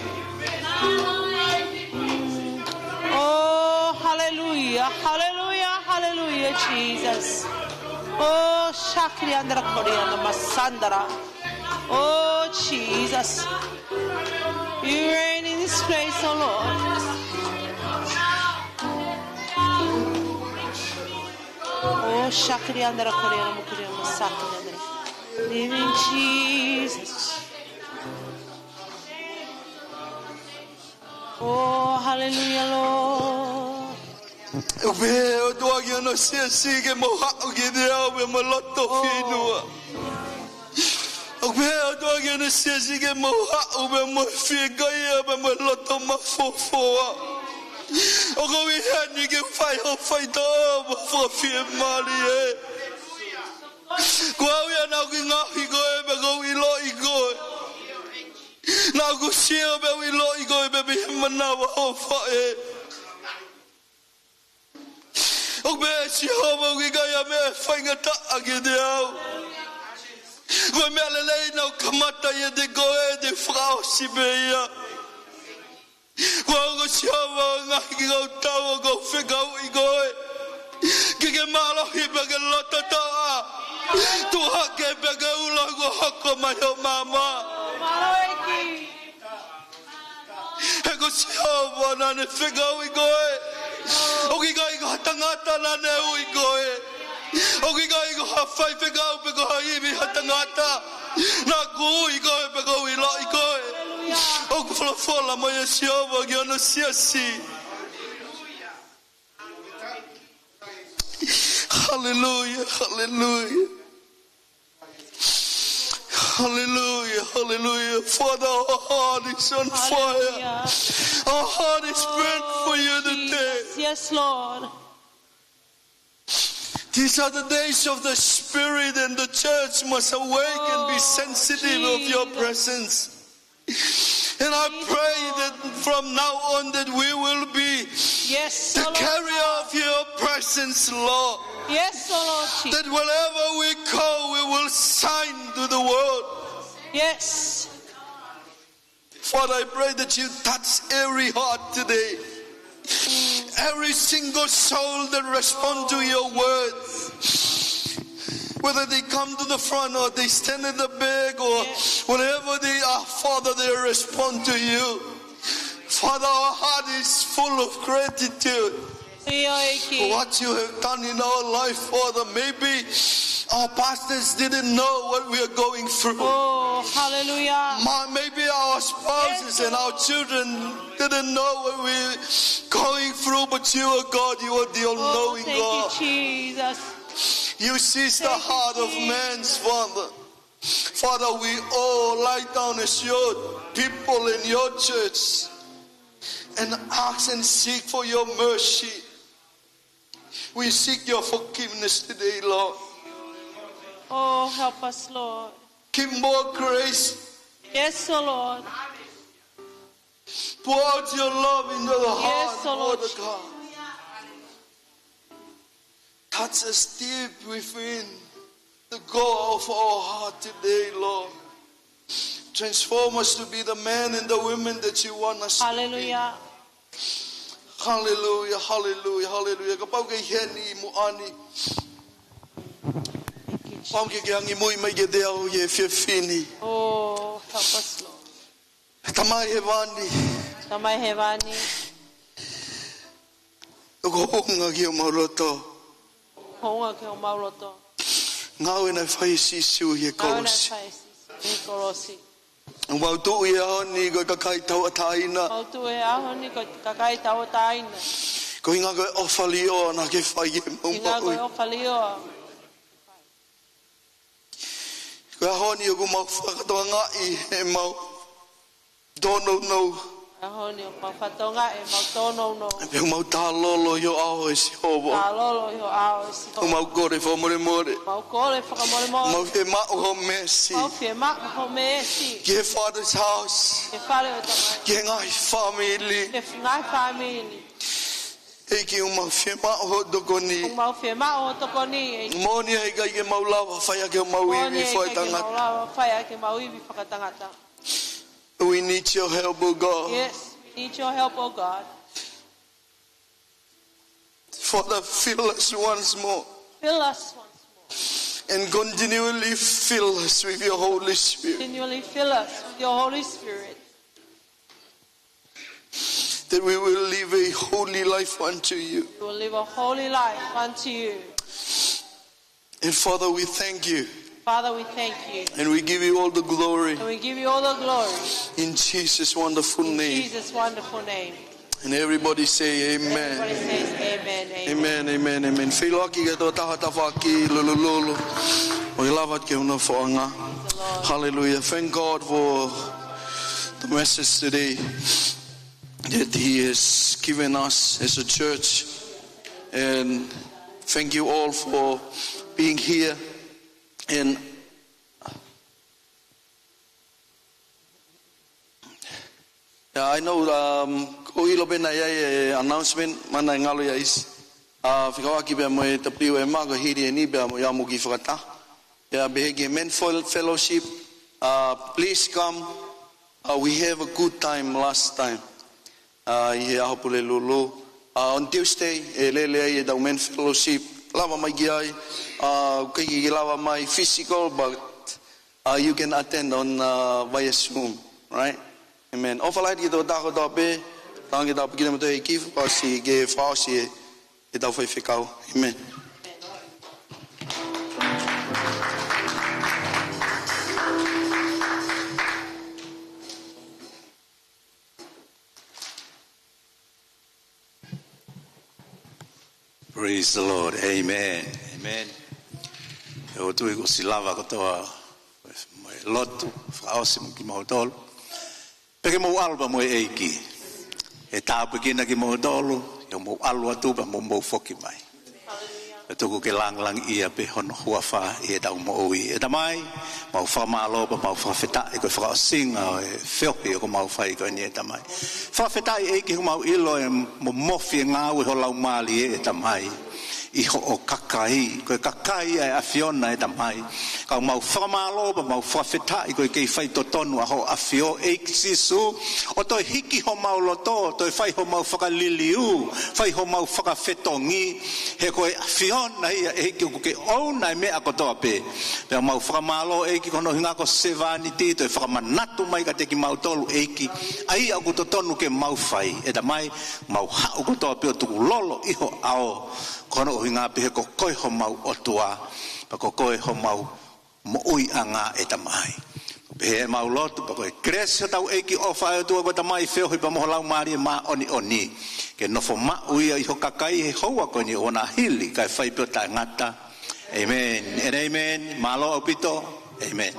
Oh, hallelujah, Hallelujah, Jesus. Oh, shakri andra koriana masandra. Oh, Jesus. You reign in this place, oh Lord. Oh, shakri andra koriana mukuriana masakri andra. Living Jesus. Oh, hallelujah, Lord. ʻOku pehē ʻe he ʻOtua ki hono siasi ke mou haʻu kiate au pea mo e loto fieinua. ʻOku pehē ʻe he ʻOtua ki hono siasi ke mou haʻu pea mo e fiekaia pea mo e loto mafofoa. ʻOku ou ʻi heni ke fai hoʻo faitoʻo mo e fakafiemālie. Ko au ia naʻa ku ngaohi koe pea ʻoku ou ʻiloʻi koe. Naʻa ku sio pea u ʻiloʻi koe pea mei he manava hoʻo faʻē. ʻOku pehē ʻe Sihova ʻoku ʻikai ha meʻa ʻe faingataʻa kiate au. Ko e meʻa lelei naʻa ku kamata ʻiate koe te u fakaʻosi pē ia. Ko au ko Sihova ʻo e ngaahi kakautau ʻoku ou fekauʻi koe. Ke ke mālohi pea ke loto toʻa. Tuʻu hake pea ke ula kuo hoko mai hoʻo maama. He ko Sihova naʻa ne fekauʻi koe. ʻOku ʻikai ko ha tangata naʻa ne ui koe. ʻOku ʻikai ko ha faifekau pe ko ha ivi ha tangata. Naʻa ku ui koe pea ʻoku ou ʻiloʻi koe. ʻOku folofola mai ʻa Sihova ki hono siasi. Hallelujah, hallelujah. Hallelujah, hallelujah. Father, our heart is on fire. Hallelujah. Our heart is burnt for you today. Jesus. Yes, Lord. These are the days of the Spirit, and the church must awake and be sensitive of your presence. And I pray that from now on that we will be the carrier of your presence, Lord. Yes, oh Lord Jesus. That wherever we go, we will shine to the world. Yes. Father, I pray that you touch every heart today. Every single soul that respond to your word. Whether they come to the front or they stand at the back or wherever they are, Father, they respond to you. Father, our heart is full of gratitude for what you have done in our life, Father. Maybe our pastors didn't know what we are going through. Oh, hallelujah. Ma-, maybe our spouses and our children didn't know what we're going through, but you are God, you are the all-knowing God. Oh, thank you, Jesus. You sees the heart of man's Father. Father, we all lie down as your people in your church and ask and seek for your mercy. We seek your forgiveness today, Lord. Oh, help us, Lord. Give more grace. Yes, oh Lord. Pour out your love into the heart, Father God. Touch us deep within the core of our heart today, Lord. Transform us to be the men and the women that you want us to be. Hallelujah. Hallelujah, hallelujah, hallelujah. Kapau ʻoku ke ʻi heni ʻi muʻa ni. Kapau ʻoku ke angimui mai kiate au ʻi he efiafi ni. Oh, help us, Lord. Tamai Hēvani. Tamai Hēvani. ʻOku hounga ki homau loto. Hounga ki homau loto. Ngāue naʻe fai ʻe Sīsū ʻi he kolosi. Ngāue naʻe fai ʻe Sīsū ʻi he kolosi. ʻOku mau tuʻu ʻi he ʻaho ni ko e kakai tauʻatāina. Mau tuʻu ʻi he ʻaho ni ko e kakai tauʻatāina. Ko e ʻuhinga ko e ʻofa liʻoa naʻa ke fai ki heʻemau moʻui. Ko e ʻuhinga ko e ʻofa liʻoa. Ko e ʻaho ni ʻoku mau fakatokangaʻi ʻemau tōnounou. ʻAho ni ʻoku mau fakatokangaʻi ʻemau tōnounou. Pea ʻoku mau tālolo ʻi ho ʻao ʻe Sihova. Tālolo ʻi ho ʻao ʻe Sihova. ʻOku mau kole fakamolemole. Mau kole fakamolemole. Mau fiemaʻu ho meesi. Mau fiemaʻu ho meesi. Ki he Father's house. Ki he fale ʻo e Tamai. Ki he ngaahi fāmili. Ki he ngaahi fāmili. ʻEiki, ʻoku mau fiemaʻu ho tokoni. ʻOku mau fiemaʻu ho tokoni, ʻEiki. Moʻoni ʻe ʻikai ke mau lava fai ʻaki homau ivi fakaetangata. Moʻoni ʻe ʻikai ke mau lava fai ʻaki homau ivi fakaetangata. We need your help, oh God. Yes, we need your help, oh God. Father, fill us once more. Fill us once more. And continually fill us with your Holy Spirit. Continually fill us with your Holy Spirit. That we will live a holy life unto you. We will live a holy life unto you. And Father, we thank you. Father, we thank you. And we give you all the glory. And we give you all the glory. In Jesus' wonderful name. In Jesus' wonderful name. And everybody say amen. Everybody says amen, amen. Amen, amen, amen. Feʻiloaki ke tō taha tafaʻaki lulululu. ʻOi lava ke una foʻanga. Praise the Lord. Hallelujah. Thank God for the message today that he has given us as a church. And thank you all for being here. And Yeah, I know, um, ko ʻilo pē naʻe ʻi ai e announcement, mana e ngalo ia isi. Uh, fekauʻaki pea mo e W M A, ko e hili eni pea mo ia mo ki fakata. Yeah, pehē ki he Men Fel-, Fellowship, uh, please come. Uh, we have a good time last time. Uh, ʻi he ʻaho Pulelulu. Uh, on Tuesday, ʻe lele ai e tau Men Fellowship. Lava mai ki ai, uh, ʻikai ke lava mai physical, but uh, you can attend on, uh, via Zoom, right? Amen. ʻOfa lahi ki he tokotaha kotoa pē, tau ange ke tau piki na mo e ʻEiki, fakaʻosi ke fakaʻosi e, e tau faifekau. Amen. Praise the Lord. Amen. Amen. ʻOku ou tui kuo ʻosi lava kotoa mo e lotu, fakaʻosi mo kimoutolu. Pea ke mou ʻalu pea mo e ʻEiki. ʻE tāpuekina kimoutolu, ʻio mou ʻalu atu pea mou, mou foki mai. ʻE tuku ke langilangiʻia pē hono huafa ʻi heʻetau moʻui. ʻE Tamai, mau fakamālō pea mau fakafetaʻi ko e fakaʻosinga ʻo e feohi ʻoku mau fai ko eni ʻe Tamai. Fakafetaʻi ʻEiki ʻoku mau ʻilo ʻe momofi e ngāue ho Laumālie ʻe Tamai. ʻI hoʻo kakai, ko e kakai ʻa e ʻAfiona ʻe Tamai. Ka ʻoku mau fakamālō pea mau fakafetaʻi ko e kei fai totonu ʻa hoʻo ʻAfio ʻEiki Sīsū, ʻo toe hiki homau loto, toe fai homau fakaliliu, fai homau fakafetongi, he ko e ʻAfiona ia ʻEiki ʻoku ke ʻouna e meʻa kotoa pē. Pea mau fakamālō ʻEiki ko hono ʻuhinga ko e sevāniti, toe fakamanatu mai kiate kimautolu ʻEiki ʻa ia ʻoku totonu ke mau fai. ʻE Tamai, mau haʻu kotoa pē ʻo tukulolo ʻi ho ʻao, ko hono ʻuhinga pē he ko koe homau ʻOtua, pea ko koe homau moʻuiʻanga ʻe Tamai. Pea ʻoku mau lotu pea ko e kelesi ʻa hotau ʻEiki ʻofa ʻa e ʻOtua ko e Tamai, feohi pea mo ho Laumālie Māʻoniʻoni, ke nofo maʻu ia ʻi ho kakai he houa ko eni ʻo na hili kae fai pē ʻo taʻengata. Amen and amen. Mālō ʻaupito. Amen.